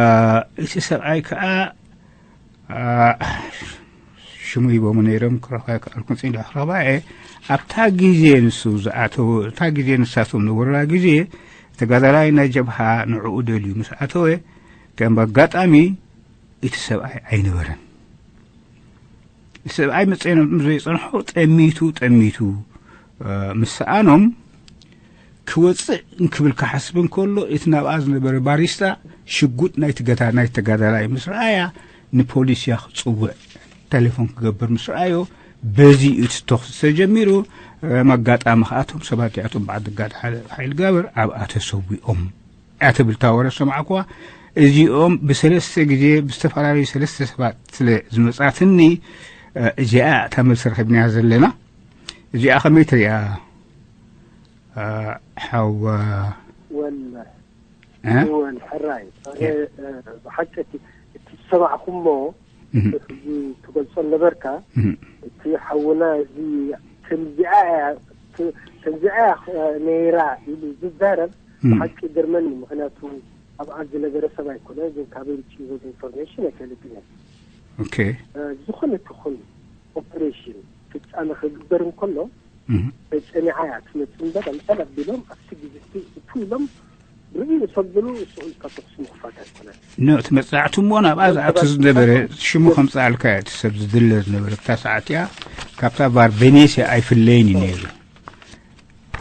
እቲ ሰብኣይ ከኣ፣ አ፣ ሽሙ ሂቦም ነይሮም፣ ክረኽባ ኣይከኣልኩን፣ ጽኒሕ ክረኽባ እየ። ኣብታ ግዜ ንሱ ዝኣተወ፣ እታ ግዜ ንሳቶም ዝነበሩላ ግዜ፣ ተጋዳላይ ናይ ጀብሃ ንዕኡ ደልዩ ምስ ኣተወ፣ ከም ኣጋጣሚ እቲ ሰብኣይ ኣይነበረን። እቲ ሰብኣይ መጸ-፣ ምስ ዘይጸንሖ ጠሚቱ፣ ጠሚቱ፣ እ፣ ምስ ሰኣኖም ክወጽእ እንክብል ክሓስብ እንከሎ፣ እቲ ናብኣ ዝነበረ ባሪስታ ሽጉጥ ናይቲ ገታ-፣ ናይ ተጋዳላይ ምስ ረኣያ፣ ንፖሊስ እያ ክጽውዕ፣ ቴሌፎን ክገብር ምስ ረኣዮ፣ በዚ እዩ እቲ ተኹሲ ተጀሚሩ። እ፣ መጋጣሚ ከኣ እቶም ሰባት እዚኣቶም ብዓዲ ጋድ ሓ-፣ ሓይሊ ጋብር ኣብኣ ተሰዊኦም እያ ትብል እታ ወረ ዝሰማዕኩዋ። እዚኦም ብሰለስተ ግዜ ብዝተፈላለዩ ሰለስተ ሰባት ስለ ዝመጻትኒ፣ እ፣ እዚኣ እታ መልሲ ረኺብናያ ዘለና። እዚኣ ከመይ ትሪኣ፣ እ፣ ሓው፣ እ፣ ወላሂ። እ? እወን፣ ሕራይ። ኣነ፣ እ። እ፣ ብሓቂ እቲ፣ እቲ ዝሰማዕኩሞ፣ እህ። እቲ ሕጂ ትገልጾ ነበርካ፣ እህ። እቲ ሓውና እዚ ከምዚኣ እያ፣ ት-፣ ከምዚኣ እያ፣ እ፣ ነይራ ኢሉ ዝዛረብ፣ እህ። ብሓቂ ይገርመኒ። ምኽንያቱ ኣብኣ ዝነበረ ሰብ ኣይኮነ፣ ግን ካበይ ምጽኡ ኢንፎርሜሽን ኣይፈልጥን እየ። ኦኬ። እ፣ ዝኾነ ትኹን ኦፕሬሽን ፍጻመ ክግበር እንከሎ፣ እህ። ጸኒዓ እያ ትመጽእ እምበር፣ ኣምሳል ኣቢሎም ኣብቲ ግዜ እቲ እቱ ኢሎም ርእዩ ሰብሉ እሱ ኢልካ ተኹሲ ምኽፋት ኣይኮነን። ኖ፣ እቲ መጽናዕቲ እሞ ናብኣ እዞም ዝኣቱ ሰባት ዝነበረ ሽሙ ከምጽኣልካ እያ፣ እቲ ሰብ ዝድለ ዝነበረ ኣብታ ሰዓት እያ፣ ካብታ ባር ቬኔስያ ኣይፍለይን እዩ ነይሩ።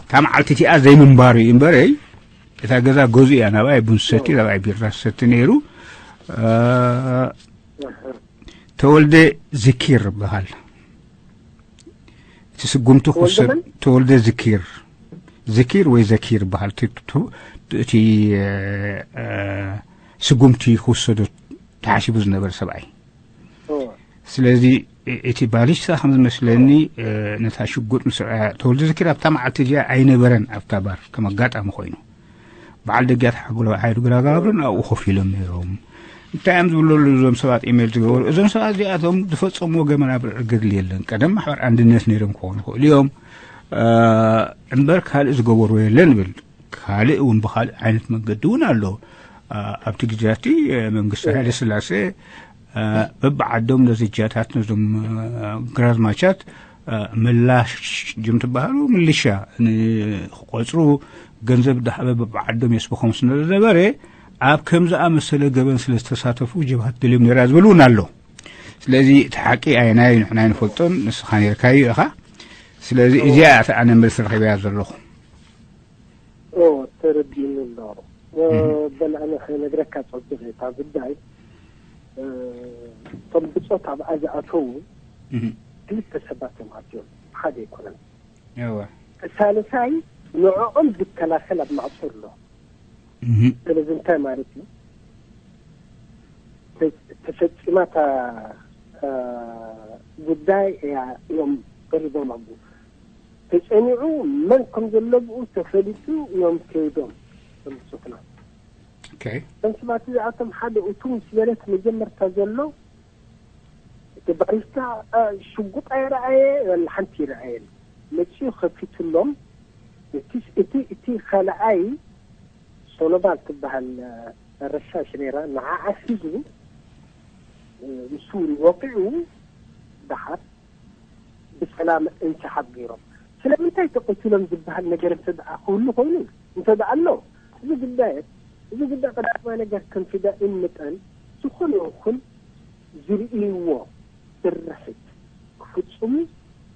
እታ መዓልቲ እቲኣ ዘይምንባሩ እዩ እምበረይ፣ እታ ገዛ ገዙ እያ፣ ናብኣ ቡን ዝሰቲ፣ ናብኣ ቢራ ዝሰቲ ነይሩ። እ፣ ተወልደ ዝኪር ይበሃል። እቲ ስጉምቲ ተወልደ ክወሰድ መን? ተወልደ ዝኪር፣ ዝኪር ወይ ዘኪር ይበሃል። እቲ፣ እቲ፣ እቲ፣ እ፣ እ፣ ስጉምቲ ክውሰዶ ተሓሲቡ ዝነበረ ሰብኣይ። ኦ። ስለዚ፣ እቲ ባሊስታ ከም ዝመስለኒ ነታ ሽጉጥ ምስ ረኣያ፣ ተወልደ ዘኪር ኣብታ መዓልቲ እዚኣ ኣይነበረን ኣብታ ባር፣ ከም ኣጋጣሚ ኮይኑ በዓል ደጊያት ሓጉሎ ሓይሉ ግራጋብርን ኣብኡ ኮፍ ኢሎም ነይሮም። እንታይ እዮም ዝብለሉ እዞም ሰባት ኢሜል ዝገበሩ? እዞም ሰባት እዚኣቶም ዝፈጸምዎ ገመና ብርዕር ገድሊ የለን። ቀደም ማሕበር ኣንድነት ነይሮም ክኾኑ ይኽእሉ እዮም። እምበር ካልእ ዝገበርዎ የለን እብል። ካልእ እውን ብኻልእ ዓይነት መንገዲ እውን ኣሎ። ኣብቲ ግዜ እቲ መንግስቲ ሃይለ ስላሴ በብዓዶም ነዘጃታት ነዞም ግራዝማቻት ምላሽ ጅም ትበሃሉ ምልሻ ንክቆፅሩ ገንዘብ ዳሃበ በብዓዶም የስብኾም ስለዝነበረ ኣብ ከም ዝኣመሰለ ገበን ስለ ዝተሳተፉ ጀብሃት ደልዮም ነይራ ዝብል እውን ኣሎ። ስለዚ እቲ ሓቂ ኣየናይ ንሕና ኣይንፈልጦን፣ ንስኻ ነርካዩ ኢኻ። ስለዚ እዚኣ እታ ኣነ መልሲ ረኺበያ ዘለኹ። ተረዲእኒ ኣሎ። በል ኣነ ከይነግረካ ጸብቕ እታ ጉዳይ። እቶም ብጾት ኣብኣ ዝኣተዉ ክልተ ሰባት እዮም ኣትዮም፣ ሓደ ኣይኮነን። እወ። ሳልሳይ ንዕኦም ዝከላኸል ኣብ ማዕጾ ኣሎ። ስለዚ እንታይ ማለት እዩ? ተፈጺማ እታ ጉዳይ እያ እዮም ቀሪቦም ኣብኡ። ተጸኒዑ መን ከም ዘሎ ብኡ ተፈሊጡ እዮም ከይዶም። ተምስክና ኦኬ። እቶም ሰባት እዚኣቶም ሓደ እቱ ምስ በለት መጀመርታ ዘሎ እቲ ባሪስታ ሽጉጥ ኣይረኣየ ወላ ሓንቲ ይረኣየን። መጺኡ ከፊትሎም። እቲ እቲ እቲ ካልኣይ ሶሎባል ትበሃል ረሻሽ ነይራ። ንዓዓ ሒዙ ምስኡ ወቂዑ ደሓር ብሰላም እንስሓብ ገይሮም። ስለምንታይ ተቐቲሎም ዝበሃል ነገር እንተ ደኣ ክህሉ ኮይኑ እንተ ደኣ ኣሎ፣ እዚ ጉዳይ እዚ ጉዳይ ቀዳማይ ነገር ከም ፊዳኢን መጠን ዝኾነ ይኹን ዝርእይዎ ስርሒት ክፍጽሙ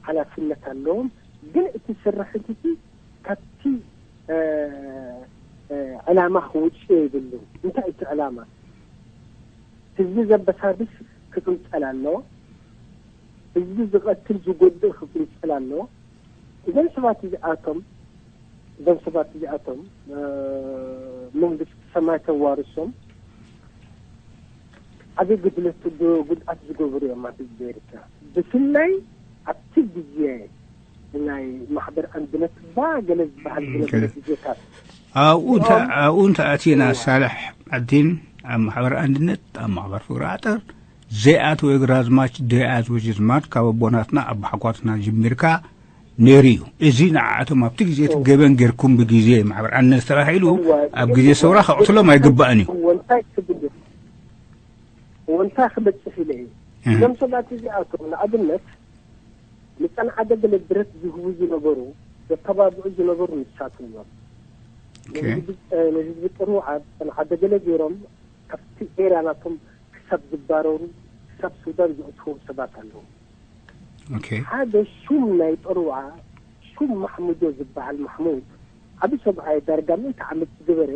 ሓላፍነት ኣለዎም። ግን እቲ ስርሒት እቲ ካብቲ ዕላማ ክውፅእ የብሉን። እንታይ እቲ ዕላማ? ህዝቢ ዘበሳብስ ክቕንፀል ኣለዎ። ህዝቢ ዝቐትል ዝጎድእ ክቕንፀል ኣለዎ። እዞም ሰባት እዚኣቶም እዞም ሰባት እዚኣቶም መንግስቲ ሰማይ ተዋርሶም ዓብዪ ጉድለት ጉድኣት ዝገብሩ እዮም ኣብ ህዝቢ ኤርትራ። ብፍላይ ኣብቲ ግዜ ናይ ማሕበር ኣንድነት ባ ገለ ዝበሃል ዝነበረ ግዜታት ኣብኡ እንተ ኣብኡ እንተ ኣቲና ሳልሕ ዓዲን ኣብ ማሕበር ኣንድነት ኣብ ማሕበር ፍቅሪ ኣጠር ዘይኣተወ ግራዝማች ደያዝ ወጀዝማት ካብ ኣቦናትና ኣባሓጓትና ጀሚርካ ነይሩ እዩ። እዚ ንዓኣቶም ኣብቲ ግዜ እቲ ገበን ጌርኩም ብግዜ ማሕበር ኣንድነት ተባሂሉ ኣብ ግዜ ሰውራ ከቕትሎም ኣይግባእን እዩ። እንታይ ክብል እንታይ ክበፅሕ ኢለ እዩ እዞም ሰባት እዚኣቶም ንኣብነት ንፀንዓደ ገለ ብረት ዝህቡ ዝነበሩ ዘተባብዑ ዝነበሩ ንሳቶም እዮም። ንህዝቢ ጥርውዓት ፀንዓደ ገለ ገይሮም ካብቲ ኤርያ ናቶም ክሳብ ዝባረሩ ክሳብ ሱዳን ዘእትዎም ሰባት ኣለዉ። ሓደ ሹም ናይ ጥርውዓ ሹም ማሕሙዶ ዝበሃል ማሕሙድ ዓብ ሰብኣይ ዳርጋ ሚእቲ ዓመት ዝገበረ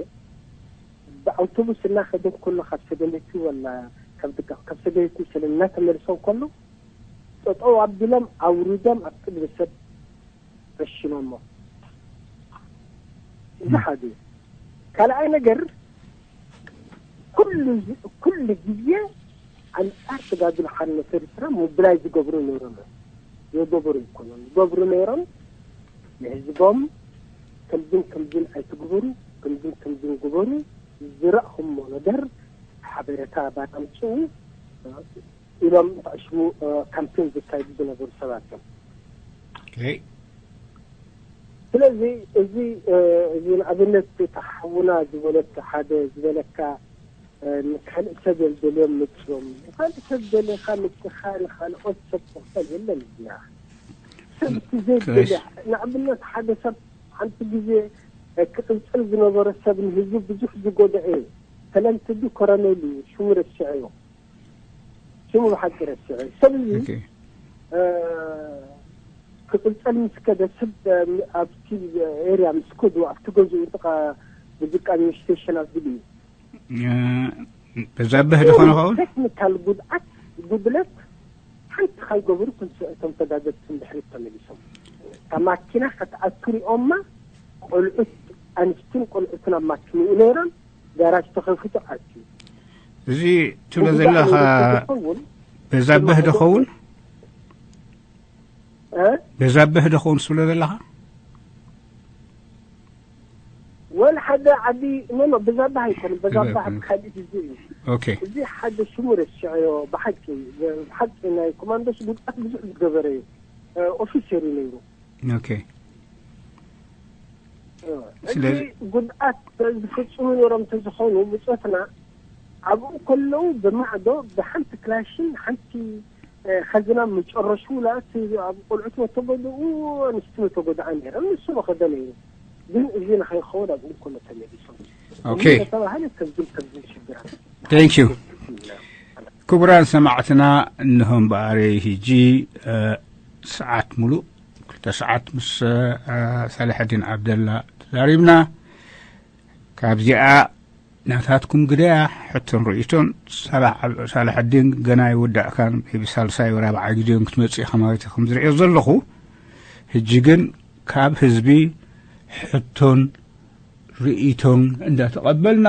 ብኣውቶቡስ እናኸደ እንከሎ ካብ ሰገነይቲ ወላ ካብ ድቃ ካብ ሰገነይቲ ስለ እናተመልሶ እንከሎ ጠጠው ኣቢሎም ኣውሪዶም ኣብ ቅድሚ ሰብ ረሽኖሞ። እዚ ሓደ እዩ። ካልኣይ ነገር ኩሉ ኩሉ ግዜ ኣንጻር ተጋድሎ ሓርነት ኤርትራ ሞብላይዝ ዝገብሩ ነይሮም እዮም። የገበሩ ኣይኮኑን ዝገብሩ ነይሮም። ንህዝቦም ከምዝን ከምዝን ኣይትግበሩ፣ ከምዝን ከምዝን ግበሩ፣ ዝረእኹሞ ነገር ሓበሬታ ባር ኣምፅኡ ኢሎም ተዕሽቡ ካምፔን ዘካይዱ ዝነበሩ ሰባት እዮም። ስለዚ እዚ እዚ ንኣብነት ተሓውና ዝበለት ሓደ ዝበለካ ንካልእ ሰብ እዮም ደልዮም ምፅኦም ንካልእ ሰብ ደሊኻ ምፅኻ ንካልኦት ሰብ ክኽፈል የለን እዚኣ ሰብ እቲ ዘይደልያ ንኣብነት ሓደ ሰብ ሓንቲ ግዜ ክቅንፅል ዝነበረ ሰብ ንህዝቢ ብዙሕ ዝጎድዐ እዩ ተለምትዲ ኮረኔል እዩ ሽሙ ረስዐዮ ሽሙ ብሓቂ ረስዐ ሰብ እዚ ክቅንፀል ምስ ከደ ሰብ ኣብቲ ኤርያ ምስ ከዱ ኣብቲ ገዝኡ ጥቃ ሙዚቃ ስቴሽን ኣብዚሉ እዩ በዛብህ ዝኾነ ኸውን ቴክኒካል ጉድኣት ጉድለት ሓንቲ ካይገበሩ ክንስዕቶም ተጋገዝቲ ንድሕሪት ተመሊሶም እታ ማኪና ክትኣቱ ሪኦማ ቆልዑት ኣንስትን ቆልዑትን ኣብ ማኪንኡ ነይሮም ጋራጅ ተኸፊቱ ኣትዩ እዚ ትብሎ ዘለኻ በዛብህ ድኸውን በዛብህ ዶ ኸውን ትብሎ ዘለኻ? ወል ሓደ ዓዲ፣ ኖ፣ ኖ፣ በዛብህ ኣይኮነን። በዛብህ ኣብ ካልእ ግዜ እዩ። ኦኬ። እዚ ሓደ ሽሙ ረሲዐዮ። ብሓቂ፣ ብሓቂ ናይ ኮማንዶስ ጉድኣት ብዙሕ ዝገበረ እዩ። ኦፊሰር እዩ ነይሩ። ኦኬ። እዚ ስለዚ ጉድኣት ዝፍጽሙ ነይሮም እንተዝኾኑ፣ ብጾትና ኣብኡ ከለዉ ብማዕዶ ብሓንቲ ክላሽን ሓንቲ፣ እ፣ ኸዝና መጨረሽኡ ለኣት ኣብ ቆልዑት መተጎድኡ፣ ኣንስቲ መተጎድኣ ነይረን። ንሱ መኸደ ነይሩ። ግን እዚ ንኸይኸውን ኣብኡ ከሎ ተመሊሶም። ኦኬ። እዚ ተባህለ ከብዝን ከብዝን ሽግራት። Thank you። ክቡራን ሰማዕትና፣ እንሆ እምበኣር ሕጂ፣ እ፣ ሰዓት ሙሉእ ክልተ ሰዓት ምስ፣ እ፣ ሳልሐዲን ዓብደላ ተዛሪብና። ካብዚኣ ናታትኩም ግደያ ሕቶን ርእይቶን። ሳላሕ-፣ ሳላሐዲን ገና ኣይወዳእካን፣ maybe ሳልሳይ ወይ ራብዓይ ግዜ እውን ክትመጽእ ኢኻ ማለት እዩ፣ ከም ዝርእዮ ዘለኹ። ሕጂ ግን ካብ ህዝቢ ሕቶን ርእይቶን እንዳተቐበልና፣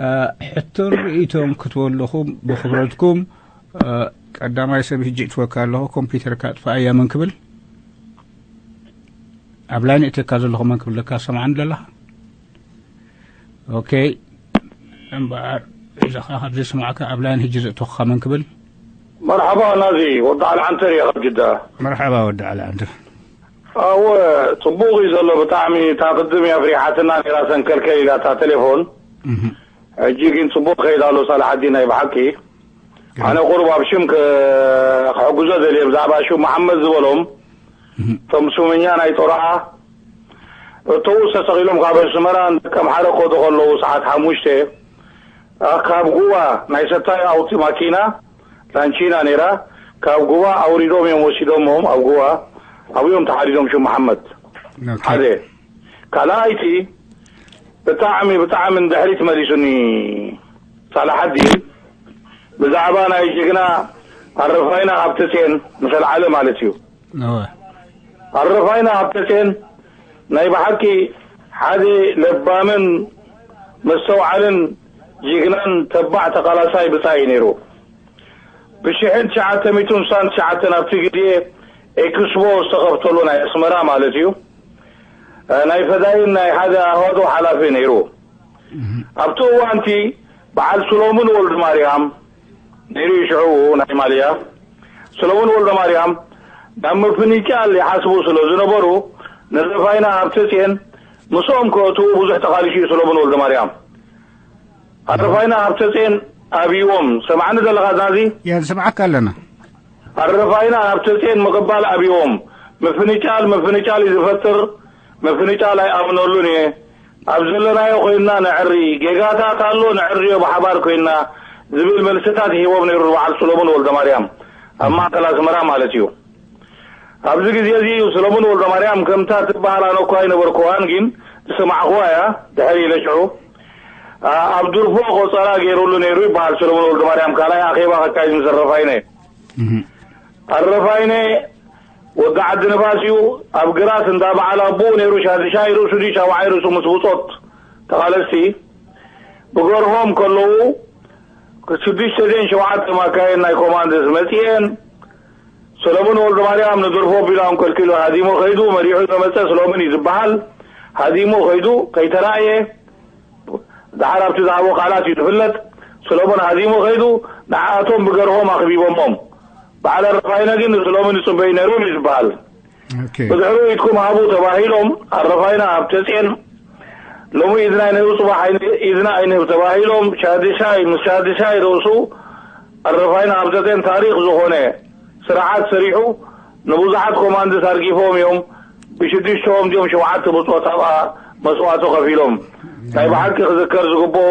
እ፣ ሕቶን ርእይቶን ክትበሉ ኣለኹም ብኽብረትኩም። እ፣ ቀዳማይ ሰብ ሕጂ እትወካ ኣለኹ፣ ኮምፒውተርካ ኣጥፍኣያ መን ክብል? ኣብ ላይን እተካ ዘለኹ መን ክብል ለካ ሰምዓኒ ዘለኻ? ኦኬ። እምበኣር፣ እዚ ኸኣ ካብ ዘይስምዓካ ኣብ ላይን ሕጂ ዘእተኹኻ መን ክብል? መርሓባ ናዚ፣ ወዲ ዓሊ ዓንተር እየ ካብ ጅዳ። መርሓባ ወዲ ዓሊ ዓንተር። ኣወ፣ ጽቡቕ እዩ ዘሎ ብጣዕሚ። እታ ቅድም እያ ፍሪሓትና ነይራ ሰንከልከል ኢላ እታ ቴሌፎን። እህ። ሕጂ ግን ጽቡቕ ከይድ ኣሎ ሳላሓዲን ናይ ብሓቂ። ኣነ ቁሩብ ኣብ ሽም ከ-፣ ክሕግዞ ደልየ ብዛዕባ ሽም መሓመድ ዝበሎም። እቶም ስሙኛ ናይ ጦርዓ እተዉ ተሰቒሎም ካብ ኣስመራ ደቀምሓረ ከዱ ከለዉ ሰዓት ሓሙሽተ፣ ኣ፣ ካብ ጉባ ናይ ሰታይ ኣውቲ ማኪና ላንቺና ነይራ። ካብ ጉባ ኣውሪዶም እዮም ወሲዶሞም ኣብ ጉባ ኣብዮም ተሓሪዶም ሽም መሓመድ። ኦኬ። ሓደ። ካልኣይቲ ብጣዕሚ፣ ብጣዕሚ ንድሕሪት መሊሱኒ ሳላሓዲን ብዛዕባ ናይ ጅግና ኣረፋይና ሃብተጼን ምስ ኣልዓለ ማለት እዩ። እወ። ኣረፋይና ሃብተጼን ናይ ብሓቂ ሓደ ለባምን መስተውዓልን ጅግናን ተባዕ ተቓላሳይ ብጻይ እዩ ነይሩ። ብሽሕን ትሽዓተ ሚእትን ስሳን ትሽዓተን ኣብቲ ግዜ ኤክስፖ ዝተኸፍተሉ ናይ ኣስመራ ማለት እዩ። እ፣ ናይ ፈዳይን ናይ ሓደ ኣሃዶ ሓላፊ ነይሩ። እህ። ኣብቲ እዋንቲ በዓል ሰሎሙን ወልደ ማርያም ነይሩ እዩ ሽዑ ናይ ማልያ። ሰሎሙን ወልደ ማርያም ናብ ምፍንጫል ይሓስቡ ስለ ዝነበሩ ንረፋይና ሃብተጼን ምስኦም ከእትዉ ብዙሕ ተቓሊሱ እዩ ሰሎሙን ወልደ ማርያም። ኣረፋይና ሃብተጼን ኣብዎም፣ ሰምዓኒ ዘለኻ ናዚ? ያ፣ ንሰምዓካ ኣለና። ኣረፋይና ሃብተጼን ምቕባል ኣብዎም፣ ምፍንጫል፣ ምፍንጫል እዩ ዝፈጥር፣ ምፍንጫል ኣይኣምነሉን እየ። ኣብ ዘለናዮ ኮይንና ነዕሪ፣ ጌጋታት ኣሎ ነዕርዮ ብሓባር ኮይንና ዝብል መልስታት ይሂቦም ነይሩ በዓል ሰሎሙን ወልደ ማርያም፣ ኣብ ማእከል ኣስመራ ማለት እዩ። ኣብዚ ግዜ እዚ ሰሎሙን ወልደ ማርያም ከምታ ትበሃል ኣነ እኳ ኣይነበርኩዋን፣ ግን ዝሰማዕኩዋ እያ ድሕር ኢለ ሽዑ። ኣ-፣ ኣብ ድርፎ ቆጸራ ገይሩሉ ነይሩ ይበሃል ሰሎሙን ወልደ ማርያም፣ ካልኣይ ኣኼባ ከካይድ ምስ ኣረፋይነ። እህ። ኣረፋይነ ወዲ ዓዲ ንፋስ እዩ፣ ኣብ ግራት እንዳ በዓል ኣቦኡ ነይሩ፣ ሻድሻይ ርእሱ ድዩ ሻውዓይ ርእሱ ምስ ብጾት ተቓለስቲ ብገርሆም ከለዉ፣ ሽዱሽተ ድየን ሸውዓተ ማካይን ናይ ኮማንድስ መጺኤን፣ ሰሎሙን ወልደ ማርያም ንድርፎ ቢላም ከልኪሉ ሃዲሙ ኸይዱ፣ መሪሑ ዘመጸ ሰሎሙን እዩ ዝበሃል። ሃዲሙ ኸይዱ ከይተራእየ፣ ደሓር ኣብቲ ዝሃቦ ቃላት እዩ ዝፍለጥ። ሰሎሙን ሃዲሙ ኸይዱ፣ ንዓኣቶም ብገርሆም ኣኽቢቦሞም። በዓል ኣረፋይነ ግን ንሰሎሙን ይጽበዩ ነይሮም እዩ ዝበሃል። ኦኬ። ብድሕሪኡ ኢድኩም ሃቡ ተባሂሎም፣ ኣረፋይና ሃብተጼን ሎሚ ኢድና ይንህብ ጽባሕ ኣይን-፣ ኢድና ኣይንህብ ተባሂሎም፣ ሻድሻይ ምስ ሻድሻይ ርእሱ ኣረፋይና ሃብተጼን ታሪኽ ዝኾነ ስርዓት ሰሪሑ ንብዙሓት ኮማንድስ ኣርጊፎም እዮም። ብሽዱሽተኦም ድዮም ሸውዓተ ብጾት ኣብኣ መስዋእቲ ከፊሎም። ናይ ብሓቂ ክዝከር ዝግብኦ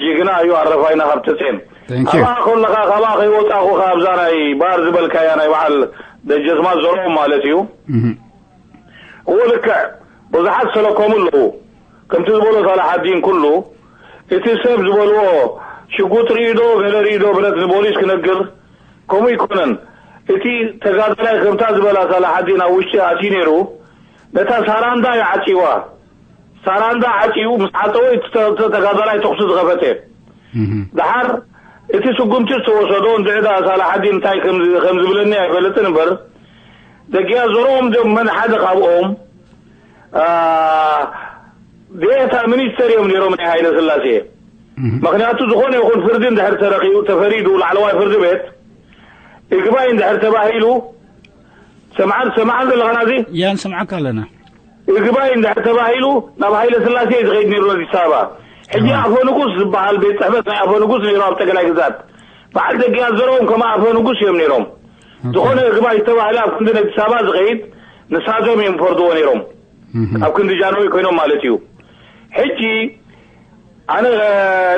ጅግና እዩ ኣረፋይና ሃብተጼን። Thank you። ኣብኣ ከለኻ፣ ካብኣ ከይወጻኹ፣ ኣብዛ ናይ ባር ዝበልካያ ናይ በዓል ደጀዝማት ዘርኦም ማለት እዩ። እህ። እዎ ልክዕ፣ ብዙሓት ሰለኮሙ ኣለዉ። ከምቲ ዝበሎ ሳላሓዲን ኩሉ፣ እቲ ሰብ ዝበልዎ ሽጉጥ ርእዩ ዶ፣ ገለ ርእዩ ዶ፣ ብረት ንቦሊስ ክነግር፣ ከምኡ ኣይኮነን። እቲ ተጋዳላይ ከምታ ዝበላ ሳላሓዲን ኣብ ውሽጢ ኣትዩ ነይሩ፣ ነታ ሳራንዳ እዩ ዓጺዋ። ሳራንዳ ዓጺዉ ምስ ዓጸወ፣ እቲ ተ-፣ ተ-፣ ተጋዳላይ ተኹሲ ዝኸፈተ። እህ። ደሓር እቲ ስጉምቲ ዝተወሰዶ፣ እንድዒ ደኣ ሳላሓዲን እንታይ ከም ዝ-፣ ከም ዝብለኒ ኣይፈልጥን እምበር፣ ደጊያ ዘርኦም ዶ መን ሓደ ካብኦም፣ አ፣ ዴኤታ ሚኒስተር እዮም ነይሮም ናይ ሃይለ ስላሴ። ምኽንያቱ ዝኾነ ይኹን ፍርዲ እንድሕር ተረኺቡ፣ ተፈሪዱ ላዕለዋይ ፍርዲ ቤት፣ ይግባይ እንድሕር ተባሂሉ፣ ሰምዓን፣ ሰምዓን ዘለኻ ናዚ? ያ፣ ንሰምዓካ ኣለና። ይግባይ እንድሕር ተባሂሉ ናብ ሃይለ ስላሴ እዩ ዝኸይድ ነይሩ ኣዲስ ኣበባ። ሕጂ ኣዎ። ኣፈ ንጉስ ዝበሃል ቤት ጽሕፈት ናይ ኣፈ ንጉስ ነይሩ ኣብ ጠቅላይ ግዛት። በዓል ደጊያ ዘርኦም ከም ኣፈ ንጉስ እዮም ነይሮም። ኦኬ። ዝኾነ ይግባይ ዝተባህለ ኣብ ክንዲ ኣዲስ ኣበባ ዝኸይድ ንሳቶም እዮም ፈርድዎ ነይሮም። እህ። ኣብ ክንዲ ጃንሆይ ኮይኖም ማለት እዩ። ሕጂ ኣነ፣ እ፣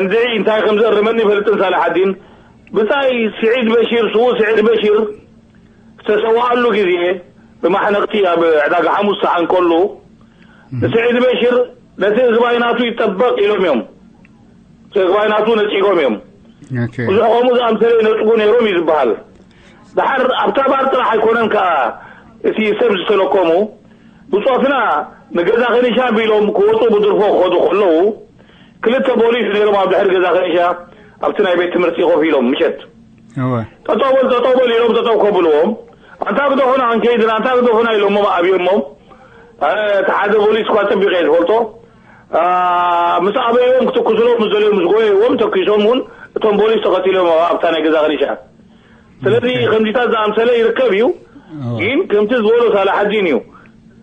እንድዒ እንታይ ከም ዘእርመኒ ይፈልጥን ሳላሓዲን፣ ብጻይ ስዒድ በሺር፣ ስዉእ ስዒድ በሺር ዝተሰውኣሉ ግዜ ብማሕነቕቲ ኣብ ዕዳጋ ሓሙስ ሰዓን ከሎ፣ ንስዒድ በሽር ነቲ እግባይ ናቱ ይጠበቕ ኢሎም እዮም። እቲ እግባይ ናቱ ነጺጎም እዮም። ኦኬ። ብዙሕ ከምኡ ዝኣምሰለ ይነጽጉ ነይሮም እዩ ዝበሃል። ደሓር ኣብታ ባር ጥራሕ ኣይኮነን ከኣ እቲ ሰብ ዝተለኮሙ፣ ብጾትና ንገዛ ከኒሻ ቢሎም ክወጹ ብድርፎ ክኸዱ ከለዉ፣ ክልተ ፖሊስ ነይሮም ኣብ ድሕሪ ገዛ ከኒሻ ኣብቲ ናይ ቤት ትምህርቲ ኮፍ ኢሎም ምሸት። እወ። ጠጠው በል፣ ጠጠው በል ኢሎም ጠጠው ከብልዎም፣ ኣንታ ግደፉና ክንከይድ ኢና፣ ኣንታ ግደፉና ኢሎሞም ኣብዮሞም። ኣነ እቲ ሓደ ፖሊስ እኳ ጸቢቐ እየ ዝፈልጦ። ኣ፣ ምስ ኣበይዎም ክትኩስሎም ምስ ደልዮም ምስ ጎየይዎም ተኪሶም እውን እቶም ፖሊስ ተኸቲሎም ኣብታ ናይ ገዛ ከኒሻ። ስለዚ ኦኬ። ከምዚታት ዝኣምሰለ ይርከብ እዩ። እወ። ግን ከምቲ ዝበሎ ሳላሓዲን እዩ።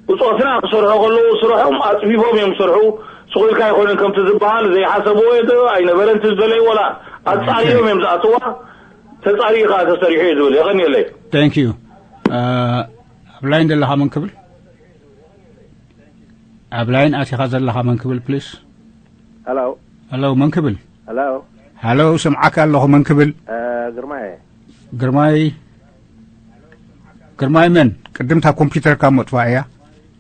ብጾትና ክሰርሑ ከለዉ ስርሖም ኣጽፊፎም እዮም ዝሰርሑ። ስቕ ኢልካ ኣይኮነን ከምቲ ዝበሃል ዘይሓሰብዎ የለ ኣይነበረን እቲ ዝደለዩ ወላ ኣጻርዮም እዮም ዝኣትዋ። ተጻርዩ ከኣ ተሰሪሑ እዩ ዝብል። የቐንየለይ። Thank you። ኣ፣ ኣብ ላይን ዘለኻ መን ክብል? ኣብ ላይን ኣቲኻ ዘለኻ መን ክብል ፕሊስ? ሄሎ። ሄሎ፣ መን ክብል? ሄሎ። ሄሎ፣ ሰምዓካ ኣለኹ፣ መን ክብል? እ፣ ግርማይ። ግርማይ፣ ግርማይ መን? ቅድምታ ኮምፒውተርካ መጥፋእ እያ።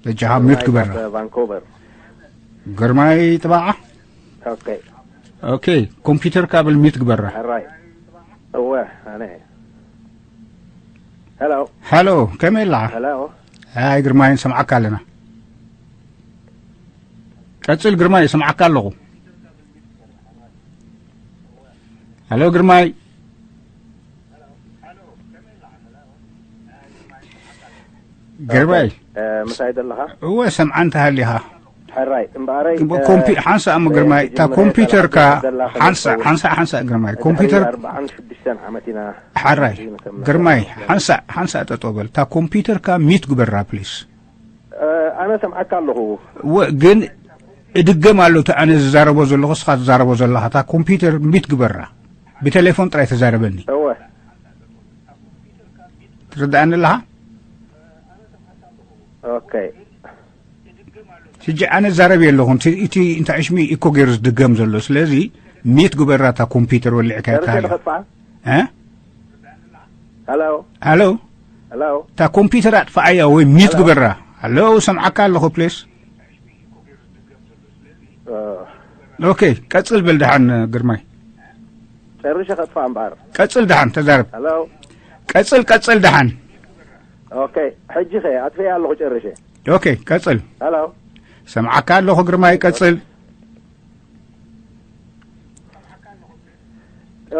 በጃኻ ሚዩት ግበራ። ካብ ቫንኮቨር። ግርማይ ጥባዓ? ኦኬ። ኦኬ፣ ኮምፒውተርካ ብል ሚዩት ግበራ። ሕራይ። እወ፣ ኣነ። ሄሎ። ሄሎ፣ ከመይ ኣለኻ? ሄሎ። ኣይ ግርማይ፣ ንሰምዓካ ኣለና። ቀጽል ግርማይ፣ ይሰምዓካ ኣለኹ። ሄሎ ግርማይ። ግርማይ። ኦኬ፣ እ፣ ምሳይ ዘለኻ? እወ፣ ሰምዓ እንተሃሊኻ። ሕራይ፣ እምበኣረይ፣ እ፣ ኮምፒ-፣ ሓንሳእ እሞ እ፣ ግርማይ፣ እታ ክጅምር ኮምፒውተርካ፣ ዘለኻ ሓንሳእ፣ ከይኸውን። ሓንሳእ፣ ሓንሳእ ግርማይ፣ ሕጂ ኮምፒውተር-፣ ኣርባዓን ሽዱሽተን ዓመት ኢና። ሓራይ፣ እዚ ንሰምዕ ግርማይ፣ ዘለና። ሓንሳእ፣ ሓንሳእ ጠጠው በል። እታ ኮምፒውተርካ ሚዩት ግበራ ፕሊስ። እ፣ ኣነ ሰምዓካ ኣለኹ። ወ-፣ ግን እድገም ኣሎ እቲ ኣነ ዝዛረቦ ዘለኹ፣ እስኻ ትዛረቦ ዘለኻ። እታ ኮምፒውተር ሚዩት ግበራ። ብቴሌፎን ጥራይ ተዛረበኒ። እወ። ትርድኣኒ ኣለኻ? ኦኬ። ሕጂ ኣነ ዛረብ የለኹን። እቲ፣ እቲ እንታይ ሽሚ ኢኮ ገይሩ ዝድገም ዘሎ። ስለዚ ሚዩት ግበራ እታ ኮምፒውተር ወሊዕካ ጨርሼ ይካል። ንኸጥፋ? እ? ሄሎ። ሄሎ። ሄሎ። እታ ኮምፒውተር ኣጥፍኣያ ወይ ሚዩት ሄሎ። ግበራ። ሄሎ፣ ሰምዓካ ኣለኹ ፕሊስ። እ። ኦኬ፣ ቀጽል በል ደሓን ግርማይ። ጨርሼ ከጥፋ እምበኣር። ቀጽል ደሓን ተዛረብ። ሄሎ። ቀጽል፣ ቀጽል ደሓን። ኦኬ፣ ሕጂ ኸ ኣጥፍኤ ኣለኹ ጨርሼ። ኦኬ፣ ቀጽል። ሄሎ። ሰምዓካ ኣለኹ ግርማይ፣ ቀጽል።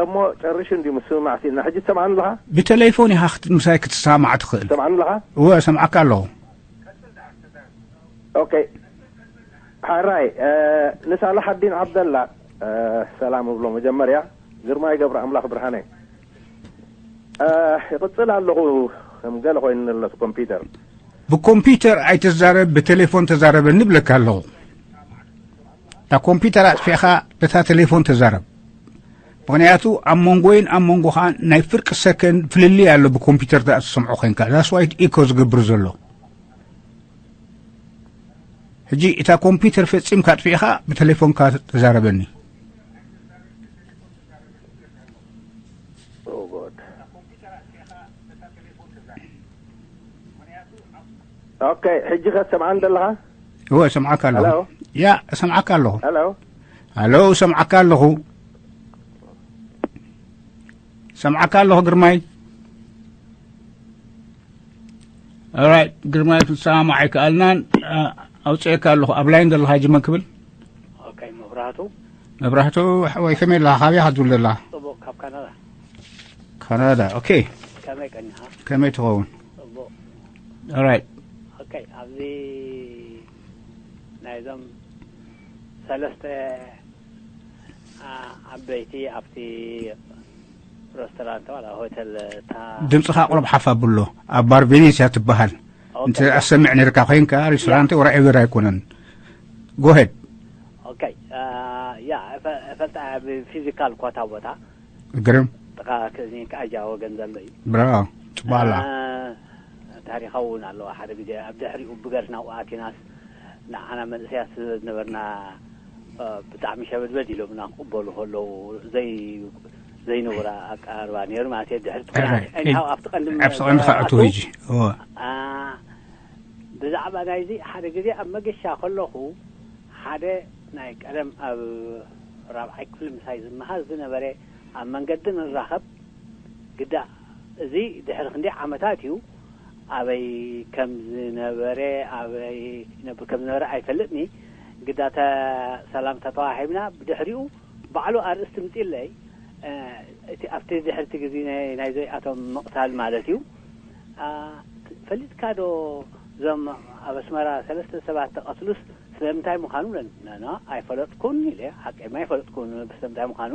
እሞ ጨርሹ እንድዩ ምስምማዕ ሲልና። ሕጂ ትሰምዓኒ ኣለኻ? ብቴሌፎን ኢኻ ክት-፣ ምሳይ ክትሰማማዕ ትኽእል። ትሰምዓኒ ኣለኻ? እወ፣ እሰምዓካ ኣለኹ። ኦኬ። ሓራይ፣ እ፣ ንሳላሓዲን ዓብደላ፣ እ፣ ሰላም እብሎ መጀመርያ። ግርማይ ገብረ ኣምላኽ ብርሃነ። እ፣ ይቕጽል ኣለኹ፣ ከም ገለ ኮይኑ ኣሎ እቲ ኮምፒውተር። ብኮምፒውተር ኣይትዛረብ፣ ብቴሌፎን ተዛረበኒ እብለካ ኣለኹ። እታ ኮምፒውተር ኣጥፊእኻ በታ ቴሌፎን ተዛረብ። ምኽንያቱ ኣብ መንጎይን ኣብ መንጎኻ ናይ ፍርቂ ሰከንድ ፍልልይ ኣሎ ብኮምፒውተር እዛ ትሰምዖ ኮይንካ። That's why ኢኮ ዝገብር ዘሎ። ሕጂ እታ ኮምፒውተር ፈጺምካ ኣጥፊእኻ ብቴሌፎንካ ተዛረበኒ። Oh God። ኦኬ፣ ሕጂ ከ ትሰምዓኒ ዘለኻ? እወ፣ እሰምዓካ ኣለኹ። ሄሎ? ያ፣ እሰምዓካ ኣለኹ። ሄሎ? ሄሎ፣ እሰምዓካ ኣለኹ። እሰምዓካ ኣለኹ ግርማይ። ኦራይት፣ ግርማይ ክንሰማማዕ ኣይከኣልናን። ኣ-፣ ኣውፅኤካ ኣለኹ። ኣብ ላይን ዘለኻ ሕጂ መን ክብል? ኦኬ፣ መብራህቱ። መብራህቱ ሓወይ፣ ከመይ ኣለኻ? ካበይ ኢኻ ትድውል ዘለኻ? ጽቡቕ፣ ካብ ካናዳ። ካናዳ፣ ኦኬ። ከመይ ቀኒኻ? ከመይ ትኸውን? ጽቡቕ። Alright. ኦኬ፣ ኣብዚ ናይዞም ሰለስተ ዓ- ዓበይቲ ኣብቲ ሬስቶራንት ዋላ ሆቴል እታ ድምፅኻ ቁሩብ ሓፍ ኣብሎ። ኣብ ባር ቬኔስያ ትበሃል። ኦኬ፣ እንተ ኣሰምዕ ነርካ ኮይንካ ሬስቶራንት ወራ ኤቨር ኣይኮነን። ጎሄድ። ኦኬ፣ ያ እፈ- እፈልጣ ኣብ ፊዚካል ኮታ ቦታ ግርም። ጥቃ ክሊኒክ ኣጃ ወገን ዘሎ እዩ። ብራዎ። ፅቡቅ ኣላ። ታሪኻዊ እውን ኣለዋ። ሓደ ግዜ ኣብ ድሕሪኡ ብገርና ኣቲናስ ንዓና መንእሰያት ስለ ዝነበርና ብጣዕሚ ሸበድበድ ኢሎምና ክቕበሉ ከለዉ ዘይ ዘይነበረ ኣቀራርባ ነይሩ ማለት እዩ። ድሕሪ እቲ ኩናት Alright. Anyhow፣ ኣብቲ ቀንዲ ኣብቲ ቀንዲ ክኣቱ ሕጂ። እወ። ብዛዕባ ናይዚ ሓደ ግዜ ኣብ መገሻ ከለኹ ሓደ ናይ ቀደም ኣብ ራብዓይ ክፍሊ ምሳይ ዝመሃር ዝነበረ ኣብ መንገዲ ንራኸብ ግዳ እዚ ድሕሪ ክንደይ ዓመታት እዩ ኣበይ ከም ዝነበረ ኣበይ ይነብር ከም ዝነበረ ኣይፈልጥኒ ግዳ ተ- ሰላምታ ተዋሂብና ብድሕሪኡ ባዕሉ ኣርእስቲ ምፅለይ እቲ ኣብቲ ድሕርቲ ግዜ ናይ- ናይ ዘይኣቶም ምቕታል ማለት እዩ ፈሊጥካ ዶ እዞም ኣብ ኣስመራ ሰለስተ ሰባት ተቐትሉስ ስለምንታይ ምዃኑ ነና ኣይፈለጥኩን ኢለ ሓቀይማ ኣይፈለጥኩን ስለምንታይ ምዃኑ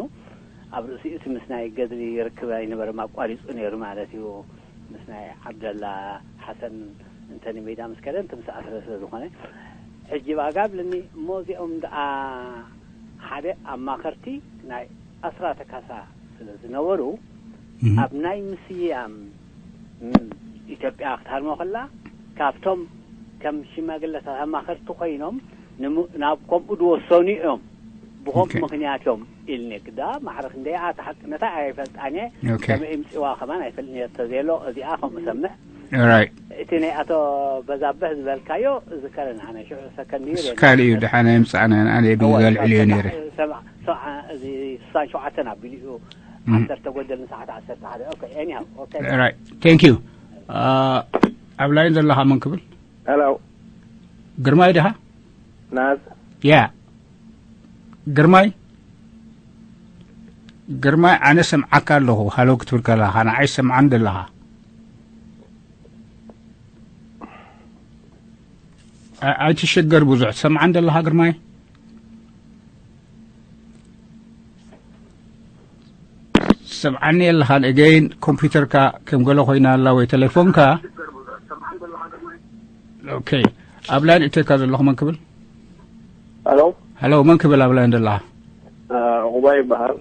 ኣብ ርእሲኡ እቲ ምስ ናይ ገድሊ ርክብ ኣይነበረም ኣቋሪፁ ነይሩ ማለት እዩ ምስ ናይ ዓብደላ ሓሰን እንተ ንሜዳ ምስ ከደ እንተ ምስ ኣስረ ስለ ዝኾነ ሕጂ ባጋ ብለኒ እሞ እዚኦም ደኣ ሓደ ኣማኸርቲ ናይ ኣስራተ ካሳ ስለ ዝነበሩ ኣብ ናይ ምስያም ኢትዮጵያ ክትሃርሞ ከላ ካብቶም ከም ሽማግለታት ኣማኸርቲ ኮይኖም ናብ ከምኡ ዝወሰኑ እዮም ብኸምኡ ምክንያት እዮም ኢልኒ ግዳ ማዕረ ክንደይ ኣታ ሓቅነታ ኣይፈልጣን እየ ከመይ ይምፅዋ ከማን ኣይፈልጥን እየ ተዘየሎ እዚኣ ከምኡ ሰምዕ እቲ ናይ ኣቶ በዛብህ ዝበልካዮ ዝከረን ኣነ ሽዑ ሰከንድ እዩ እስካል እዩ ድሓና የምፃእና ኣነ ብይዛ ልዕልዮ ነይረ እዚ ስሳን ሸውዓተን ኣቢሉ እዩ ዓሰርተ ጎደል ንሰዓት ዓሰርተ ሓደ ኦኬ anyhow okay Right. Thank you. ኣብ ላይን ዘለኻ መን ክብል Hello. ግርማይ ድኻ Nas. ያ ግርማይ ግርማይ ኣነ ሰምዓካ ኣለኹ ሃሎ ክትብል ከለኻ ንዓይ ሰምዓን ዘለኻ ኣይትሸገር ብዙሕ ትሰምዓን ዘለኻ ግርማይ ትሰምዓኒ ኣለኻን again ኮምፒውተርካ ከም ገለ ኮይና ኣላ ወይ ቴሌፎንካ okay ኣብ ላይን እተካ ዘለኹ መን ክብል Hello. ሃሎ መን ክብል ኣብ ላይን ዘለኻ ዕቑባይ ይበሃል።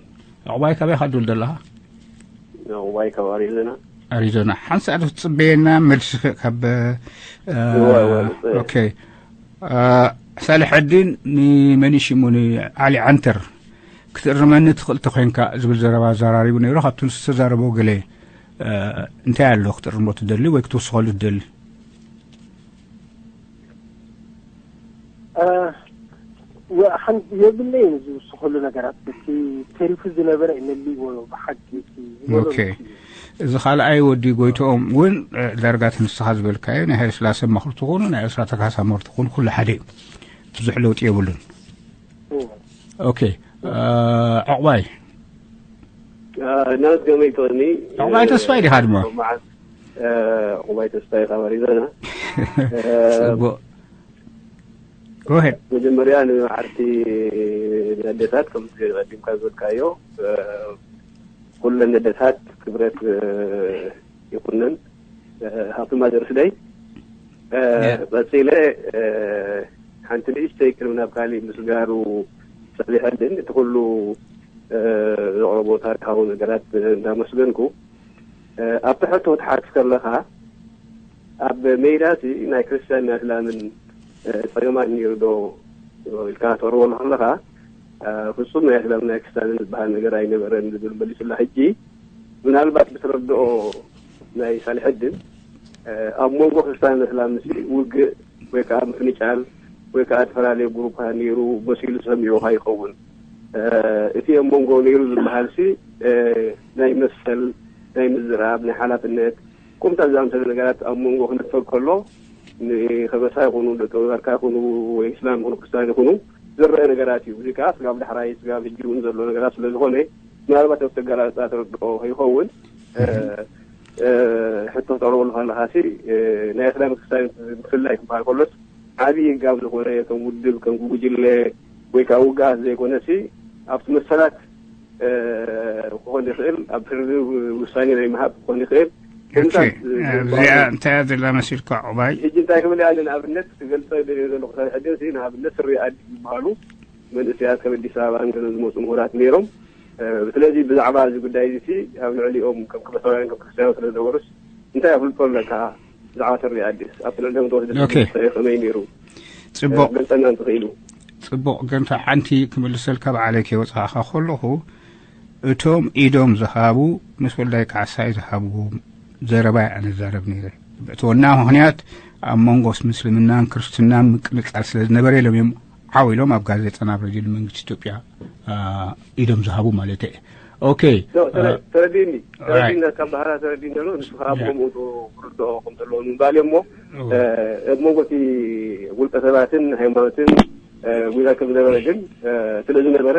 ዕቑባይ ካበይ ካ ድውል ዘለኻ ዕቑባይ ካብ ኣሪዞና። ኣሪዞና ሓንሳእ ዶ ትፅበየና መልሲ ካብ okay ሳልሕ ዕዲን ንመን ሽሙ ንዓሊ ዓንተር ክትእርመኒ ትኽእል ተኮይንካ ዝብል ዘረባ ኣዘራሪቡ ነይሩ ካብቲ ንሱ ዝተዛረቦ ገለ እንታይ ኣሎ ክትእርሞ ትደሊ ወይ ክትውስኸሉ ትደሊ የብለይን ዝውስኸሉ ነገራት እቲ ተሪፉ ዝነበረ እዩ መሊእዎ ብሓቂ እቲ ዝበሎ እዚ ካልኣይ ወዲ ጎይትኦም እውን ዳርጋ እቲ ንስኻ ዝበልካዮ ናይ ሃይለስላሰ መኽሪ ትኹኑ ናይ ኤርትራ ተካሳ መኽሪ ትኹኑ ኩሉ ሓደ እዩ ብዙሕ ለውጢ የብሉን okay ዕቑባይ ናት ከመይ ትቕኒ ዕቑባይ ተስፋይ ዲኻ ድማ ዕቑባይ ተስፋይ ካብ ኣሪዞና ፅቡቅ go ahead መጀመርያ ንመዓልቲ ኣደታት ከም ቀዲምካ ዝበልካዮ ኩለን ኣደታት ክብረት ይኹነን ሃብቲ ማዘርስ ደይ ቀፂለ ሓንቲ ንእሽተይ ቅድሚ ናብ ካሊእ ምስጋሩ ፀሊሐ ግን እቲ ኩሉ ዘቕረቦ ታሪካዊ ነገራት እንዳመስገንኩ ኣብቲ ሕቶ ክትሓትት ከለኻ ኣብ ሜዳ እቲ ናይ ክርስትያን ናይ እስላምን ፀገማት ነይሩ ዶ ኢልካ ትቐርበሉ ከለኻ ፍፁም ናይ እስላምን ናይ ክርስትያንን ዝበሃል ነገር ኣይነበረን ዝብል መሊሱላ ሕጂ ምናልባት ብትረድኦ ናይ ሳልሐድን ኣብ መንጎ ክርስትያን እስላም ውግእ ወይ ከዓ ምፍንጫል ወይ ከዓ ዝተፈላለየ ግሩፓ ነይሩ መሲሉ ዝሰሚዑኻ ይኸውን እቲ ኣብ መንጎ ነይሩ ዝበሃል ሲ ናይ መሰል ናይ ምዝራብ ናይ ሓላፍነት ቁምታ ዝኣምሰለ ነገራት ኣብ መንጎ ክነፈግ ከሎ ንኸበሳ ይኹኑ ደቂ መዛርካ ይኹኑ ወይ እስላም ይኹኑ ክርስትያን ይኹኑ ዝረአ ነገራት እዩ እዚ ከዓ ስጋብ ዳሕራይ ስጋብ ሕጂ እውን ዘሎ ነገራት ስለ ዝኾነ ምናልባት ኣብ ተገላልፃ ተረድኦ ይኸውን ሕቶ ክተቕርበሉ ከለኻ ሲ ናይ ክዳን ክስታይ ብፍላይ ክበሃል ከሎስ ዓብዪ ህጋብ ዝኾነ ከም ውድብ ከም ጉጅለ ወይ ከዓ ውግኣት ዘይኮነ ሲ ኣብቲ መሰላት ክኾን ይኽእል ኣብ ፍርዲ ውሳኔ ናይ ምሃብ ክኾን ይኽእል። እዚኣ እንታይ እያ ዘላ መሲልካ ዑባይ? ሕጂ እንታይ ክብል እያ ንኣብነት ክገልፀ ደልዮ ዘለኹ ሳልሕ ድዮሲ ንኣብነት ስሪ ኣዲ ዝበሃሉ መንእሰያት ካብ ኣዲስ ኣበባ እንገለ ዝመፁ ምሁራት ነይሮም። ስለዚ ብዛዕባ እዚ ጉዳይ እዚ ኣብ ልዕሊኦም ከም ክበሳውያን ከም ክርስትያኖ ስለ ዝነበሩስ እንታይ ኣፍልጦ ኣለካ? ብዛዕባ ስሪ ኣዲስ ኣብቲ ልዕሊኦም ተወስደ ከመይ ነይሩ? ፅቡቅ ገልፀና እንተኽኢሉ። ፅቡቅ ግን ሓንቲ ክምልሰልካ ባዕለይ ከይወፃእካ ከለኹ እቶም ኢዶም ዝሃቡ ምስ ወልዳይ ካሕሳይ ዝሃብዎም ዘረባ ኣነ ዛረብ ነይረ። እቲ ወና ምክንያት ኣብ መንጎስ ምስልምናን ክርስትናን ምቅንጻል ስለ ዝነበረ ኢሎም እዮም ዓው ኢሎም ኣብ ጋዜጣን ኣብ ሬድዮን መንግስቲ ኢትዮጵያ ኢዶም ዝሃቡ ማለት እየ። ኦኬ ተረዲኒ ተረዲኒ ካብ ባህራ ተረዲኒ ኣሎ ንሱ ከዓ ብከምኡ ክርድኦ ከም ዘለዎ ንምባል እሞ ኣብ መንጎ እቲ ውልቀ ሰባትን ሃይማኖትን ጉዳይ ከም ዝነበረ ግን ስለ ዝነበረ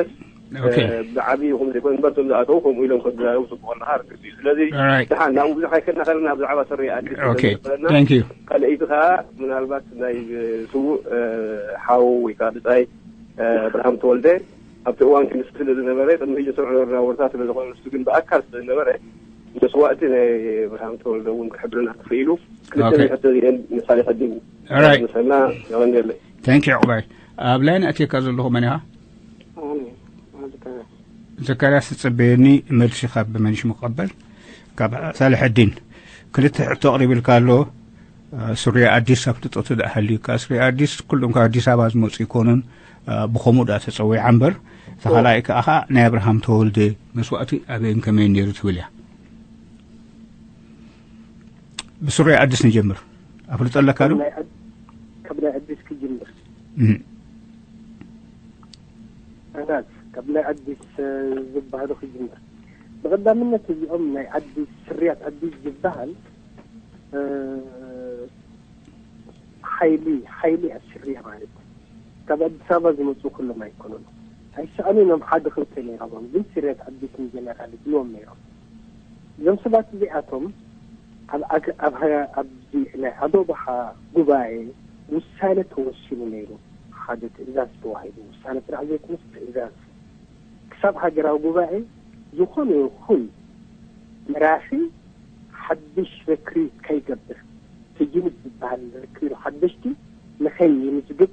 ብዓብዪ ይኹን ዘይኮነ እምበር እቶም ዝኣተዉ ከምኡ ኢሎም ከም ዝዛረቡ ፅቡቅ ኣለካ ርግፅ እዩ። ስለዚ ድሓን ናብኡ ብዙሕ ኣይከድና ከለና ብዛዕባ ስሪ ኣዲስ ስለና ካልኣይቲ ከዓ ምናልባት ናይ ስዉእ ሓው ወይ ከዓ ብፃይ ኣብርሃም ተወልደ ኣብቲ እዋን ክንሱ ስለ ዝነበረ ቅድሚ ሕጂ ስርሑ ዝነበርና ወርታ ስለ ዝኾነ ንሱ ግን ብኣካል ስለ ዝነበረ መስዋእቲ ናይ ኣብርሃም ተወልደ እውን ክሕብርና ክኽኢሉ ክልተ ሕቶ እዚአን ንሳሌ ሕድን መሰልና የቐንየለይ። ታንኪ ዕቁባይ ኣብ ላይን ኣትየካ ዘለኹ መን ኢኻ? ዘካርያስ ትጽበየኒ መልሲ ካብ መን ሽሙ ክቐበል ካብ ሳልሐዲን ክልተ ሕቶ ኣቕሪብልካ ኣሎ። ሱሪ ኣዲስ ኣፍልጦ ተደኣሃልዩካ ሱሪ ኣዲስ ኩሎም ካብ ኣዲስ ኣበባ ዝመፁ ይኮኑን ብኸምኡ ዳ ተፀዊዓ እምበር ተኻላኢ ከዓ ናይ ኣብርሃም ተወልደ መስዋእቲ ኣበይን ከመይን ነይሩ ትብል እያ። ብሱሪ ኣዲስ ንጀምር። ኣፍልጦ ኣለካ ዶ? ካብ ናይ ኣዲስ ክጅምር ኣናት ካብ ናይ ኣዲስ ዝበሃሉ ክጅምር። ብቐዳምነት እዚኦም ናይ ኣዲስ ስርያት ኣዲስ ዝበሃል ሓይሊ ሓይሊ ኣስርያ ማለት ካብ ኣዲስ ኣበባ ዝመፁ ኩሎም ኣይኮኑን። ኣይሰኣኑን እዮም ሓደ ክልተ ነይሮም ግን ስርያት ኣዲስ ንጀነራል ይብልዎም ነይሮም። እዞም ሰባት እዚኣቶም ኣብ ኣብዚ ናይ ኣዶባሓ ጉባኤ ውሳነ ተወሲኑ ነይሩ። ሓደ ትእዛዝ ተዋሂቡ ውሳነ ጥራሕ ዘይኮነስ ትእዛዝ ክሳብ ሃገራዊ ጉባኤ ዝኾነ ይኹን መራሒ ሓድሽ ርክሪት ከይገብር ስጅንት ዝበሃል ርክሪ ሓደሽቲ ንኸይምዝግብ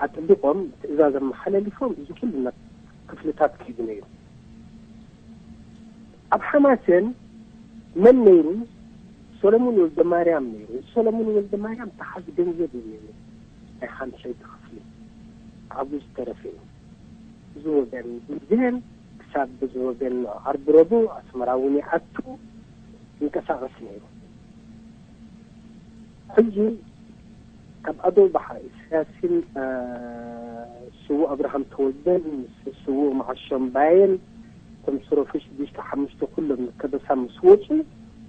ኣጥቢቆም ትእዛዝ ኣመሓላሊፎም እዚ ኩሉ ናብ ክፍልታት ከይዱ ነይሩ። ኣብ ሓማሴን መን ነይሩ? ሰለሙን ወልደማርያም ነይሩ። ሰለሙን ወልደማርያም ተሓዝ ገንዘብ እዩ ነይሩ ናይ ሓምሸይቲ ክፍሊ ኣብኡ ዝተረፈ እዩ። እዚ ወገን ብዜን ክሳብ በዚ ወገን ዓርቢ ረቡዕ ኣስመራ እውን ይኣቱ ይንቀሳቐስ ነይሩ። ሕጂ ካብ ኣዶ ባሓ ኢሳያስን ስዉእ ኣብርሃም ተወልደን ምስ ስዉእ መዓሾም ባየን እቶም ስረፉ ሽዱሽተ ሓሙሽተ ኩሎም ንከበሳ ምስ ወፁ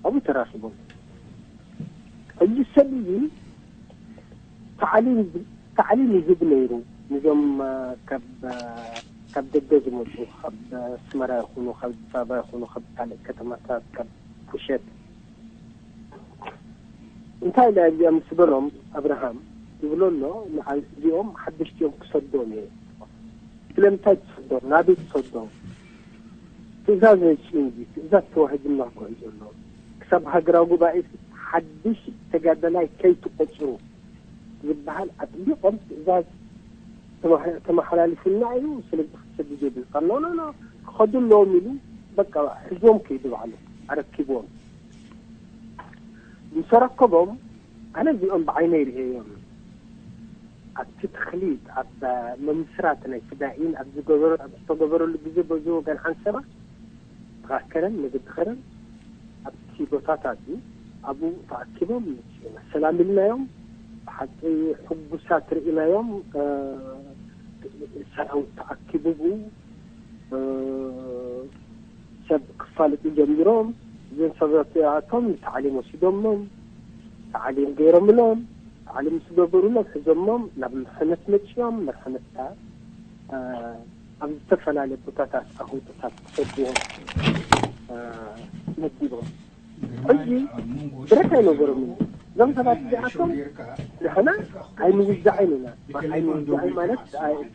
ኣብኡ ተራኺቦም። ሕጂ ሰብ እዚ ታዕሊም ታዕሊም ይህብ ነይሩ። ንዞም ካብ ካብ ደገ ዝመፁ ካብ ኣስመራ ይኹኑ ካብ ኣዲስ ኣበባ ይኹኑ ካብ ካልእ ከተማታት ካብ ኩሸት እንታይ ኢለ እዚኦም ምስ በሎም ኣብርሃም ይብሎ ኣሎ ንዓይ እዚኦም ሓደሽቲ እዮም ክሰዶም እየ። ስለምንታይ ትሰዶም ናበይ ትሰዶም? ትእዛዝ መፂኡ እንጂ ትእዛዝ ተዋሂቡና እኮ እዩ ዘሎ። ክሳብ ሃገራዊ ጉባኤ ሓድሽ ተጋደላይ ከይትቆፅሩ ዝበሃል ኣጥቢቖም ትእዛዝ ተመሓላሊፉልና እዩ። ስለዚ ክትሰዱ ዘይብልካ ኖ ኖ ኖ ክኸዱ ኣለዎም ኢሉ በቃ ሒዝዎም ከይዱ ባዕሉ ኣረኪብዎም። ምስ ኣረከቦም ኣነ እዚኦም ብዓይነይ ርእየዮም ኣብቲ ተኽሊት ኣብ ምምስራት ናይ ፍዳኢን ኣብ ዝገበረ ኣብ ዝተገበረሉ ግዜ በዚ ወገን ዓንሰባ ተኻከረን መገዲ ኸረን ኣብቲ ቦታታት እዩ ኣብኡ ተኣኪቦም መፂና ሰላም ኢልናዮም። ብሓቂ ሕጉሳት ርኢናዮም። ሰራዊት ተኣኪቡ ብኡ ሰብ ክፋለጡ ጀሚሮም። እዞም ሰባት እዚኣቶም ንታዕሊም ወሲዶሞም፣ ታዕሊም ገይሮምሎም፣ ታዕሊም ምስ ገበሩሎም ሕዞሞም ናብ መርሐነት መፂኦም። መርሐነት ከዓ ኣብ ዝተፈላለየ ቦታታት ኣህውቶታት ክሰድዎም መዲቦም። ሕጂ ብረት ኣይነበሮምን። እዞም ሰባት እዚኣቶም ንሕና ኣይንውዛዕን ኢና። ኣይንውዛዕን ማለት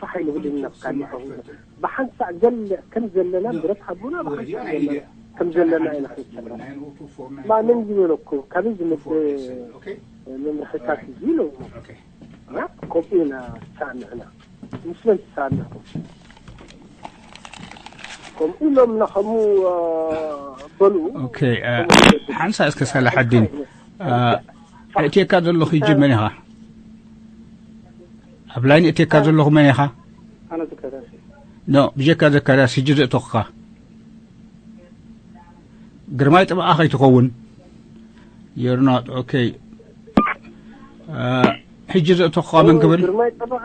ፋሕ ኣይንብልን ኢና። ብካሊእ ሓዊስና ብሓንሳእ ገለ ከም ዘለና ብረት ሃቡና፣ ብሓንሳእ ገለ ከም ዘለና ኢና ክንሰራ። ማንም ዝበለኩም ካበይ ዝመጽእ መምርሕታት እዩ ኢሎም። እና ከምኡ ኢና ዝሰማምዕና። ምስ መን ትሰማምዕኩም? ከምኡ ኢሎም ናኸሙ በሉ። ኦኬ። ሓንሳ እስከ ሳላሐዲን፣ እእትየካ ዘለኹ ሕጂ መን ኢኻ? ኣብ ላይን እእትየካ ዘለኹ መን ኢኻ? ኣነ ዘካርያስ እየ። ኖ፣ ብጀካ ዘካርያስ ሕጂ ዘእተኹኻ። ግርማይ ጥብኣ ከይትኸውን። You're not okay። ሕጂ ዘእተኹኻ መን ክብል? ግርማይ ጠበቓ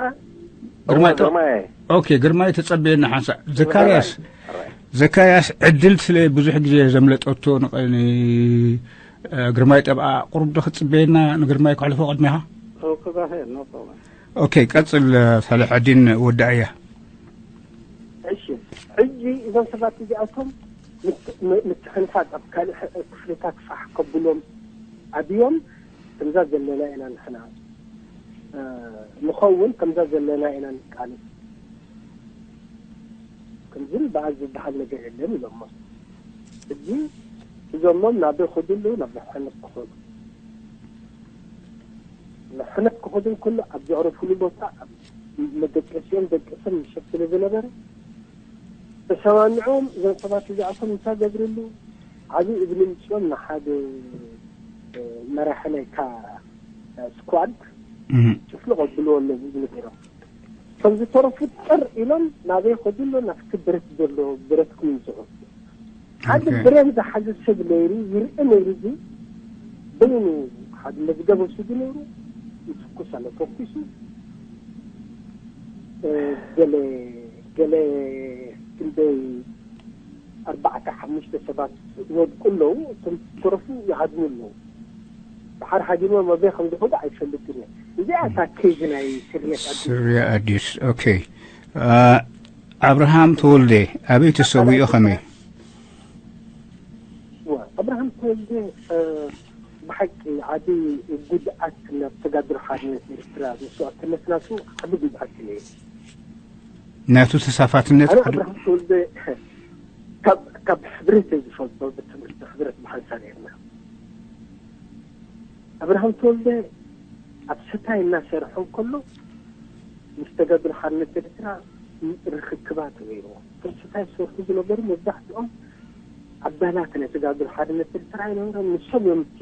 ግርማይ ጠ- ግርማይ ኦኬ፣ ግርማይ ተጸብየና ሓንሳ። ዘካርያስ፣ ዘካርያስ ዕድል ስለ ብዙሕ ግዜ ዘምለጠቶ ንቐ- ን- ግርማይ ጠብኣ ቁሩብ ዶ ክትጽበየና? ንግርማይ ከሕልፎ ቅድሜኻ። Oh, go ahead, no problem. ኦኬ፣ ቀጽል። ሳልሕ ኣዲን ወዳእያ። እሺ፣ ሕጂ እዞም ሰባት እዚኣቶም ምት- ም- ምትሕንፋጥ ኣብ ካልእ ሕ- ክፍልታት ፋሕ ከብሎም ኣብዮም። ከምዛ ዘለና ኢና ንሕና እ፣ ንኸውን፣ ከምዛ ዘለና ኢና ንቃለስ። ከምዚ በዓል ዝበሃል ነገር የለን ኢሎሞ። ሕጂ እዞሞም ናበይ ኸዱ ኣለዉ? ናብ መሕነት ክኸዱ። መሕነት ክኸዱ እንከሎ ኣብ ዘዕረፉሉ ቦታ ኣብ መደቀሲኦም ደቂሶም ምሸት ስለ ዝነበረ ተሰማሚዖም። እዞም ሰባት እዚኣቶም እንታይ ገብርሉ? ዓብዪ እግሪ ምፅኦም ንሓደ መራሒ ናይታ ስኳድ ጭፍልቕ ኣብልዎ ኣለዉ ዝብል ነይሮም። ከም ዝተረፉ ጥር ኢሎም ናበይ ኸዱ ኣሎ? ናብቲ ብረት ዘሎ ብረትኩም ይምፅዑ። ሓደ ብሬን ዝሓዘ ሰብ ነይሩ ይርኢ ነይሩ። እዚ በይኑ ሓደ መዝገብ ወሲዱ ነይሩ። ይትኩስ ኣሎ ተኩሱ። ገለ ገለ ክንደይ ኣርባዕተ ሓሙሽተ ሰባት ይወድቁ ኣለዉ። እቶም ዝተረፉ ይሃድሙ ኣለዉ። ድሓር ሃዲሞም ኣበይ ከም ዝኸዱ ኣይፈልጥን እየ። እዚኣ እታ ኬዝ ናይ ስርየት ኣዲስ። ስርያ ኣዲስ። ኦኬ። ኣብርሃም ተወልደ ኣበይ ተሰዊኡ ከመይ? እዋ ኣብርሃም ተወልደ ብሓቂ ዓቢ ጉድኣት ናብ ተጋድሎ ሓርነት ኤርትራ መስዋእትነት ናቱ ዓቢ ጉድኣት እዩ ነይሩ። ናቱ ተሳፋትነት ኣነ ዓቢ ኣብርሃም ተወልደ ካብ ካብ ሕብረት እየ ዝፈልጦ። ብትምህርቲ ሕብረት ብሓንሳብ ነርና። ኣብርሃም ተወልደ ኣብ ስታይ እናሰርሐ እንከሎ ምስ ተጋድሎ ሓርነት ኤርትራ ርኽክባት ነይርዎ። እቶም ስታይ ዝሰርሑ ዝነበሩ መብዛሕትኦም ኣባላት ናይ ተጋድሎ ሓርነት ኤርትራ ኣይነበሮም። ንሶም እዮም እቲ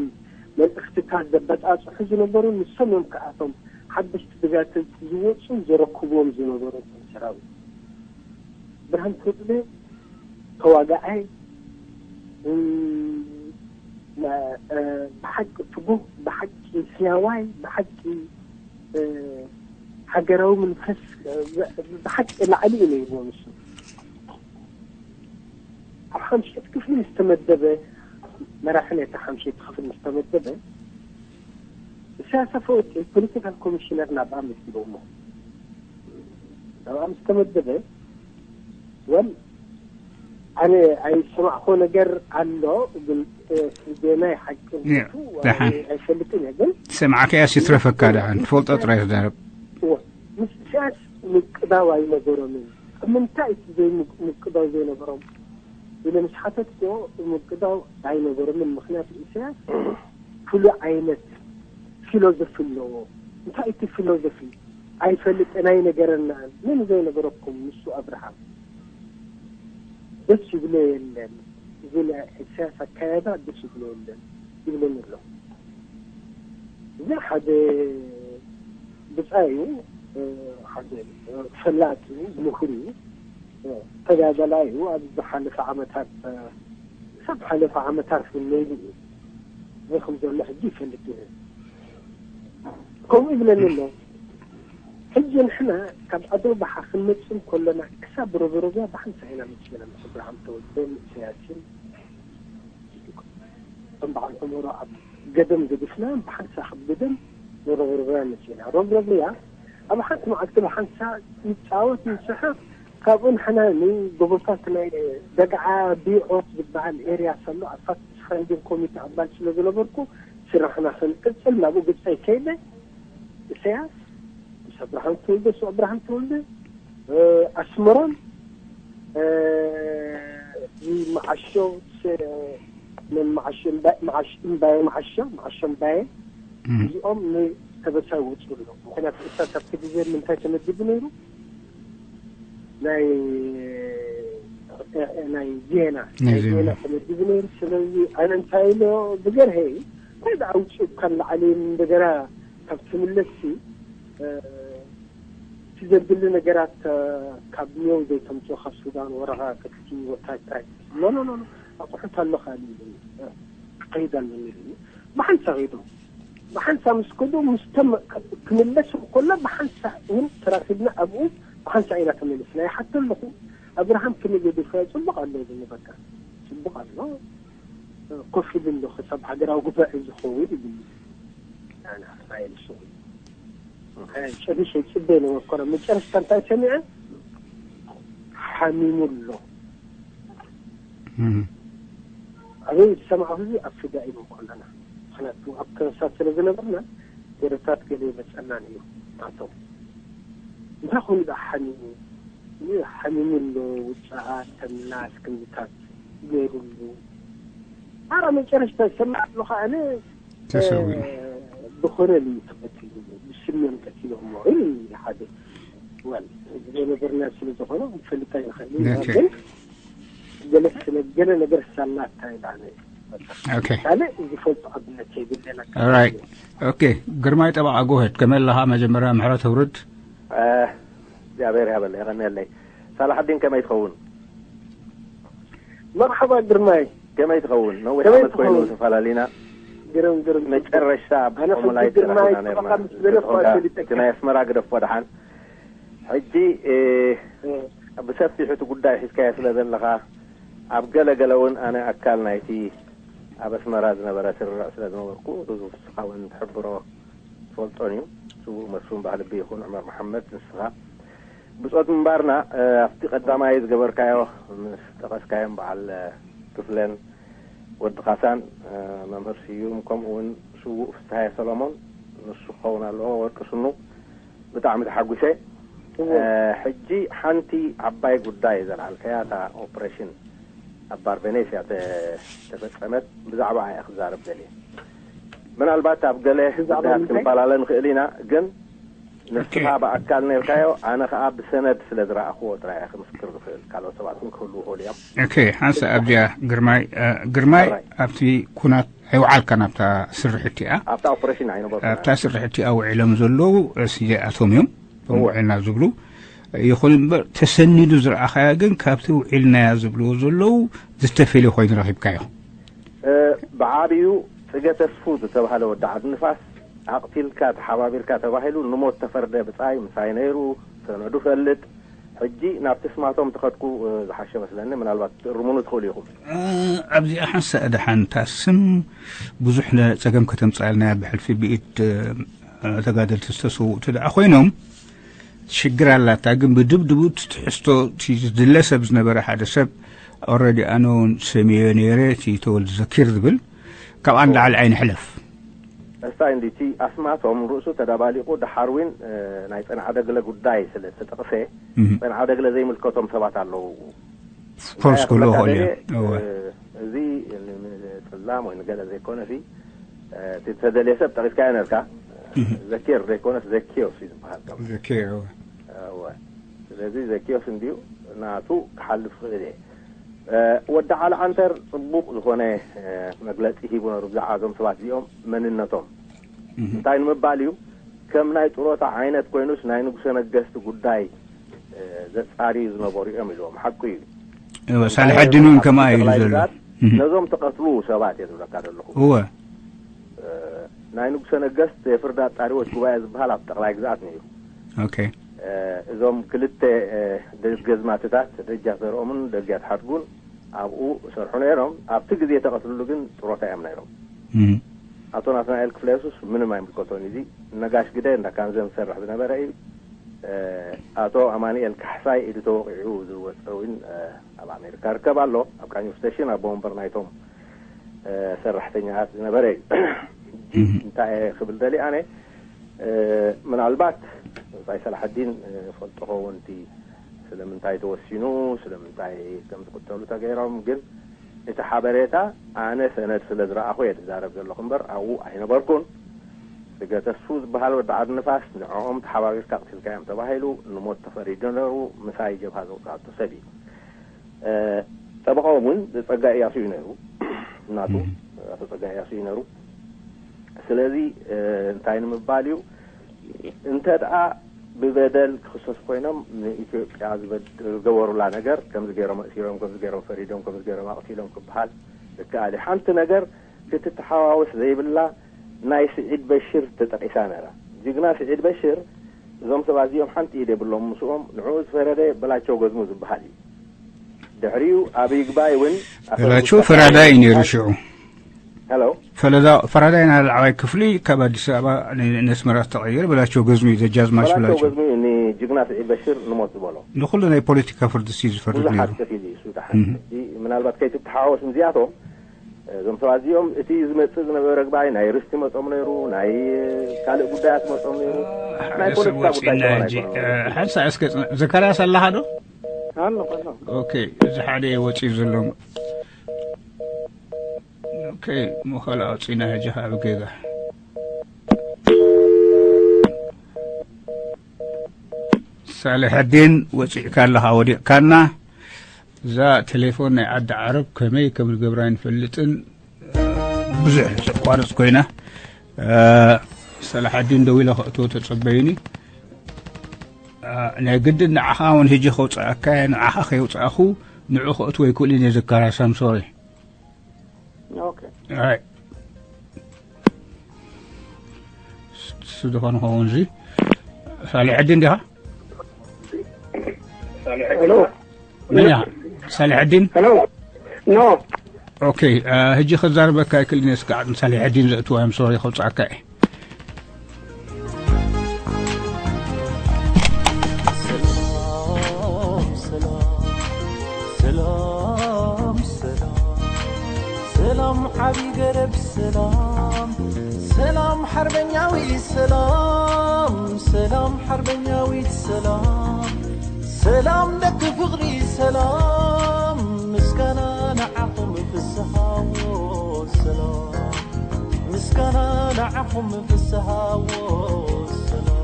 መልእኽትታት ዘበጻጽሑ ዝነበሩ። ንሶም እዮም ከኣቶም ሓደሽቲ ተጋደልቲ ዝወፁ ዘረክብዎም ዝነበሩ እቶም ሰራዊት። ብርሃን ተወልደ ተዋጋኣይ፣ ብሓቂ ትጉህ፣ ብሓቂ ህያዋይ፣ ብሓቂ ሃገራዊ መንፈስ ብሓቂ ላዕሊ እዩ ነይርዎ። ንሱ ኣብ ሓምሸት ክፍሊ ምስ ተመደበ፣ መራሒ ናይታ ሓምሸት ክፍሊ ምስ ተመደበ፣ ኢሳያስ ኣፈወርቂ ፖለቲካል ኮሚሽነር ናብኣ መዲቦሞ። ናብኣ ምስ ተመደበ፣ ወል ኣነ ኣይሰማዕኮ ነገር ኣሎ፣ ግን ስልቤናይ ሓቂ ያ፣ ደሓን። ኣይፈልጥን እየ። ግን ሰማዕካያስ ይትረፈካ። ደሓን ትፈልጦ ጥራይ ትዛረብ። እወ፣ ምስ ኢሳያስ ምቅዳው ኣይነበሮምን። ኣብ ምንታይ እቲ ዘይምቅ- ምቅዳው ዘይነበሮም ኢለ ምስ ሓተትኩዎ፣ ምቅዳው ኣይነበሮምን። ምኽንያቱ ኢሳያስ ፍሉይ ዓይነት ፊሎዞፊ ኣለዎ። እንታይ እቲ ፊሎዞፊ? ኣይፈልጥን፣ ኣይነገረናን። ምን ዘይነገረኩም ንሱ ኣብርሃም? ደስ ይብሎ የለን። እዚ ናይ ኢሳያስ ኣካያይዳ ደስ ይብሎ የለን ይብለኒ ኣሎ። እዚ ሓደ ብጻይ እዩ፣ ሓደ ፈላጥ እዩ፣ ምሁር እዩ፣ ተጋዳላይ እዩ። ኣብ ዝሓለፈ ዓመታት፣ ክሳብ ሓለፈ ዓመታት እውን ነይሩ እዩ። እዚ ከም ዘሎ ሕጂ ይፈልጥ እዩ። ከምኡ ይብለኒ ኣሎ። ሕጂ ንሕና ካብ ኣዶባሓ ክንመጽእ ከለና ክሳብ ሮብሮብያ ብሓንሳእ ኢና መጺእና፣ ምስ ኣብርሃም ተወልደን ኢሳያስን። ከም በዓል ዑመሮ ኣብ ገደም ገዲፍና ብሓንሳእ ካብ ገደም ንሮብሮብያ መጺእና። ሮብሮብያ ኣብ ሓንቲ መዓልቲ ብሓንሳእ ንጻወት ንስሕቕ ካብኡ ንሕና ንጎቦታት ናይ ደግዓ ቢዖት ዝበሃል ኤርያ ሰሎ ኣብ ፋክት ስካንዲን ኮሚቴ ኣባል ስለ ዝነበርኩ፣ ስራሕና ክንቅጽል ናብኡ ግብጸይ ከይደ። ኢሳያስ ምስ ኣብርሃም ተወልደ፣ እሱ ኣብርሃም ተወልደ፣ ኣስመሮም፣ እዚ መዓሾ፣ መን መዓሾ እምባየ፣ መዓሾ እምባየ፣ መዓሾ፣ መዓሾ እምባየ፣ እዚኦም ንተበሳይ ወፁ ኣለዉ። ምክንያቱ እሳት ኣብቲ ግዜ ምንታይ ተመዲቡ ነይሩ? ናይ ናይ ዜና ናይ ናይ ዜና ዜና ተመዲቡ ነይሩ። ስለዚ ኣነ እንታይ ኢሎ ብገርሀ እንታይ ደኣ ኣውፅኡካ ንላዕሊ እንደገና ካብ ትምለስሲ እቲ ዘድሊ ነገራት ካብ ኒው ዘይተምፅኦ ካብ ሱዳን ወረኻ ከትኪ ወታይታይ ኖ ኖ ኖ ኖ ኣቑሑት ኣለኻ ኢሉ ክኸይድ ኣለኒ ኢሉ ብሓንሳ ኸይዶም ብሓንሳ ምስ ከዱ ምስቶም ክምለስ ከሎ ብሓንሳ እውን ተራኺብና ኣብኡ ብሓንሳ ኢና ተመሊስና። ይሓቶ ኣለኹ ኣብርሃም ከመይ ገዲፍካ ጽቡቕ ኣሎ ዝኒ በቃ ጽቡቕ ኣሎ ኮፍ ኢሉ ኣሎ ክሳብ ሃገራዊ ጉባኤ ዝኸውን ኢሉ ኣነ ኣስማኤል ስኹ ጨርሽ ይጽበ ነበርኮ መጨረሽታ እንታይ ሰሚዐ ሓሚሙ ኣሎ ኣበይ ዝሰማዕኹ እዚ ኣብ ስጋ ኢና ከለና ምክንያቱ ኣብ ከረሳ ስለ ዝነበርና ገረታት ገለ ይመፀና ነይሩ ናቶም እንታይ ኮይኑ ደኣ ሓሚሙ ሓሚሙ ኣሎ ውፅኣት ተምላስ ክንዝታት ገይሩሉ ኣራ መጨረሽታ ዝሰማዕ ኣለኹ ኣነ ተሰዊኡ ብኾነ ልዩ ተቐቲሉ ብስሚኦም ቀቲሎሞ ኢሉ ሓደ ዋል ዘይነበርና ስለ ዝኾነ ክንፈልጣ ይኽእል ኢና ግን ገለ ስለ ገለ ነገር ሳላታ ኢላነ ካልእ ዝፈልጦ ኣብነት የብለና ኦራይት ኦኬ ግርማይ ጠበቓ ጎሄድ ከመይ ኣለኻ መጀመርያ ምሕረት ህውርድ እግዚኣብሔር ያበለ የቐንየለይ ሳላሐዲን ከመይ ትኸውን መርሓባ ግርማይ ከመይ ትኸውን ነዊሕ ዓመት ኮይኑ ተፈላለና ግርም ግርም መጨረሽታ ኣብ ቆመላይ ተራኺብና ነርና እቲ ናይ ኣስመራ ግደፎ ደሓን ሕጂ ብሰፊሑ እቲ ጉዳይ ሒዝካዮ ስለ ዘለኻ ኣብ ገለ ገለ እውን ኣነ ኣካል ናይቲ ኣብ ኣስመራ ዝነበረ ስርርዕ ስለ ዝነበርኩ ንስኻ እውን ትሕብሮ ትፈልጦን እዩ ስዉእ መስፍን በዓል ኣቢ ይኹን ዑመር መሓመድ ንስኻ ብጾት ምንባርና ኣብቲ ቀዳማይ ዝገበርካዮ ምስ ጠቐስካዮም በዓል ክፍለን ወዲ ካሳን መምህር ስዩም ከምኡ እውን ስዉእ ፍስሃየ ሰሎሞን ንሱ ክኸውን ኣለዎ ወርቂ ስኑ ብጣዕሚ ተሓጒሰ ሕጂ ሓንቲ ዓባይ ጉዳይ ዘልዓልካያ እታ ኦፕሬሽን ኣብ ባር ቬኔስያ ተፈጸመት ብዛዕባ እያ ክዛረብ ደልየ ምናልባት ኣብ ገለ ጉዳያት ክንፈላለ ንኽእል ኢና ግን ንስኻ ብኣካል ነርካዮ ኣነ ኸኣ ብሰነድ ስለ ዝረኣኽዎ ጥራይ እየ ክምስክር ዝኽእል ካልኦት ሰባት እውን ክህልዉ ይኽእሉ እዮም ኦኬ ሓንሳ ኣብዚኣ ግርማይ ግርማይ ኣብቲ ኩናት ኣይወዓልካን ኣብታ ስርሕ እቲኣ ኣብታ ኦፕሬሽን ኣይነበርኩ ኣብታ ስርሕ እቲኣ ውዒሎም ዘለዉ ስጀኣቶም እዮም እቶም ውዒልና ዝብሉ ይኹን እምበር ተሰኒዱ ዝረኣኻያ ግን ካብቲ ውዒልናያ ዝብልዎ ዘለዉ ዝተፈልየ ኮይኑ ረኺብካዮ ብዓብዩ ጽገ ተስፉ ዝተባህለ ወዲ ዓዲ ንፋስ ኣቕቲልካ ተሓባቢርካ ተባሂሉ ንሞት ተፈርደ ብጻይ ምሳይ ነይሩ ሰነዱ ፈልጥ ሕጂ ናብቲ ስማቶም ተኸድኩ ዝሓሸ መስለኒ ምናልባት ትእርሙኑ ትኽእሉ ኢኹም ኣብዚኣ ሓንሳእ ደሓን እታ ስም ብዙሕ ጸገም ከተምጽኣልና እያ ብሕልፊ ብኢድ ተጋደልቲ ዝተሰውኡ እንተ ደኣ ኮይኖም ሽግር ኣላታ ግን ብድብድቡ እቲ ትሕዝቶ እቲ ዝድለ ሰብ ዝነበረ ሓደ ሰብ already ኣነ እውን ሰምየዮ ነይረ እቲ ተወልደ ዘኪር ዝብል ካብኣ ንላዕሊ ኣይንሕለፍ እስታይ እንዲ እቲ ኣስማቶም ርእሱ ተዳባሊቑ ደሓር ዊን ናይ ጸንዓደግለ ጉዳይ ስለ ዝተጠቕሰ ጸንዓደግለ ዘይምልከቶም ሰባት ኣለዉ ፖርስ ክብሎ ክእል እየ እዚ ንጽላም ወይ ንገለ ዘይኮነ ሲ እቲ ተደልየ ሰብ ጠቂስካዮ ነርካ ዘኪር ዘይኮነስ ዘኪዮስ እዩ ዝበሃል ዘኪር እወ ስለዚ ዘኪዮስ እንድዩ ናቱ ክሓልፍ ክእል እየ ወዲ ዓሊ ዓንተር ጽቡቕ ዝኾነ መግለጺ ሂቡ ነሩ ብዛዕባ እዞም ሰባት እዚኦም መንነቶም እንታይ ንምባል እዩ ከም ናይ ጥሮታ ዓይነት ኮይኑስ ናይ ንጉሰ ነገስቲ ጉዳይ ዘጻርዩ ዝነበሩ እዮም ኢልዎም ሓቁ እዩ ሳልሐዲን እውን ከማ እዩ ዘሎ ነዞም ተቐትሉ ሰባት እየ ዝብለካ ዘለኹ እወ ናይ ንጉሰ ነገስት የፍርድ ኣጣሪዎች ጉባኤ ዝበሃል ኣብ ጠቕላይ ግዝኣት ነይሩ ኦኬ እዞም ክልተ ደገዝማትታት ደጃ ዘርኦምን ደጃት ሓድጉን ኣብኡ ሰርሑ ነይሮም ኣብቲ ግዜ ተቐትልሉ ግን ጥሮታ እዮም ነይሮም ኣቶ ናትናኤል ክፍለ የሱስ ምንም ኣይምልከቶን እዚ ነጋሽ ግደ እንዳ ካንዘን ዝሰርሕ ዝነበረ እዩ ኣቶ ኣማኑኤል ካሕሳይ ኢዱ ተወቒዑ ዝወፀ እውን ኣብ ኣሜሪካ ርከብ ኣሎ። ኣብ ቃኝ ስቴሽን ኣቦ ወንበር ናይቶም ሰራሕተኛታት ዝነበረ እዩ። ሕጂ እንታይ ክብል ደሊ ኣነ፣ ምናልባት ብጻይ ሰላሐዲን ፈልጦ ኸውን እቲ ስለምንታይ ተወሲኑ፣ ስለምንታይ ከም ዝቕተሉ ተገይሮም፣ ግን እቲ ሓበሬታ ኣነ ሰነድ ስለ ዝረኣኹ እየ ዝዛረብ ዘለኹ እምበር ኣብኡ ኣይነበርኩን። ስገ ተስፉ ዝበሃል ወዲ ዓዲ ንፋስ ንዕኦም ተሓባቢርካ ቅቲልካዮም ተባሂሉ ንሞት ተፈሪዱ ነሩ። ምሳይ ጀብሃ ዘውፅኣቶ ሰብ እዩ። ጠበቃኦም እውን ጸጋ እያሱ እዩ ነሩ። እናቱ ኣቶ ጸጋ እያሱ እዩ ነሩ። ስለዚ እንታይ ንምባል እዩ፣ እንተ ደኣ ብበደል ክኽሰሱ ኮይኖም ንኢትዮጵያ ዝበድ- ዝገበሩላ ነገር ከምዚ ገይሮም ኣእሲሮም፣ ከምዚ ገይሮም ፈሪዶም፣ ከምዚ ገይሮም ኣቕቲሎም ክበሃል ይከኣል እዩ። ሓንቲ ነገር ክትተሓዋወስ ዘይብላ ናይ ስዒድ በሽር ተጠቂሳ ነራ። ጅግና ስዒድ በሽር እዞም ሰባት እዚኦም ሓንቲ ኢድ የብሎም ምስኦም። ንዕኡ ዝፈረደ በላቸው ገዝሙ ዝበሃል እዩ። ድሕሪኡ ኣብ ይግባይ እውን ኣፈ በላቸው ንጉስ ፈራዳይ እዩ ነይሩ ተኽለሃይማኖት ሽዑ። ሄሎ። ፈለዳ- ፈራዳይ ናይ ላዕባይ ክፍሊ ካብ ኣዲስ ኣበባ ን- ነስመራ ዝተቐየረ በላቸው ገዝሙ እዩ፣ ደጃዝማች በላቸው በላቸው። ገዝሙ እዩ ንጅግና ስዒድ በሽር ንሞት ዝበሎ። ንኹሉ ናይ ፖለቲካ ፍርዲ ሲ ዝፈርድ ብዙሓት ነይሩ። ከፊሉ እዩ እሱ ደሓን። እም። ሕጂ ምናልባት ከይትተሓዋወስ ምስዚኣቶም እዞም ሰባት እዚኦም እቲ ዝመጽእ ዝነበረ ግባይ ናይ ርስቲ መጾም ነይሩ፣ ናይ ካልእ ጉዳያት መጾም ነይሩ። ናይ ሓደ ሰብ ፖለቲካ ጉዳይ ወፂና ከማን ሕጂ ኣይኮነን። ሓንሳ እስከ ፅና- ዘካርያስ ኣለኻ ዶ? ኣሎ ኣሎ። ኦኬ፣ እዚ ሓደ ወፂኡ ዘሎ። ኦኬ፣ ምኸል ኣውፂና ሕጂ ካብ ጌጋ ሳልሐዲን ወፂእካ ኣለኻ፣ ወዲቕካና። እዛ ቴሌፎን ናይ ዓዲ ዓረብ ከመይ ከም ዝገብራ ኣይንፈልጥን። ብዙሕ ዘቋርፅ ኮይና። ሰላሓዲን ደው ኢለ ከእትዎ ተፀበዩኒ። ናይ ግድን ንዓኻ እውን ሕጂ ከውፅኣካ እየ። ንዓኻ ከይውፅኣኹ ንዑ ከእትዎ ኣይክእልን እየ። ዘካርያስ፣ I'm sorry። ኦኬ። ኣይ። እሱ ዝኾነ ኸውን እዚ ሳልሐዲን ዲኻ? ሄሎ። መን ኢኻ? ሳልሐዲን? ሄሎ። ኖ። ኦኬ፣ ሕጂ ክዛረበካ ኣይክእልን እየ። እስከ ሳልሐዲን ዘእትዎ፣ I'm sorry፣ ከውፅኣካ እየ። ሰላም ሰላም ሰላም ሰላም ዓቢ ገረብ ሰላም ሰላም ሓርበኛዊ ሰላም ሰላም ሓርበኛዊት ሰላም ሰላም ደቂ ፍቕሪ ሰላም ምስጋና ንዓኹም ፍስሃዎ ሰላም ምስጋና ንዓኹም ፍስሃዎ ሰላም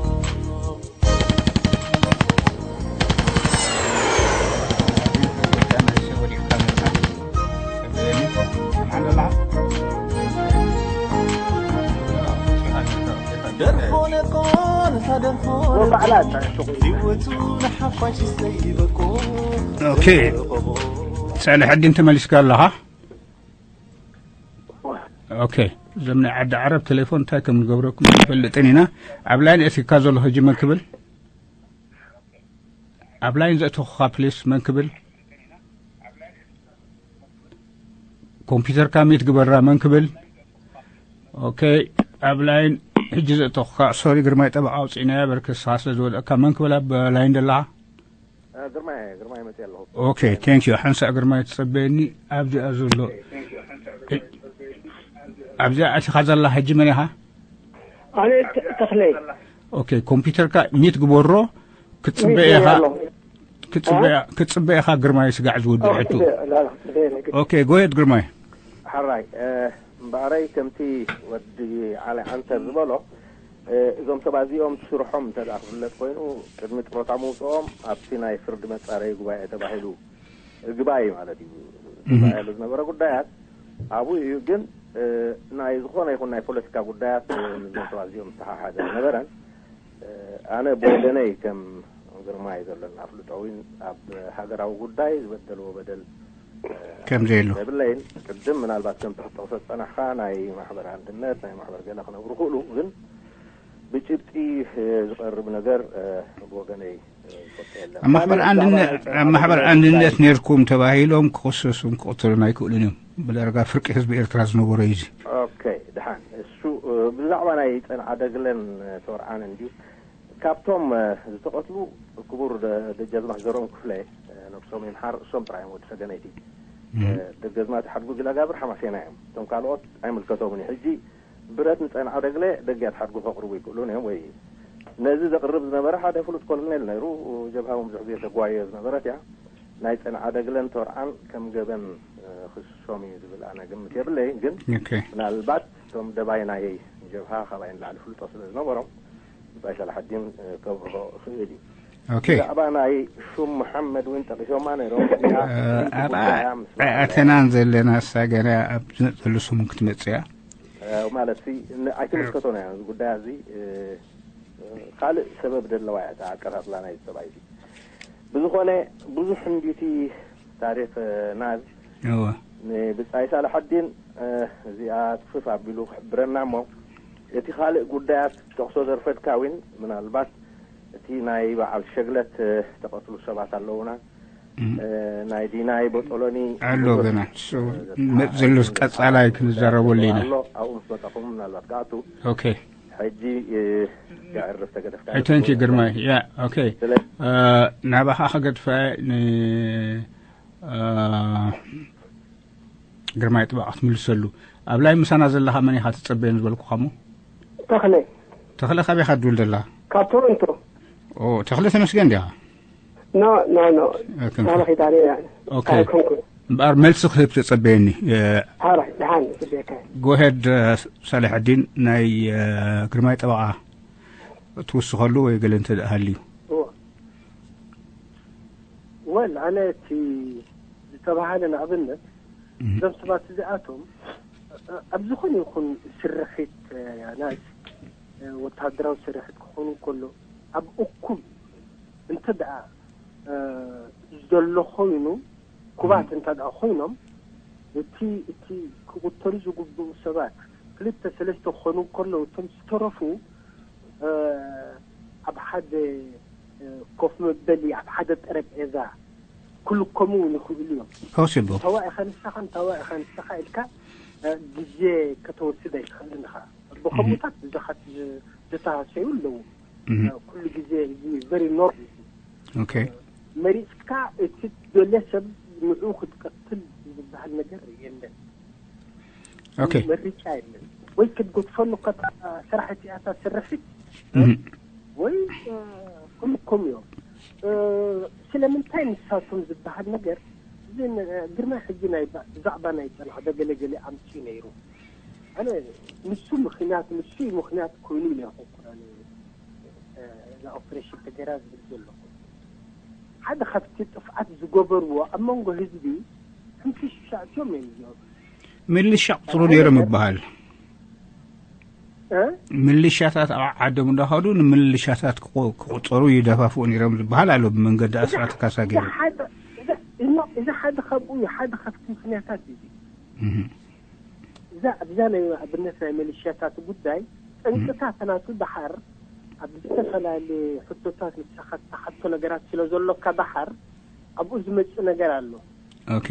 ደርሆ ነቆን ታደርሆ ወባዕላ ህይወቱ ንሓፋሽ ዘይበቆ ኦኬ። ሳልሕ ዕዲን ተመሊስካ ኣለኻ። ኦኬ፣ እዞም ናይ ዓዲ ዓረብ ቴሌፎን እንታይ ከም ንገብረኩም ኣይንፈልጥን ኢና። ኣብ ላይን እቲካ ዘሎ ሕጂ መን ክብል? ኣብ ላይን ዘእተኹኻ ፕሊስ መን ክብል? ኮምፒውተርካ ሚት ግበራ መን ክብል? ኦኬ፣ ኣብ ላይን ሕጂ ዘእተኹኻ። ሶሪ ግርማይ፣ ጠበቃ ኣውፂእናያ በርክ ንስኻ ስለ ዝወደእካ። መን ክብል ኣብ ላይን ደለኻ? ግርማይ ግርማይ መፅእ ኣለኹ። ኦኬ፣ ቴንክ ዩ። ሓንሳእ ግርማይ ትፀበየኒ ኣብዚኣ ዘሎ ኣብዚኣ ኣቲኻ ዘላ ሕጂ መን ኢኻ? ኣነ ተኽለ። ኦኬ፣ ኮምፒውተርካ ሚት ግበሮ። ክትፅበ ኢኻ ክትፅበ ኢኻ ግርማይ ስጋዕ ዝውድእ ሕቱ። ኦኬ፣ ጎየት ግርማይ። ሓራይ እምበኣረይ ከምቲ ወዲ ዓሊ ዓንተር ዝበሎ እዞም ሰባት እዚኦም ስርሖም እንተ ደኣ ክፍለጥ ኮይኑ ቅድሚ ጥሮታ ምውፅኦም ኣብቲ ናይ ፍርዲ መፃረዪ ጉባኤ ተባሂሉ ግባይ ማለት እዩ ዝረኣየሉ ዝነበረ ጉዳያት ኣብኡ እዩ። ግን ናይ ዝኾነ ይኹን ናይ ፖለቲካ ጉዳያት ምስዞም ሰባት እዚኦም ዝተሓሓዘ ኣይነበረን። ኣነ ብወገነይ ከም ግርማይ ዘለኒ ኣፍልጦ እውን ኣብ ሃገራዊ ጉዳይ ዝበደልዎ በደል ከም ዘየሉ የብለይን። ቅድም ምናልባት ከም ተኽጠቕሶ ዝፀናሕካ ናይ ማሕበር ኣንድነት ናይ ማሕበር ገለ ክነብሩ ክእሉ ግን ብጭብጢ ዝቐርብ ነገር ብወገነይ ዝፈልጦ የለን። ኣብ ማሕበር ኣንድነት ኣብ ማሕበር ኣንድነት ነርኩም ተባሂሎም ክኽሰሱን ክቕተሉን ኣይክእሉን እዮም። ብዳርጋ ፍርቂ ህዝቢ ኤርትራ ዝነበሮ እዩ እዚ። ኦኬ፣ ድሓን እሱ ብዛዕባ ናይ ጸንዓ ደግለን ተወርዓን እንድዩ ካብቶም ዝተቐትሉ ክቡር ደጃዝማች ዘርኦም ክፍለ፣ ነብሶም ይምሓር፣ እሶም ጥራይ እዮም ወዲ ሰገነይቲ። ደገዝማች ሓድጉ ጊላጋብር ሓማሴና እዮም። እቶም ካልኦት ኣይምልከቶምን እዩ። ሕጂ ብረት ንጸንዓ ደግለ ደግያት ሓድጉ ከቕርቡ ይክእሉን እዮም ወይ ነዚ ዘቕርብ ዝነበረ ሓደ ፍሉጥ ኮሎኔል ነይሩ። ጀብሃ እውን ብዙሕ ግዜ ተጓየ ዝነበረት እያ። ናይ ጸንዓ ደግለን ቶርዓን ከም ገበን ክስሶም እዩ ዝብል ኣነ ግምት የብለይን። ግን ምናልባት እቶም ደባይ ናይ ጀብሃ ካባይ ንላዕሊ ፍልጦ ስለ ዝነበሮም ባይ ሳላሓዲን ከብርሆ ይኽእል እዩ። ኦኬ። ብዛዕባ ናይ ሹም መሓመድ እውን ጠቒሶማ ነይሮም። እዚኣ እ፣ ርኢቶ ኣባ ጉዳያ ምስ በዓል ኣተናን ዘለና እሳ ገና ኣብ ዝመፀሉ ሰሙን ክትመፅእ እያ። እ፣ ማለት ሲ ን-፣ ኣይትምልከቶን እያ እዚ ጉዳይ እዚ። እ፣ ካልእ ሰበብ ደለዋ እያ እታ ኣቀጻጽላ ናይ ሰብኣይ እዚ። ብዝኾነ ብዙሕ እንዲቲ ታሪኽ፣ እ፣ ናዝ እወ። ንብጻይ ሳላሓዲን፣ እ፣ እዚኣ ጽፍፍ ኣቢሉ ክሕብረና እሞ፣ እቲ ካልእ ጉዳያት ተኽሶ ዘርፈድካ እውን ምናልባት እቲ ናይ በዓል ሸግለት፣ እ፣ ተቐትሉ ሰባት ኣለዉና። እም። እ፣ ናይ ዲናይ ቦጦሎኒ ኣሎ ብዙሕ፣ ገና። እሱ እ፣ መጽ ዘሎስ ቀጻላይ ክንዛረበሉ ኢና። ኣሎ። ኣብኡ ምስ መጻኹም ምናልባት ክኣቱ። ኦኬ። ሕጂ፣ እ፣ የዕርፍ ተገደፍካ። ኣይ፣ ታንኪ ግርማይ። ያ፣ ኦኬ። ስለ እ፣ ናባኻ ክገድፈ ን-፣ እ፣ ግርማይ ጥበቃ ክትምልሰሉ። ኣብ ላይ ምሳና ዘለኻ መን ኢኻ ትጸበየን ዝበልኩኻ እሞ? ተኽለ። ተኽለ ካበይ ኢኻ ትድውል ዘለኻ? ካብ ቶሮንቶ። ኦ፣ ተኽለ ተመስገን ዲኻ? ኖ፣ ኖ፣ ኖ። ኦኬ። ተኽለ ኪዳነ እያ። ኦኬ። ኣይኮንኩን። እምበኣር መልሲ ክህብ ተጸበየኒ። እ፣ ሓራይ፣ ደሓን፣ ጽበየካ። Go ahead፣ እ፣ ሳልሕ ኣዲን፣ ናይ፣ እ፣ ግርማይ ጠበቓ ትውስኸሉ ወይ ገለ እንተ ደኣ ሃልዩ? እወ። ወል፣ ኣነ እቲ ዝተባህለ ንኣብነት፣ እም። እዞም ሰባት እዚኣቶም፣ እ፣ ኣብ ዝኾነ ይኹን ስርሒት፣ እ፣ ናይ፣ እ፣ ወተሃደራዊ ስርሒት ክኾኑ እንከሎ፣ ኣብ እኩብ እንተ ደኣ፣ እ፣ ዘሎ ኮይኑ፣ ኩባት እም። እንተ ደኣ ኮይኖም፣ እቲ፣ እቲ ክቕተሉ ዝግብኡ ሰባት ክልተ ሰለስተ ክኾኑ እንከለዉ፣ እቶም ዝተረፉ፣ እ፣ ኣብ ሓደ፣ እ፣ ኮፍ መበሊ፣ ኣብ ሓደ ጠረጴዛ ክልከሙ እውን ይኽእሉ እዮም። ፖሲብል። እንታዋ ኢኻ ንስኻ፣ እንታዋ ኢኻ ንስኻ ኢልካ፣ እ፣ ግዜ ከተወስድ ኣይትኽእልን ኢኻ። ብኸምኡታት ዝኸ-፣ ዝ-፣ ዝተሃሰዩ ኣለዉ። እም። እ፣ ኩሉ ግዜ እዚ ቨሪ ኖርም። ኦኬ። መሪጽካ እቲ ገለ ሰብ ንዑ ክትቀትል ዝበሃል ነገር የለን። ኦኬ። መርጫ የለን። ወይ ክትገድፈሉ ከታ ስራሕ እቲኣታ ስርሒት፣ እም። ወይ፣ እ፣ ክልከሙ እዮም። እ፣ ስለምንታይ ንሳቶም ዝበሃል ነገር፣ እዚ ን-፣ ግርማይ ሕጂ ናይ ባ-፣ ብዛዕባ ናይ ጸናሕ ገለ ገለ ኣምጺኡ ነይሩ። ኣነ ንሱ ምኽንያት፣ ንሱ እዩ ምኽንያት ኮይኑ ኢለ ኣይኮንኩን ኣነ፣ እ፣ እዛ ኦፕሬሽን ተገይራ ዝብል ዘለኹ። ሓደ ካብቲ ጥፍኣት ዝገበርዎ ኣብ መንጎ ህዝቢ ሕንፍሽፍሽ ኣእትዮም እዮም እዚኦም። ምልሻ ቁጽሩ ነይሮም ይበሃል። እ? ምልሻታት ኣብ ዓዶም እንዳኸዱ ንምልሻታት ክቆ-፣ ክቁጸሩ ይደፋፍኡ ነይሮም ዝበሃል ኣሎ ብመንገዲ እዚ ኣስራት ካሳ እዚ ገይሩ። ሓደ፣ እዚ፣ እዚ፣ እዚ ሓደ ካብኡ እዩ፣ ሓደ ካብቲ ምኽንያታት እዩ። እህ። እዛ፣ ኣብዛ ናይ ኣብነት ናይ ሚሊሽያታት ጉዳይ፣ እህ። ጠንቅታት ናቱ ደሓር ኣብ ዝተፈላለየ ሕቶታት ንስኻ እትሓቶ ነገራት ስለ ዘሎካ ደሓር ኣብኡ ዝመጽእ ነገር ኣሎ። ኦኬ።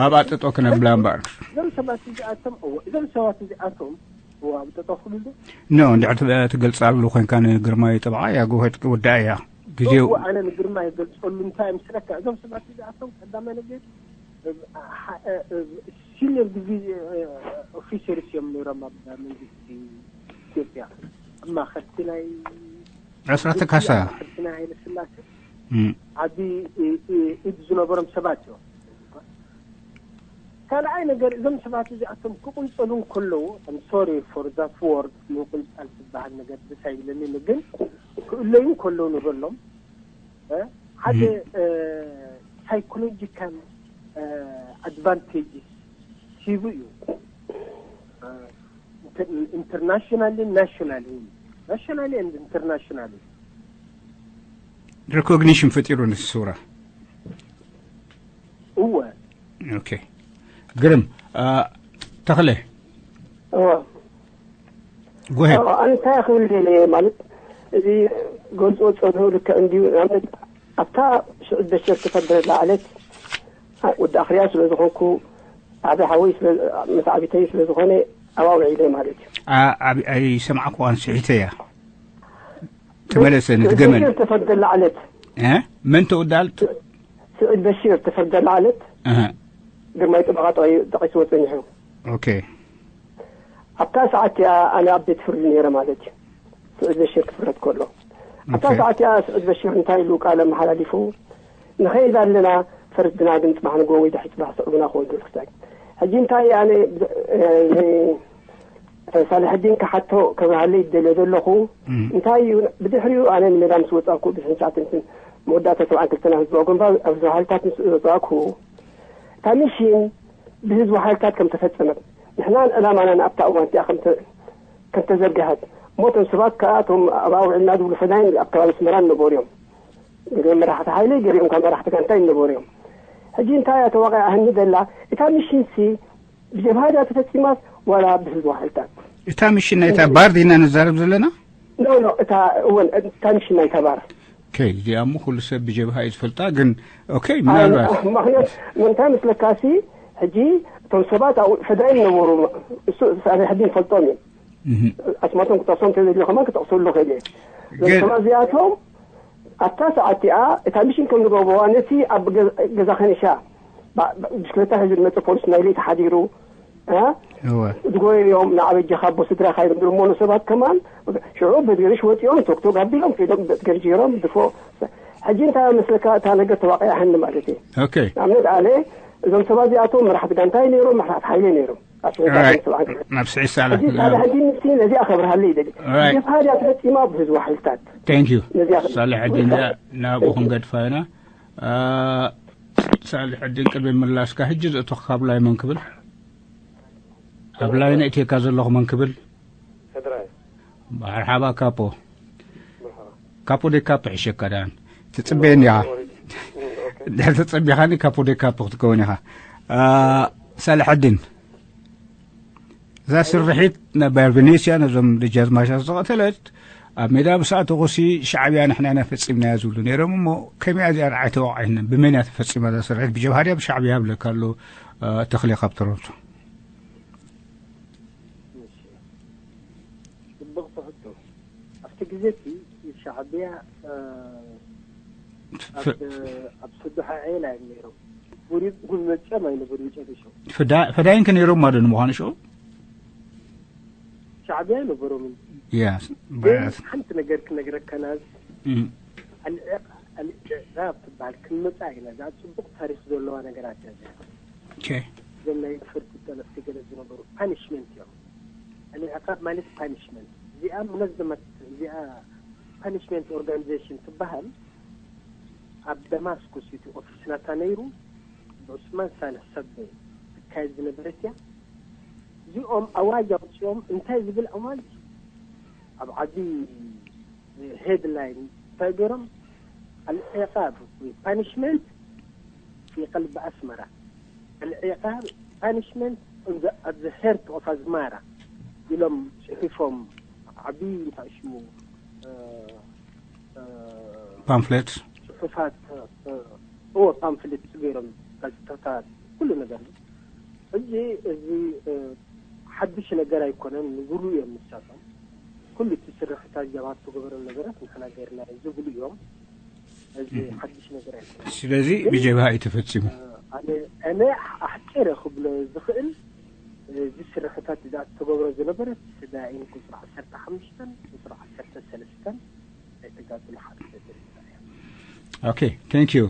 ኣብ ኣጠጦ ክነብላ እምበኣር። እዞም ሰባት እዚኣቶም፣ እዎ፣ እዞም ሰባት እዚኣቶም፣ እዎ፣ ኣብ ጠጠው ክብሉ ዶ? ኖ፣ እንድሕር ትበ-፣ ትገልጻሉ ኮይንካ ንግርማይ ጠበቓ እያ፣ ጎሄድ ወዳእ እያ። ግዜው እዎ፣ ኣነ ንግርማይ ይገልጸሉ እንታይ ምስለካ፣ እዞም ሰባት እዚኣቶም ቀዳማይ ነገር፣ እ፣ ሓ-፣ እ፣ እ፣ ሲኒየር ዲቪ-፣ እ፣ ኦፊሰርስ እዮም ነይሮም ኣብ መንግስቲ ኢትዮጵያ። ኣማኸርቲ ናይ ኣስራተ ካሳ። ኣማኸርቲ ናይ ሃይለ ስላሴ እም። ዓቢ ኢ-፣ ኢ-፣ ኢድ ዝነበሮም ሰባት እዮም። ካልኣይ ነገር፣ እዞም ሰባት እዚኣቶም ክቕንጸሉ እንከለዉ፣ I'm sorry for that word፣ ምቕንጻል ዝበሃል ነገር ደስ ኣይብለንን፣ ግን ክእለዩ እንከለዉ ንበሎም፣ እ፣ ሓደ፣ እም። እ፣ ሳይኮሎጂካል፣ እ፣ ኣድቫንቴጅስ ሂቡ እዩ። እ፣ ኢንተር-፣ ኢንተርናሽናልን ናሽናልን፣ ናሽናል ኤንድ ኢንተርናሽናል። ሪኮግኒሽን ፈጢሩ ንስውራ። እወ። ኦኬ። ግርም፣ አ፣ ተኽለ። እወ። ጎሄድ። ኣዎ፣ ኣነ እንታይ ክብል ደልየ ማለት፣ እዚ ገልጾ ጸንሑ ልክዕ እንድዩ። ንኣብነት፣ ኣብታ ሽዑ በሸር ተፈደረላ ዕለት፣ አ፣ ወዲ ኣኽርያ ስለ ዝኾንኩ፣ ዓቢ ሓወይ ስለ፣ ምስ ዓቢተይ ስለ ዝኾነ፣ ኣብኣ ውዒለ ማለት እዩ። ኣ-፣ ኣብ-፣ ኣይሰማዕኩዋን፣ ስሒተያ። ተመለሰ ነቲ ገመል። በሽር ተፈርደላ ዕለት እ? መን ተወዳል? ስዑድ በሽር ተፈርደላ ዕለት እህ፣ ግርማይ ጠበቓ ጠቒ- ጠቒስዎ ጸኒሑ። ኦኬ። ኣብታ ሰዓት እያ ኣነ ኣብ ቤት ፍርዲ ነይረ ማለት እዩ። ስዑድ በሽር ክፍረድ ከሎ ኣብታ ኦኬ። ሰዓት እያ ስዑድ በሽር እንታይ ኢሉ ቃል ኣመሓላሊፉ፣ ንኸይድ ኣለና፣ ፈርድና ግን ጽባሕ ንግሆ ወይ ድሕሪ ጽባሕ ስዕቡና ክወዱ ክሳይ ሕጂ እንታይ ኣነ ሳልሕዲን ክሓቶ ከብርሃለይ ዝደልዮ ዘለኹ እንታይ እዩ፣ ብድሕሪኡ ኣነ ንሜዳ ምስ ወጻእኩ ብሽሕን ትሽዓተ ሚእትን መወዳእታ ሰብዓን ክልተን ህዝባዊ ግንባር ኣብ ህዝባዊ ሓይልታት ምስ ወጻእኩ እታ ሚሽን ብህዝባዊ ሓይልታት ከም ተፈጸመት ንሕናን ዕላማናን ኣብታ እዋን እቲኣ ከም ተ- ከም ተዘርግሐት እሞ እቶም ሰባት ከኣ እቶም ኣብ ኣውዕልና ዝብሉ ፈዳይን ኣብ ከባቢ ኣስመራ ነበሩ እዮም። ገሊኦም መራሕቲ ሓይሊ ገሊኦም ካብ መራሕቲ ጋንታ ይነበሩ እዮም። ሕጂ እንታይ እያ ተዋቒዓ ህኒ ዘላ እታ ሚሽንሲ ብጀብሃ ድያ ተፈጺማስ ዋላ ብህዝቢ ሓይልታት? እታ ሚሽን ናይታ ባር ዲና ንዛረብ ዘለና? ኖ ኖ እታ እወን እታ ሚሽን ናይታ ባር። ኦኬ፣ እዚኣ እሞ ኩሉ ሰብ ብጀብሃ እዩ ዝፈልጣ። ግን ኦኬ፣ ምናልባት ምክንያት ምንታይ መስለካሲ ሕጂ እቶም ሰባት ኣብኡ ፈዳይን ነበሩ። እሱ ሳልሕ ሕዲን ፈልጦም እዮም። ኣስማቶም ክጠቕሶም ተዘድልዮ ከማን ክጠቕሰሉ ክእል እየ። እዞም ግን ሰባት እዚኣቶም ኣብታ ሰዓት እቲኣ እታ ሚሽን ከም ዝገብርዋ ነቲ ኣብ ገ- ገዛ ከኒሻ ባ- ባ- ብሽክለታ ሒዙ ዝመፀ ፖሊስ ናይ ለይቲ ሓዲሩ እ? እወ። ዝጎየዮም ንዓበጃኻ ኣቦ ስድራኻ እዮም ዝእመኑ ሰባት ከማን ሽዑ ብድርሽ ወፂኦም ቶክቶክ ኣቢሎም ከይዶም ገርጂሮም ድፎ ሕጂ እንታይ መስለካ እታ ነገር ተዋቂያ ሕኒ ማለት እዩ። ኦኬ። ንኣብነት ኣነ እዞም ሰባት እዚኣቶም መራሕቲ ጋንታይ ነይሮም መራሕቲ ሓይለ ነይሮም ኣብ ሽዑ Right. ሰብዓን ክልተን ናብ ስዒድ ሳላሕ ሕጂ ሳልሕ ዲን ንሲ ነዚኣ ከብርሃለይ ይደሊ Right. ጀብሃ ድያ ተፈፂማ ብህዝቡ ሓይልታት Thank you። ነዚኣ ሳልሕ ዲን እዚኣ ናብኡ ክንገድፋ ኢና። አ፣ ሳልሕ ዲን ቅድሚ ምላስካ ሕጂ ዘእቶኽ ካብ ላይ መን ክብል ኣብ ላይ ነእትየካ ዘለኹ መን ክብል ሕድራይ መርሓባ ካፖ መርሓባ ካፖ ደይ ካፖ ሕሸካ ዳን ትጽበየኒ ኢኻ ድሕር ተጸቢኻኒ ካፖ ደይ ካፖ ክትከውን ኢኻ አ፣ ሳልሐዲን እዛ ስርሒት ነባር ቬኔስያ ነዞም ደጃዝማቻት ዝቐተለት ኣብ ሜዳ ብሰዓቱ ቁሲ ሻዕብያ ንሕና ኢና ፈጺምናያ ዝብሉ ነይሮም እሞ ከመይ እዚኣ ንዓይ ተወቕዐንን ብመን እያ ተፈጺማ እዛ ስርሒት ብጀብሃ ድያ ብሻዕብያ ይብለካ ኣሎ አ፣ ተኽሌ ካብ ቶሮንቶ እሺ። ጽቡቕ ትሕቶ። ኣብቲ ግዜ እቲ ሻዕብያ እ፣ ኣብ ኣብ ሰዱሓ ዕየን እዮም ነይሮም። ቡሪብ እውን መጨም ኣይነበሩ ይጨርሾ። ፍዳ- ፈዳይን ከ ነይሮም ማለት ንምዃኑ ሽዑ ሻዕብያ ነበሮም። ያ ግን ሓንቲ ነገር ክነግረካ ናዚ እም፣ ኣልዕቃ ኣልዕቃብ ትበሃል ክንመጻ ኢና። እዛ ጽቡቕ ታሪኽ ዘለዋ ነገራት እያ እዚኣ። ኦኬ። እዞም ናይ ነፈርቲ ጠለፍቲ ገለ ዝነበሩ ፓኒሽመንት እዮም። ኣልዕቃብ ማለት ፓኒሽመንት። እዚኣ ሙነዘመት እዚኣ ፓኒሽመንት ኦርጋኒዜሽን ትበሃል። ኣብ ደማስኩስ እቲ ኦፊስ ናታ ነይሩ ብዑስማን ሳልሕ ሰብ ትካየድ ዝነበረት እያ። እዚኦም ኣዋጅ ኣውፅኦም እንታይ ዝብል ኣዋጅ ኣብ ዓቢ ሄድላይን እንታይ ገይሮም ኣልዕቃብ ወይ ፓኒሽመንት في قلب أسمرة العقاب punishment on the, at the heart of أسمرة ኢሎም ፅሒፎም ዓብዪ እንታይ ሽሙ ፓምፍሌት ፅሑፋት እዎ ፓምፍሌት ገይሮም ጋዜጣታት ኩሉ ነገር ሕጂ እዚ ሓድሽ ነገር ኣይኮነን ዝብሉ እዮም ንሳቶም ኩሉ እቲ ስርሕታት ጀብሃ ዝተገበረ ነገራት ንሕና ገይርና ዝብሉ እዮም እዚ ሓድሽ ነገር ኣይኮነን ስለዚ ብጀብሃ እዩ ተፈፂሙ ኣነ ኣነ ኣሕፂረ ክብሎ ዝኽእል እዚ ስርሕታት እዛ ዝተገብሮ ዝነበረት ስዳኢን ቁፅሪ ዓሰርተ ሓሙሽተን ቁፅሪ ዓሰርተ ሰለስተን ናይ ተጋድሎ ሓደ ሰልፍ እያ ኦኬ thank you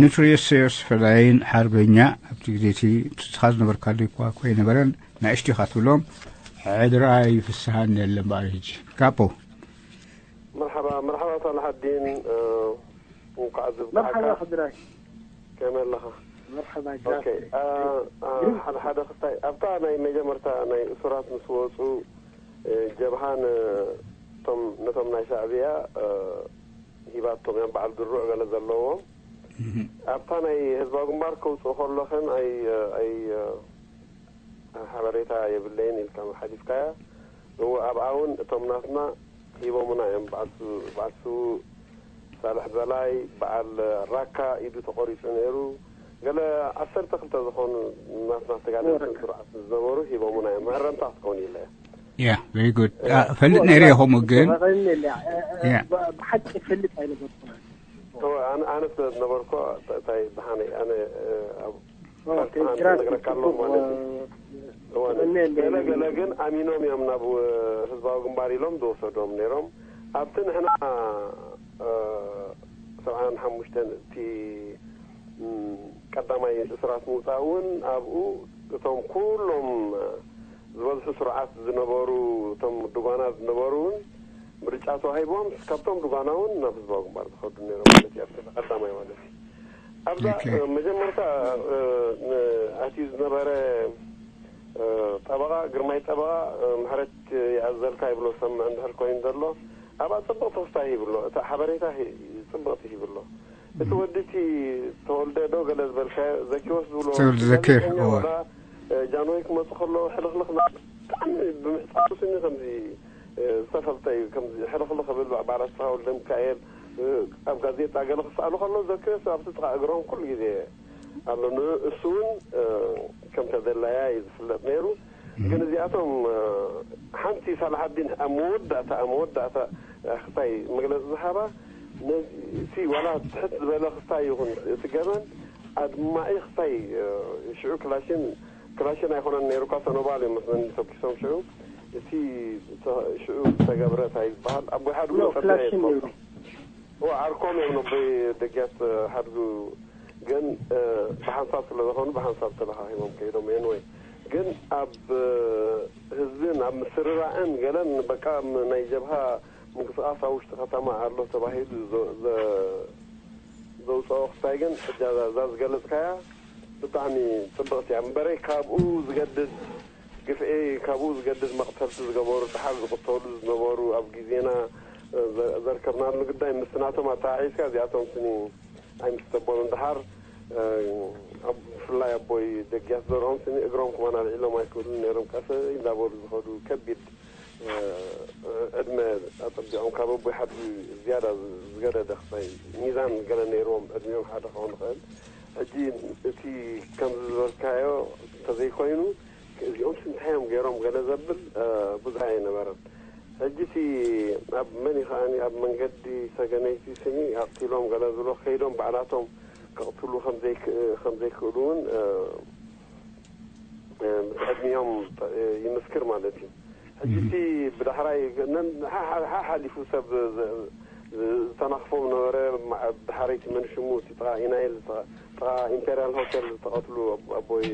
ኑትሪዮስ ሴርስ ፈዳይን ሓርበኛ ኣብቲ ግዜ እቲ ንስኻ ዝነበርካሉ እኳ ኮይነበረን ንእሽቱ ኢኻ ትብሎም ሕድራ ይፍስሃኒ የለን በኣል ሕጂ ካፖ መርሓባ መርሓባ ሳላሓዲን እንኳዕ ዝብቃዕካ መርሓባ ሕድራይ ከመይ ኣለኻ መርሓባ ኦኬ ጃክ አ- አ- ሓደ ሓደ ክስታይ ኣብታ ናይ መጀመርታ ናይ እሱራት ምስ ወፁ እ፣ ጀብሃ ን- እቶም ነቶም ናይ ሻዕብያ እ፣ ሂባቶም እዮም በዓል ድሩዕ ገለ ዘለዎም ኣብታ ናይ ህዝባዊ ግንባር ከውፅኡ ከለኽን ኣይ ኣይ ሓበሬታ የብለይን ኢልካ ሓሊፍካያ። እወ ኣብኣ እውን እቶም ናትና ሂቦምና እዮም። በዓል ሱ- በዓል ስዉእ ሳልሕ በላይ፣ በዓል ራካ ኢዱ ተቖሪፁ ነይሩ። ገለ ዓሰርተ ክልተ ዝኾኑ ናትና ተጋደልትን ስሩዓትን ዝነበሩ ሂቦምና እዮም። መእረምታ ክትከውን ኢለ እየ። Yeah, very good. Uh, ፈልጥ ነይረ ይኸሙ ግን ተፈቐኒ እያ Yeah. ብሓቂ ፈልጥ ኣይነበርኩን። ኣነ ኣነ ስለ ዝነበርኩ እንታይ ብሓነይ ኣነ ኣብ ኦኬ ሓንቲ ግራት ነግረካ ኣለኹ ማለት እዩ። እወ፣ ተፈቐኒ እያ ገለ ገለ ግን ኣሚኖም እዮም ናብ ህዝባዊ ግንባር ኢሎም ዝወሰዶም ነይሮም። ኣብቲ ንሕና ሰብዓን ሓሙሽተን እቲ ቀዳማይ እሱራት ምውፃእ እውን ኣብኡ እቶም ኩሎም ዝበዝሑ ስርዓት ዝነበሩ እቶም ድጓና ዝነበሩ እውን ምርጫ ተዋሂቦም ካብቶም ድጓና እውን ናብ ህዝባዊ ግንባር ዝኸዱ ነይሮም ማለት እዩ። ኣብቲ ቀዳማይ ማለት እዩ። ኣብዛ ኦኬ። መጀመርታ ኣትዩ ዝነበረ ጠበቓ ግርማይ ጠበቓ ምሕረት ይኣዘልካ ይብሎ ዝሰምዕ እንድሕር ኮይኑ ዘሎ ኣብኣ ፅብቕቲ ክስታይ ይብሎ። እታ ሓበሬታ ሂ- ፅብቕቲ ይብሎ። እቲ ወዲ እቲ ተወልደ ዶ ገለ ዝበልካዮ ዘኪዎስ ዝብሎ ተወልደ ዘኪር፣ ጋዜጠኛ እወ። ወላ ጃንሆይ ክመፁ ከለዉ ሕልኽልኽ ናብ ብጣዕሚ ብምሕፃሩ ስኒ ከምዚ ዝተፈልጠ እዩ። ከምዚ ሕልኽልኽ ብል በዓል ኣስፍሃ ወልደ ሚካኤል ኣብ ጋዜጣ ገለ ክስኣሉ ከሎ ዘኪዎስ ኣብቲ ጥቓ እግሮም ኩሉ ግዜ ኣሎ። ንእሱ እውን ከም ተደላያ እዩ ዝፍለጥ ነይሩ። ግን እዚኣቶም ሓንቲ ሳላሓዲን ኣብ መወዳእታ ኣብ መወዳእታ ክሳይ መግለፂ ዝሃባ ነዚ እቲ ዋላ ትሕት ዝበለ ክስታይ ይኹን እቲ ገበን ኣድማዒ ክስታይ ሽዑ ክላሽን ክላሽን ኣይኮነን ነይሩ እኳ ሰኖባል እዮም መስለኒ ተኩሶም ሽዑ እቲ ሽዑ ዝተገብረ እንታይ ዝበሃል ኣቦይ ሓድጉ ኖ ጸቢቐ ክላሽን ይፈልጦ ነይሩ እዋ ዓርኮም እዮም ነቦይ ደግያት ሓድጉ ግን ብሓንሳብ ስለ ዝኾኑ ብሓንሳብ ተለኻኺቦም ከይዶም anyway ግን ኣብ ህዝብን ኣብ ምስርራእን ገለን በቃ ናይ ጀብሃ ምንቅስቃስ ኣብ ውሽጢ ከተማ ኣሎ ተባሂሉ ዘ- ዘ- ዘውፅኦ ክስታይ ግን ሕጂ እዛ እዛ ዝገለፅካያ ብጣዕሚ ፅብቕቲ እያ እምበረይ ካብኡ ዝገድድ ግፍዒ ካብኡ ዝገድድ መቕተልቲ ዝገበሩ ደሓር ዝቕተሉ ዝነበሩ ኣብ ግዜና ዘ- ዘርከብናሉ ግዳይ ምስ ናቶም ኣተሓሒዝካ እዚኣቶም ስኒ ኣይምስተበሉን ደሓር ኣብ ብፍላይ ኣቦይ ደግያት ዘርኦም ስኒ እግሮም ከማን ኣልዒሎም ኣይክእሉን ነይሮም ቀስ እንዳበሉ ዝኸዱ ከቢድ ዕድመ ኣፀቢዖም ካብ ኣቦይ ሓድጊ ዝያዳ ዝገደደ ክሳይ ሚዛን ገለ ነይርዎም ዕድሚኦም ሓደ ክኸውን ይኽእል ሕጂ እቲ ከምዚ ዝበልካዮ እንተዘይኮይኑ እዚኦም እንታይ እዮም ገይሮም ገለ ዘብል ብዙሕ ኣይነበረን ሕጂ እቲ ኣብ መን ከዓኒ ኣብ መንገዲ ሰገነይቲ ስኒ ኣቕቲሎም ገለ ዝብሎ ከይዶም ባዕላቶም ከቕትሉ ከም ዘይክእሉ እውን ምስ ዕድሚኦም ይምስክር ማለት እዩ። ሕጂ እቲ ብዳሕራይ ሓሓሊፉ ሰብ ዝተናኽፎም ነበረ። ብዳሕረይቲ መን ሽሙ እቲ ጥቓ ኢናይል ጥቓ ኢምፔርያል ሆቴል ዝተቐትሉ ኣቦይ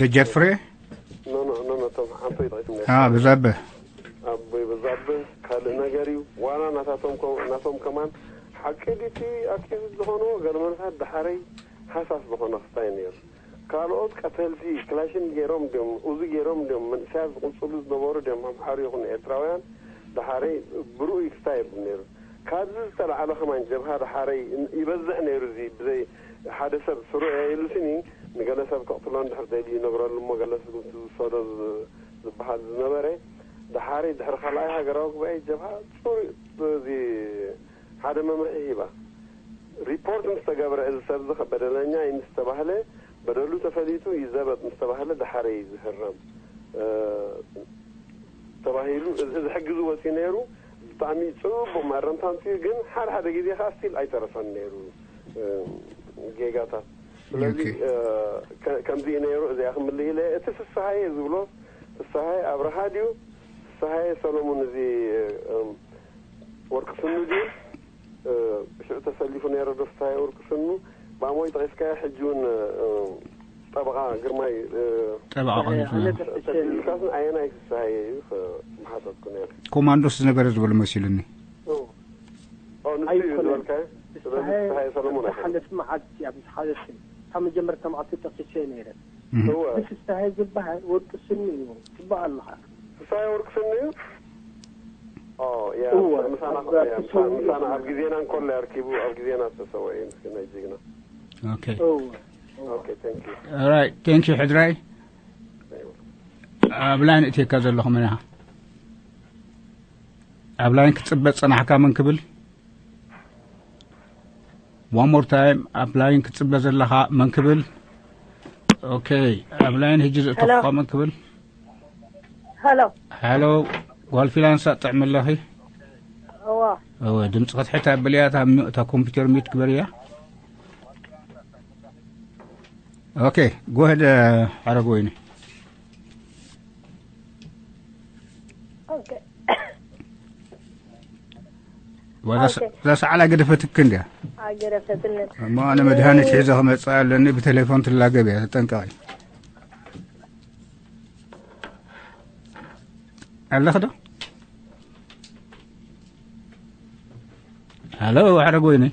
ደጃት ፍሬ ኖኖ ኖኖ እቶም ሓንቶ ይጠቂስም አ በዛብህ ኣቦይ በዛብህ ካልእ ነገር እዩ ዋላ ናታቶም ናቶም ከማን ሓቂ ድቲ ኣክቲቪስት ዝኾንዎ ገለ መንሳት ድሓረይ ሃሳስ ዝኾነ ክስታይ ነይሩ ካልኦት ቀተልቲ ክላሽን ገይሮም ድዮም ኡዚ ገይሮም ድዮም መንእሰያት ዝቕፅሉ ዝነበሩ ድዮም ኣምሓሩ ይኹን ኤርትራውያን ድሓረይ ብርኡይ ክስታይ የብሉ ነይሩ ካብዚ ዝተላዓለ ከማን ጀብሃ ድሓረይ ይበዝሕ ነይሩ እዚ ብዘይ ሓደ ሰብ ስሩዕ እየ ኢሉ ስኒ ንገለ ሰብ ከቕትሎ እንድሕር ደልዩ ይነግረሉ እሞ ገለ ሰብ ዝውሰዶ ዝበሃል ዝነበረ ድሓሪ ድሕሪ ካልኣይ ሃገራዊ ጉባኤ ጀብሃ ፅሩይ እዚ ሓደ መምርሒ ሂባ ሪፖርት ምስ ተገብረ እዚ ሰብ እዚ በደለኛ እዩ ምስ ተባህለ በደሉ ተፈሊጡ ይዘበጥ ምስ ተባህለ ድሓሪ እዩ ዝህረም ተባሂሉ እዚ ሕጊ ዝወፅኡ ነይሩ ብጣዕሚ ፅቡቅ መእረምታ ኣምፅኡ ግን ሓደ ሓደ ግዜ ከዓ ስቲል ኣይተረፈን ነይሩ ጌጋታት ስለዚ ከምዚ እዩ ነይሩ እዚኣ ክምልእ ኢለ እቲ ፍስሃየ ዝብሎ ፍስሃየ ኣብርሃ ድዩ ፍስሃየ ሰሎሙን እዚ ወርቂ ስኑ ድዩ ሽዑ ተሰሊፉ ነይረ ዶ ፍስሃየ ወርቂ ስኑ ብኣሞይ ጠቂስካዮ ሕጂ እውን ጠበቓ ግርማይ ጠበቓ ኮይኑ ተሰሊልካስ ኣየናይ ፍስሃየ እዩ ምሓተትኩ ነይረ ኮማንዶስ ዝነበረ ዝበሉ መሲሉኒ ንሱ እዩ ዝበልካዮ ስለዚ ፍስሃየ ሰለሙን ኣይኮነ ሓለፊ መዓልቲ ኣብ ዝሓለፈ ካብ መጀመርታ መዓልቲ ጠቂሰ ነይረ እወ ፍስሃየ ዝበሃል ወርቂ ስኒ እዩ ትበሃል ኣለኻ ፍስሃየ ወርቂ ስኒ እዩ ኦ ያ እወ፣ ምሳና ኣብ ያ፣ ምሳ- ክስኒ ምሳና እዩ። ኣብ ግዜና እንኮሎ ኣርኪቡ ኣብ ግዜና ዝተሰወ እዩ ምስኪናይ ጅግና ኦኬ እወ ኦኬ thank you ኦራይት ቴንክ ዩ ሕድራይ ኣብ ላይን እትየካ ዘለኹ መን ኢኻ ኣብ ላይን ክትፅበ ዝፀናሕካ መን ክብል one more time ኣብ ላይን ክትፅበ ዘለኻ መን ክብል ኦኬ፣ ኣብ ላይን ሕጂ ዘእተኹ ሄሎ። ኮመን ክብል። ሄሎ። ሄሎ፣ ጓል ፊላንሳ ጥዕሚ ኣለኺ? እዋ። እወ፣ ድምፂ ክትሕት ኣብልያ፣ እታ ሚ-፣ እታ ኮምፒውተር ሚዩት ግበርያ። ኦኬ፣ ጎሄድ ሓረግ ወይኒ። ኦኬ። ወዛ ስ-፣ ኦኬ። እዛ ሰዓል ኣገደፈትክ እንድያ። ኣገደፈትኒ። እሞ ኣነ መድሃኒት ሒዘ ክመጽእ ኣለኒ፣ ብቴሌፎን ትላገብ እያ፣ ተጠንቀቒ። ኣለኺ ዶ? ሃሎ፣ ሓረግ ወይኒ።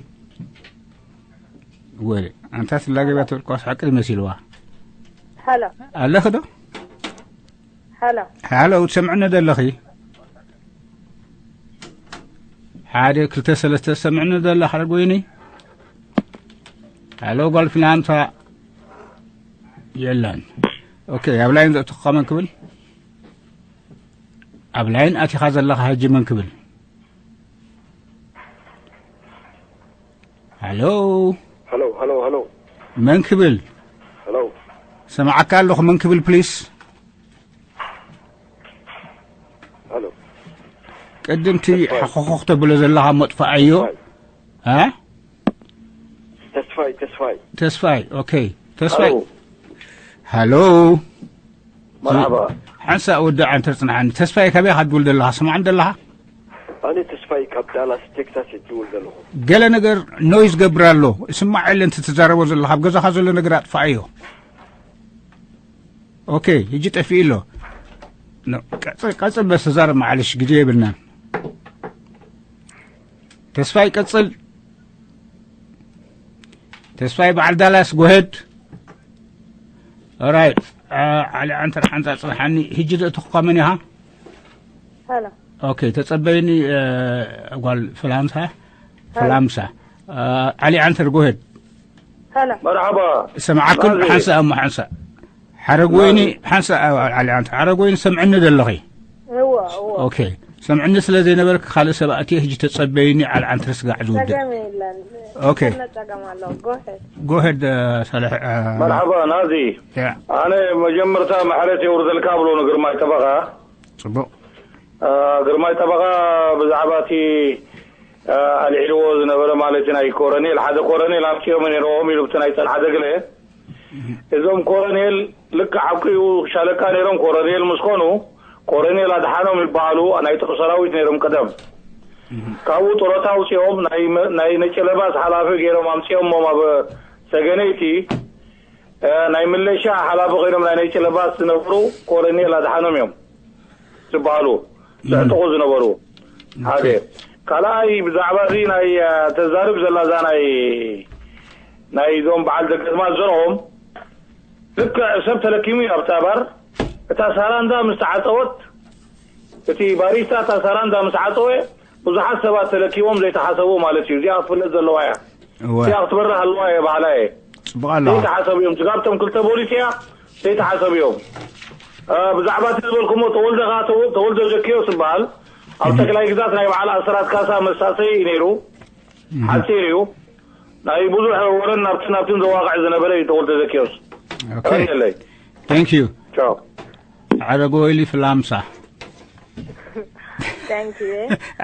ወይ፣ ኣንታ ትላገብ እያ ትብል፣ ኳስ ሓቂ መሲልዋ። ሃሎ። ኣለኺ ዶ? ሃሎ። ሃሎ፣ ትሰምዕኒ ዶ ኣለኺ? ሓደ፣ ክልተ፣ ሰለስተ፣ ትሰምዕኒ ዶ ኣላ ሓረግ ወይኒ? ሃሎ፣ ጓል ፊላንሳ የለን። ኦኬ፣ ኣብ ላይን ዘእተኹ ከመን ክብል? ኣብ ላይን ኣቲኻ ዘለኻ ሕጂ መን ክብል? ሃሎ? ሃሎ፣ ሃሎ፣ ሃሎ። መን ክብል? ሃሎ። ሰማዓካ ኣለኹ፣ መን ክብል ፕሊስ? ሃሎ። ቅድምቲ ተስፋይ። ሓኾኾኽ ተብሎ ዘለኻ መጥፋኣዮ። ተስፋይ። አ? ተስፋይ፣ ተስፋይ። ተስፋይ፣ ኦኬ። ተስፋይ። ሃሎ። ሃሎ። መርሓባ። ሓንሳእ ወዲ ዓንተር ጽንሓኒ። ተስፋይ፣ ካበይ ኢኻ ትድውል ዘለኻ? ስማዕኒ ዘለኻ? ኣነ ተስፋይ ካብ ዳላስ ቴክሳስ እየ ዝድውል ዘለኹ። ገለ ነገር ኖይዝ ገብር ኣሎ። ስማዕ የለን እቲ ትዛረቦ ዘለኻ። ኣብ ገዛኻ ዘሎ ነገር ኣጥፋኣዮ። ኦኬ፣ ሕጂ ጠፊኡ ኣሎ። ኖ፣ ቀጽል፣ ቀጽል በስ ተዛረብ፣ ማዕለሽ፣ ግዜ የብልናን። ተስፋይ ቀጽል። ተስፋይ በዓል ዳላስ፣ ጎሄድ። ኦራይት፣ አ፣ ዓሊ ዓንተር ሓንሳ ጽንሓኒ። ሕጂ ዘእተኹካ መን ኢኻ? ሃሎ። ኦኬ፣ ተጸበይኒ፣ አ፣ ጓል ፍላምሳ፣ ሃሎ። ፍላምሳ። አ፣ ዓሊ ዓንተር፣ ጎሄድ። ሃሎ። መርሓባ። ሰምዓኩም፣ ናዚ። ሓንሳ እሞ ሓንሳ። ሓረግ ወይኒ፣ ናዚ። ሓንሳ፣ አ፣ ዓሊ ዓንተር፣ ሓረግ ወይኒ ሰምዕኒ ዘለኺ? እወ፣ እወ። ኦኬ። ሰምዕኒ ስለ ዘይነበርክ ካልእ ሰብ ኣእትየ፣ ሕጂ ተጸበይኒ፣ ዓል ዓንተር ስጋዕ ዝውድእ። ጸገም የለን። ኦኬ። ከነ ጸገም ኣሎ። ጎሄድ። ጎሄድ፣ አ፣ ሳልሕ፣ አ፣ መርሓባ፣ ናዚ። ያ። ኣነ መጀመርታ ምሕረት የውርደልካ ብሎ ንግርማይ ጠበቓ። ጽቡቕ። አ፣ ግርማይ ጠበቓ ብዛዕባ እቲ፣ አ፣ ኣልዒልዎ ዝነበረ ማለት ናይ ኮረኔል፣ ሓደ ኮረኔል ኣምጺኦም ነይሮም ኢሉ ብቲ ናይ ጸንሓ ዘግለ። እዞም ኮረኔል ልክዕ ሓቂኡ ሻለቃ ነይሮም። ኮረኔል ምስ ኮኑ ኮረኔል ኣድሓኖም ይበሃሉ፣ ናይ ጦር ሰራዊት ነይሮም ቀደም። ካብኡ ጡረታ ኣውፂኦም ናይ መ-፣ ናይ ነጭ ለባስ ሓላፊ ገይሮም ኣምፂኦሞም ኣብ ሰገነይቲ፣ እ፣ ናይ ምለሻ ሓላፊ ኮይኖም ናይ ነጭ ለባስ ዝነበሩ ኮረኔል ኣድሓኖም እዮም ዝበሃሉ፣ ዘዕጥቑ ዝነበሩ። ሓደ። ካልኣይ ብዛዕባ እዚ ናይ፣ እ፣ ተዛርብ ዘላ እዛ ናይ፣ ናይ እዞም በዓል ደገዝማት ዘርኦም ልክዕ ሰብ ተለኪሙ እዩ ኣብታ ባር። እታ ሳራንዳ ምስ ተዓጸወት፣ እቲ ባሪስታ እታ ሳራንዳ ምስ ዓጸወ፣ ብዙሓት ሰባት ተለኪሞም ዘይተሓሰቡ ማለት እዩ። እዚኣ ክትፍለጥ ዘለዋ እያ። እወ። እዚኣ ክትበርህ ኣለዋ እየ በዓላ እየ። ጽቡቕ ኣለዋ። ዘይተሓሰቡ እዮም። ስጋብቶም ክልተ ቦሊስ እያ፣ ዘይተሓሰቡ እዮም። እ፣ ብዛዕባ እቲ ዝበልኩሞ ተወልደ ኸዓ ተወ-፣ ተወልደ ዘኪዮስ ዝበሃል ኣብ እህ። ጠቅላይ ግዛት ናይ በዓል ኣስራት ካሳ መሳሰይ እዩ ነይሩ። እህ። ሓጺር እዩ። ናይ ብዙሕ ወረን ናብትን ናብትን ዘዋቕዕ ዝነበረ እዩ ተወልደ ዘኪዮስ። ኦኬ። ቀንየለይ። Thank you። ቻው። ዓረጎ ወይሊ ፍላምሳ። Thank you።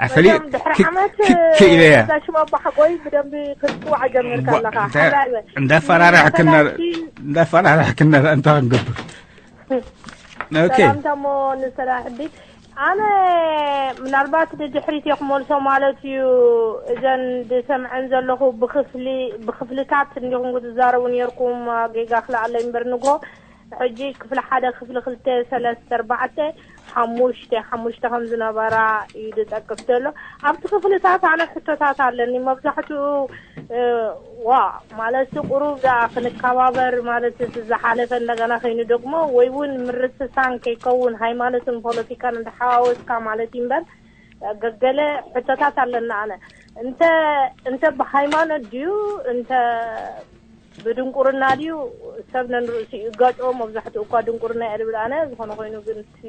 ኣፈሊ መቸም ድሕሪ ክ-፣ ዓመት ክ-፣ ክኢለያ። ነዛ ሽም ኣቦ ሓጎይ ብደንቢ ክትጽዋዕ ጀሚርካ ቧ-፣ ኣለኻ። እንዳ-፣ ሓራይ በል። እንዳፈራራሕክና፣ ንሰላምቲ እንዳፈራራሕክና እንታይ ክንገብር? ኦኬ። ሰላምታ እሞ ንሰላም ሕዲ። ኣነ ምናልባት ንድሕሪት እየ ክመልሶ ማለት እዩ። እዘን ዝሰምዐን ዘለኹ ብክፍሊ፣ ብክፍልታት እንዲኹም ክትዛረቡ ነይርኩም፣ ጌጋ ክልኣለይ እምበር ንግሆ። ሕጂ ክፍሊ ሓደ፣ ክፍሊ ክልተ፣ ሰለስተ፣ ኣርባዕተ፣ ሓሙሽተ፣ ሓሙሽተ ከም ዝነበራ እዩ ዝጠቅስ ዘሎ። ኣብቲ ክፍልታት ኣነ ሕቶታት ኣለኒ። መብዛሕትኡ፣ እ፣ ዋ፣ ማለት ቁሩብ ደኣ ክንከባበር፣ ማለት እቲ ዝሓለፈ እንደገና ከይንደግሞ፣ ወይ እውን ምርትሳን ከይከውን፣ ሃይማኖትን ፖለቲካን እንዳሓዋወስካ ማለት እዩ እምበር፣ ገገለ ሕቶታት ኣለና። ኣነ እንተ፣ እንተ ብሃይማኖት ድዩ፣ እንተ ብድንቁርና ድዩ፣ ሰብ ነንርእሱ ይጋጮ። መብዛሕትኡ እኳ ድንቁርና እየ ዝብል ኣነ። ዝኾነ ኮይኑ ግን እቲ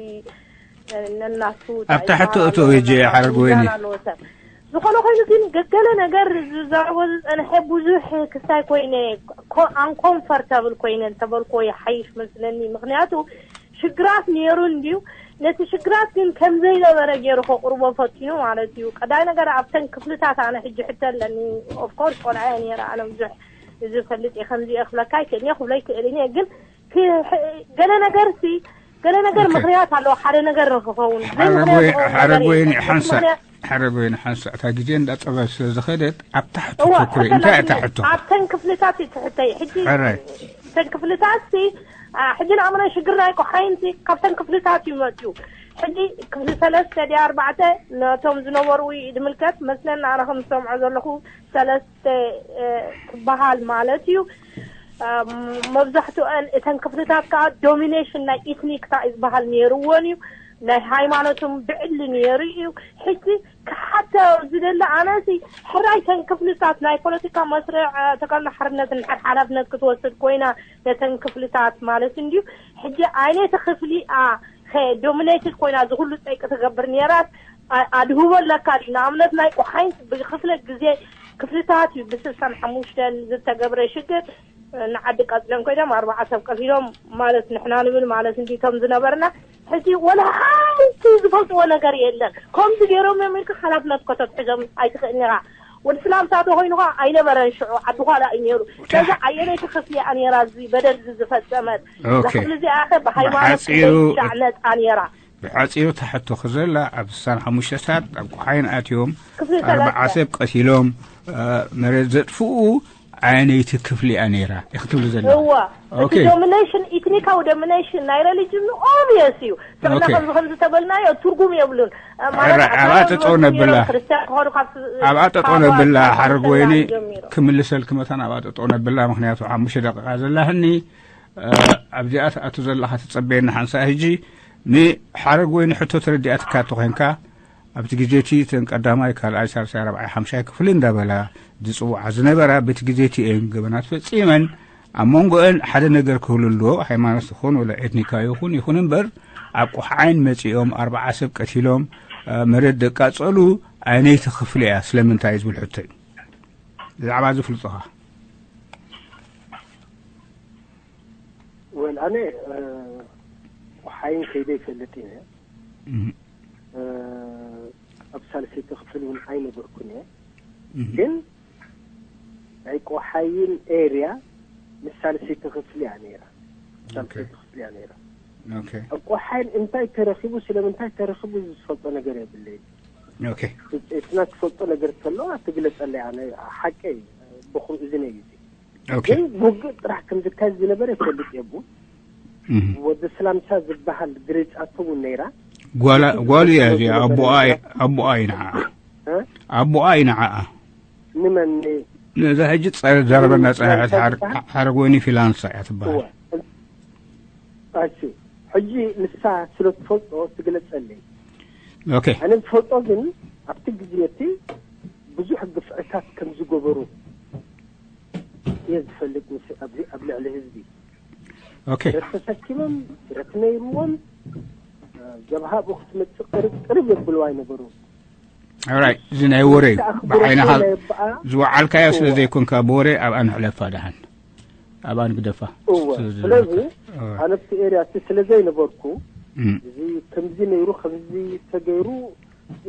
ነናቱ ኣብታ ሕቶ እቶ ሄጄ ሓረግ ወይኒ። ሚዛን ኣለዎ ሰብ። ዝኾነ ኮይኑ ግን ገገለ ነገር ዝዛረቦ ዝጸንሐ ብዙሕ ክስታይ ኮይነ፣ ኮ-፣ ኣንኮምፈርታብል ኮይነ እንተበልኮ ይሓይሽ መስለኒ። ምኽንያቱ ሽግራት ነይሩ እንድዩ። ነቲ ሽግራት ግን ከም ዘይነበረ ገይሩ ከቕርቦ ፈቲኑ ማለት እዩ። ቀዳይ ነገር ኣብተን ክፍልታት ኣነ ሕጂ ሕቶ ኣለኒ። ኦፍኮርስ ቆልዓ እየ ነይረ፣ ኣነ ብዙሕ ዝፈልጥ እየ፣ ከምዚ እየ ክብለካ ኣይክእልን እየ፣ ክብሎ ኣይክእልን እየ። ግን ክ-፣ ገለ ነገር ሲ፣ ገለ ነገር ኦኬ። ምኽንያት ኣለዎ፣ ሓደ ነገር ንክኸውን። ዘይ ምኽንያት ሓረጎይ-፣ ዝኸውን ነገር ሓረጎይኒ የለን። ሓንሳእ፣ ምኽንያት ሓረጎይኒ ሓንሳእ፣ እታ ግዜ እንዳጠበ ስለ ዝኸደት ኣብታ ሕቶ እወ፣ ተኩሪ። ሕቶ እንታይ እታ ኣለኒ። ሕቶ? ኣብተን ክፍልታት እዩ ትሕተይ። ሕጂ ሕራይ። እተን ክፍልታት ሲ፣ ኣ፣ ሕጂ ንኣምና ሽግር ናይ ቆሓይንቲ ካብተን ክፍልታት እዩ መፅኡ። ሕጂ ክፍሊ ሰለስተ ድያ ኣርባዕተ ነቶም ዝነበሩ እዩ ዝምልከት መስለኒ፣ ኣነ ከም ዝሰምዖ ዘለኹ ሰለስተ፣ እ፣ ክበሃል ማለት እዩ። እም፣ መብዛሕትኦን እተን ክፍልታት ከዓ ዶሚኔሽን ናይ ኢትኒክ ታይፕ ዝበሃል ነይርዎን እዩ። ናይ ሃይማኖትን ብዕሊ ነይሩ እዩ። ሕጂ ክሓተ ዝደሊ ኣነሲ ሕራይ ተን ክፍልታት ናይ ፖለቲካ መስርዕ፣ እ፣ ተቃውሞ ሓርነት እንድሕር ሓላፍነት ክትወስድ ኮይና ነተን ክፍልታት ማለት እንድዩ። ሕጂ ኣይነቲ ክፍሊ ኣ ኸ ዶሚኔትድ ኮይና ዝኹሉ ጸይቂ ትገብር ነይራስ ኣ-፣ ኣድህቦ ኣለካ ድዩ? ንኣብነት ናይ ቆሓይንት ብክፍለ ግዜ ክፍልታት እዩ ብስልሳን ሓሙሽተን ዝተገብረ ሽግር ንዓዲ ቀጽለን ኮይኖም ኣርባዓ ሰብ ቀቲሎም ማለት ንሕና ንብል ማለት እንዲቶም ዝነበርና። ሕጂ ወላ ሓንቲ ዝፈልጥዎ ነገር የለን። ከምዚ ገይሮም እዮም ኢልካ ሓላፍነት ከተትሕዞም ኣይትኽእልን ኢኻ። ወዲ ስላምታ ተኾይኑ ኸዓ ኣይነበረን ሽዑ ዓዲ ኳላ እዩ ነይሩ። ስለዚ ኣየነይቲ ክፍሊ እያ ነይራ እዚ በደል እዚ ዝፈጸመት? እዛ ኦኬ። ክፍሊ እዚኣ ኸ ብሃይማኖት ብሓጺሩ ክንደይ ሻዕ ነጻ ነይራ? ብሓጺሩ እታ ሕቶ ክዘላ ኣብ ስሳን ሓሙሽተ ሰዓት ኣብ ቆሓይን ኣትዮም ክፍሊ ኣርባዓ ሰለስተ። ሰብ ቀቲሎም፣ እ፣ መሬት ዘጥፍኡ ኣየነይቲ ክፍሊ እያ ነይራ ኢኺ ትብሊ ዘለኺ? እዋ፣ እቲ ኦኬ። ዶሚኔሽን፣ ኢትኒካዊ ዶሚኔሽን ናይ ሬሊጅን ኦብቪየስ እዩ። ስርና ኦኬ። ከምዚ፣ ከምዚ ተበልናዮ ትርጉም የብሉን። እ፣ ማለት ኣረ፣ ኣብኣ ኣስላም ጠጠው ዝመጹ ነብላ። ነይሮም፣ ክርስትያን ክኾኑ ካብ፣ ኣብኣ ጠጠው ካብ ነብላ፣ ኣስላም ሓረግ ወይኒ ጀሚሮም። ክምልሰልኪ መታን ኣብኣ ጠጠው ነብላ፣ ምኽንያቱ ሓሙሽተ ደቂቃ ዘላህኒ፣ እ፣ ኣብዚኣ ትኣቱ ዘለኻ ትጸበየኒ ሓንሳእ ሕጂ። ንሓረግ ወይኒ ሕቶ ተረዲኣትካ እንተኾይንካ፣ ኣብቲ ግዜ እቲ እተን ቀዳማይ፣ ካልኣይ፣ ሳልሳይ፣ ራብዓይ፣ ሓምሻይ ክፍሊ እንዳበላ ዝጽውዓ ዝነበራ፣ በቲ ግዜ እቲ እየን ገበናት ፈጺመን። ኣብ መንጎአን ሓደ ነገር ክህሉ ኣለዎ፣ ሃይማኖት ይኹን ወላ ኤትኒካዊ ይኹን፣ ይኹን እምበር፣ ኣብ ቆሓዓይን መጺኦም ኣርባዓ ሰብ ቀቲሎም፣ እ፣ መሬት ደቃጸሉ ኣየነይቲ ክፍሊ እያ? ስለምንታይ ዝብል ሕቶ እዩ። ብዛዕባ እዚ ፍልጦኻ። ወል ኣነ፣ እ፣ ቆሓይን ከይደ ይፈልጥ እየ። እህ። እ፣ ኣብ ሳልሰይቲ ክፍል እውን ኣይነበርኩን እየ። እህ። ግን ናይ ቆሓይን ኤርያ ምስ ሳልሰይቲ ክፍሊ እያ ነይራ። ኦኬ። ሳልሰይቲ ክፍሊ እያ ነይራ። ኦኬ። ኣብ ቆሓይን እንታይ ተረኺቡ፣ ስለምንታይ ተረኺቡ ዝፈልጦ ነገር የብለይን። ኦኬ። ብጽየትና ትፈልጦ ነገር ከሎ ትግለጸለይ። ኣነ ሓቀይ ብኹም እዝነ እዩ። ኦኬ። ግን ውግእ ጥራሕ ከም ዝካየድ ዝነበረ ይፈልጥ እየ። እቡ እህ። ወዲ ስላምሳ ዝበሃል ግሬጫቶ እውን ነይራ። ጓላ-፣ ጓሉ እያ እዚኣ። ኣቦኣ፣ ኣቦኣ እዩ ንዓኣ። እ? ኣቦኣ እዩ ንዓኣ። ንመን? ነዛ ሕጂ ጸ-፣ ዘረበና ጸናሐት ሓር-፣ ሓረግ ወይኒ ፊላንሳ እያ ትበሃል። እወ። ኣሲ፣ ሕጂ ንሳ ስለ ትፈልጦ ትግለጸለይ። ኦኬ። ኣነ ዝፈልጦ ግን ኣብቲ ግዜ እቲ ብዙሕ ግፍዕታት ከም ዝገበሩ እየ ዝፈልጥ። ምስ ኣብዚ ኣብ ልዕሊ ህዝቢ ኦኬ። ብረት ተሰኪሞም፣ ብረት ነይርዎም፣ ጀብሃ ኣብኡ ክትመጽእ ቅርብ፣ ቅርብ የብልዋ ኣይነበሩ። ኦራይት፣ እዚ ናይ ወረ እዩ። ብዓይንኻ ዝወዓልካዮ ስለ ዘይኮንካ ብወረ ኣብኣ ንሕለፋ ደሓን። ኣብኣ ንግደፋ። እወ፣ ስለ ስለዚ ዝነበርካ። እወ። ኣነ ኣብቲ ኤርያ እቲ ስለ ዘይነበርኩ፣ እም። እዚ ከምዚ ነይሩ፣ ከምዚ ተገይሩ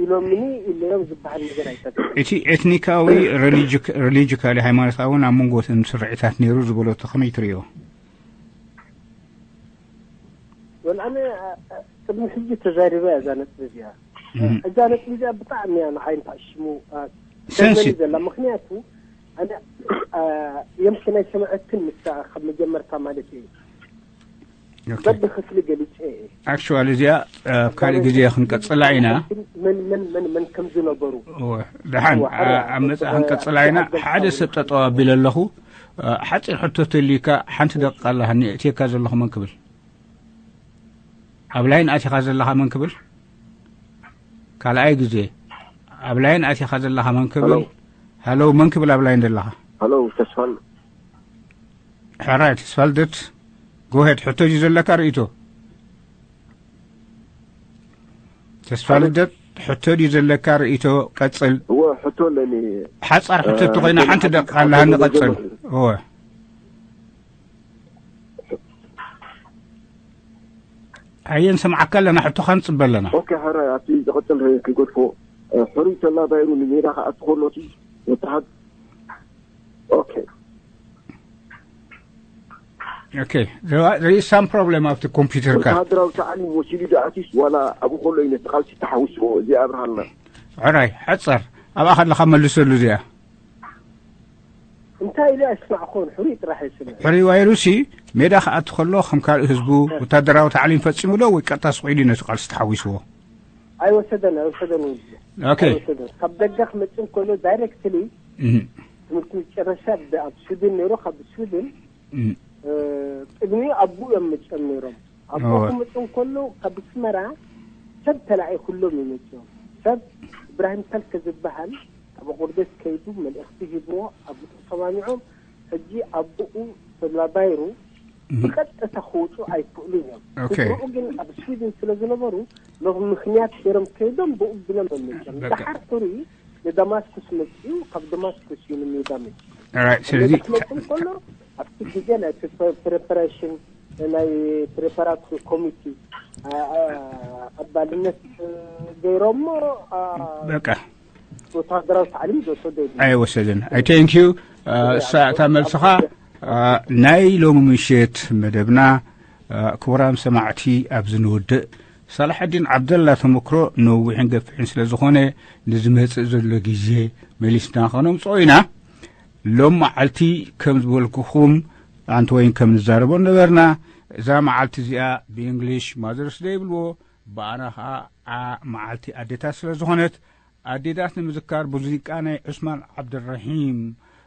ኢሎምኒ ኢለዮም ዝበሃል ነገር ኣይጠቅምን። እቲ ኤትኒካዊ፣ ሪሊጅ-፣ ሪሊጂካሊ፣ ሃይማኖታውን ኣብ መንጎ እቶም ስርዒታት ነይሩ ዝበሎ ከመይ ትርእዮ? ወል ኣነ፣ ኣ-፣ ኣ-፣ ቅድሚ ሕጂ ተዛሪበ እዛ ነጥቢ እዚኣ። እም። እዛ ነጥቢ እዚኣ ብጣዕሚ እያ ንዓይ እንተዕሽሙ፣ ኣ፣ ሰንሲ- ተዘኒ ዘላ። ምኽንያቱ፣ ኣነ፣ ኣ፣ የምክን ኣይሰምዐትን ንሳ ካብ መጀመርታ ማለት እዩ። ኦኬ። በቢ ክፍሊ ገሊጸ እየ። ኣክቹዋሊ እዚኣ፣ ኣ፣ ኣብ ካልእ ግዜ ክንቀጽላ ኢና። መን፣ መን፣ መን፣ መን ከም ዝነበሩ። እወ፣ ደሓን፣ እወ፣ ሓደ ኣ-፣ ኣብ መጻኢ ኣብ ክንቀጽላ ኢና። ኣብ ሓደ ሰብ ጠጠው ኣቢለ ኣለኹ። ኣ፣ ሓጺር ሕቶ ተልዩካ፣ ሓንቲ ደቂቃ ኣለሃኒ፣ እትየካ ዘለኹ መን ክብል? ኣብ ላይን ኣቲኻ ዘለኻ መን ክብል? ካልኣይ ግዜ። ኣብ ላይን ኣቲኻ ዘለኻ መን ክብል? ሃሎ። ሃሎ፣ መን ክብል ኣብ ላይን ዘለኻ? ሃሎ፣ ተስፋል። ሕራይ፣ ተስፋልደት፣ ጎሄድ፣ ሕቶ ድዩ ዘለካ ርእይቶ? ተስፋልደት፣ ሕቶ ድዩ ዘለካ ርእይቶ? ቀጽል። እወ፣ ሕቶ ኣለኒ። ሓጻር ሕቶ እ፣ ተኾይና ሓንቲ ሓንቲ ደቂቃ ኣለሃኒ ሓንቲ ቀጽል። ሓንቲ እወ። ኣየ ንሰምዓካ ኣለና፣ ሕቶኻ ንጽበ ኣለና። ኦኬ፣ ሕራይ ኣብቲ ዝቕጽል ክገድፎ። እ፣ ሕሩይ ተላባይሩ ንሜዳ ክኣቱ ከሎ እቲ ወተሃድ ኦኬ። ኦኬ። There is some problem ኣብቲ ኮምፒውተርካ። ወተሃደራዊ ታዕሊም ወሲዱ ዶ ኣትዩስ ዋላ ኣብኡ ከሎ እዩ ነቲ ቃልሲ ተሓዊስዎ? እዚ ኣብርሃልና። ሕራይ ሓጻር ኣብኣ ከለኻ መልሰሉ እዚኣ። እንታይ ኢሉ ኣይስማዕኹን፣ ሕሩይ ጥራሕ ይስምዕ። ሕሩይ ዋይሩሲ ሜዳ ክኣቱ ከሎ ከም ካልእ ህዝቡ ወታደራዊ ታዕሊም ፈጺሙ ዶ ወይ ቀጥታ ስቑ ኢሉ ነቲ ቃልሲ ተሓዊስዎ? ኣይወሰደን፣ ኣይወሰደን ውድድር። ኦኬ። ኣይወሰደን። ካብ ደገ ክመጽእ እንከሎ ዳይሬክትሊ እህ፣ ትምህርቲ መጨረሻ ብ-፣ ኣብ ስዊድን ነይሩ፣ ካብ ስዊድን እህ፣ እ፣ ቅድሚኡ ኣቦኡ እዮም መጽኦም ነይሮም። ኣቦኡ እወ። ክመጽእ እንከሎ ካብ ኣስመራ ሰብ ተላኢኹሎም እዩ መጽኦም። ሰብ እብራሂም ተልከ ዝበሃል ካብ ኣቑርደት ከይዱ መልእኽቲ ሂብዎ፣ ኣብ ተሰማሚዖም። ሕጂ ኣቦኡ ተላባይሩ እህ፣ ብቐጥታ ክወጹ ኣይክእሉን እዮም። ኦኬ። ስድርኡ ግን ኣብ ስዊድን ስለ ዝነበሩ ሎም ምኽንያት ገይሮም ከይዶም ብኡ ቢሎም እዮም መጽኦም። በቃ። ደሓር ሕሩይ ንደማስኩስ መጽኡ፣ ካብ ደማስኩስ እዩ ንሜዳ መጽኡ። ኦራይት። ስለዚ ክመጽእ እንከሎ ኣብቲ ግዜ ናይ ፕሪፓ-፣ ፕሪፓሬሽን ናይ ፕሪፓራቶሪ ኮሚቲ ኣ-፣ ኣ-፣ ኣባልነት ገይሮሞ፣ ኣ-፣ በቃ ወታደራዊ ታዕሊም ዝወሰደ የለን። ኣይወሰድን። ኣይ ቴንክ ዩ። እሳ እታ መልስኻ። አ፣ ናይ ሎሚ ምሽት መደብና፣ አ፣ ክቡራን ሰማዕቲ ኣብዚ ንውድእ። ሳላሐዲን ዓብደላ ተመክሮ ነዊሕን ገፊሕን ስለ ዝኾነ ንዝመጽእ ዘሎ ግዜ መሊስና ከነምጽኦ ኢና። ሎም መዓልቲ ከም ዝበልኩኹም ኣንቲ ወይን ከም ንዛረቦ ነበርና። እዛ መዓልቲ እዚኣ ብእንግሊሽ ማዘርስ ደይ ይብልዎ፣ ብኣና ኸዓ ዓ-፣ መዓልቲ ኣዴታት ስለ ዝኾነት ኣዴታት ንምዝካር ብሙዚቃ ናይ ዑስማን ዓብደልረሒም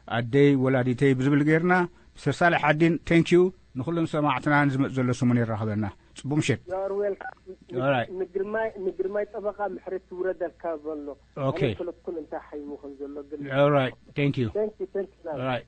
ኣደይ ወላዲተይ ብዝብል ጌርና። ሚስተር ሳልሕ ዓዲን ቴንክ ዩ። ንኹሎም ሰማዕትና ንዝመጽእ ዘሎ ሰሙን የራኽበና። ጽቡቕ ምሽት። You are welcome። Alright. ንግርማይ ንግርማይ ጠበቃ ምሕረት ትውረደልካ በሎ። ኦኬ። ኣነ ፈለጥኩን እንታይ ሓይሙ ከም ዘሎ ግን። Alright. Thank you. Thank you, thank you. Alright.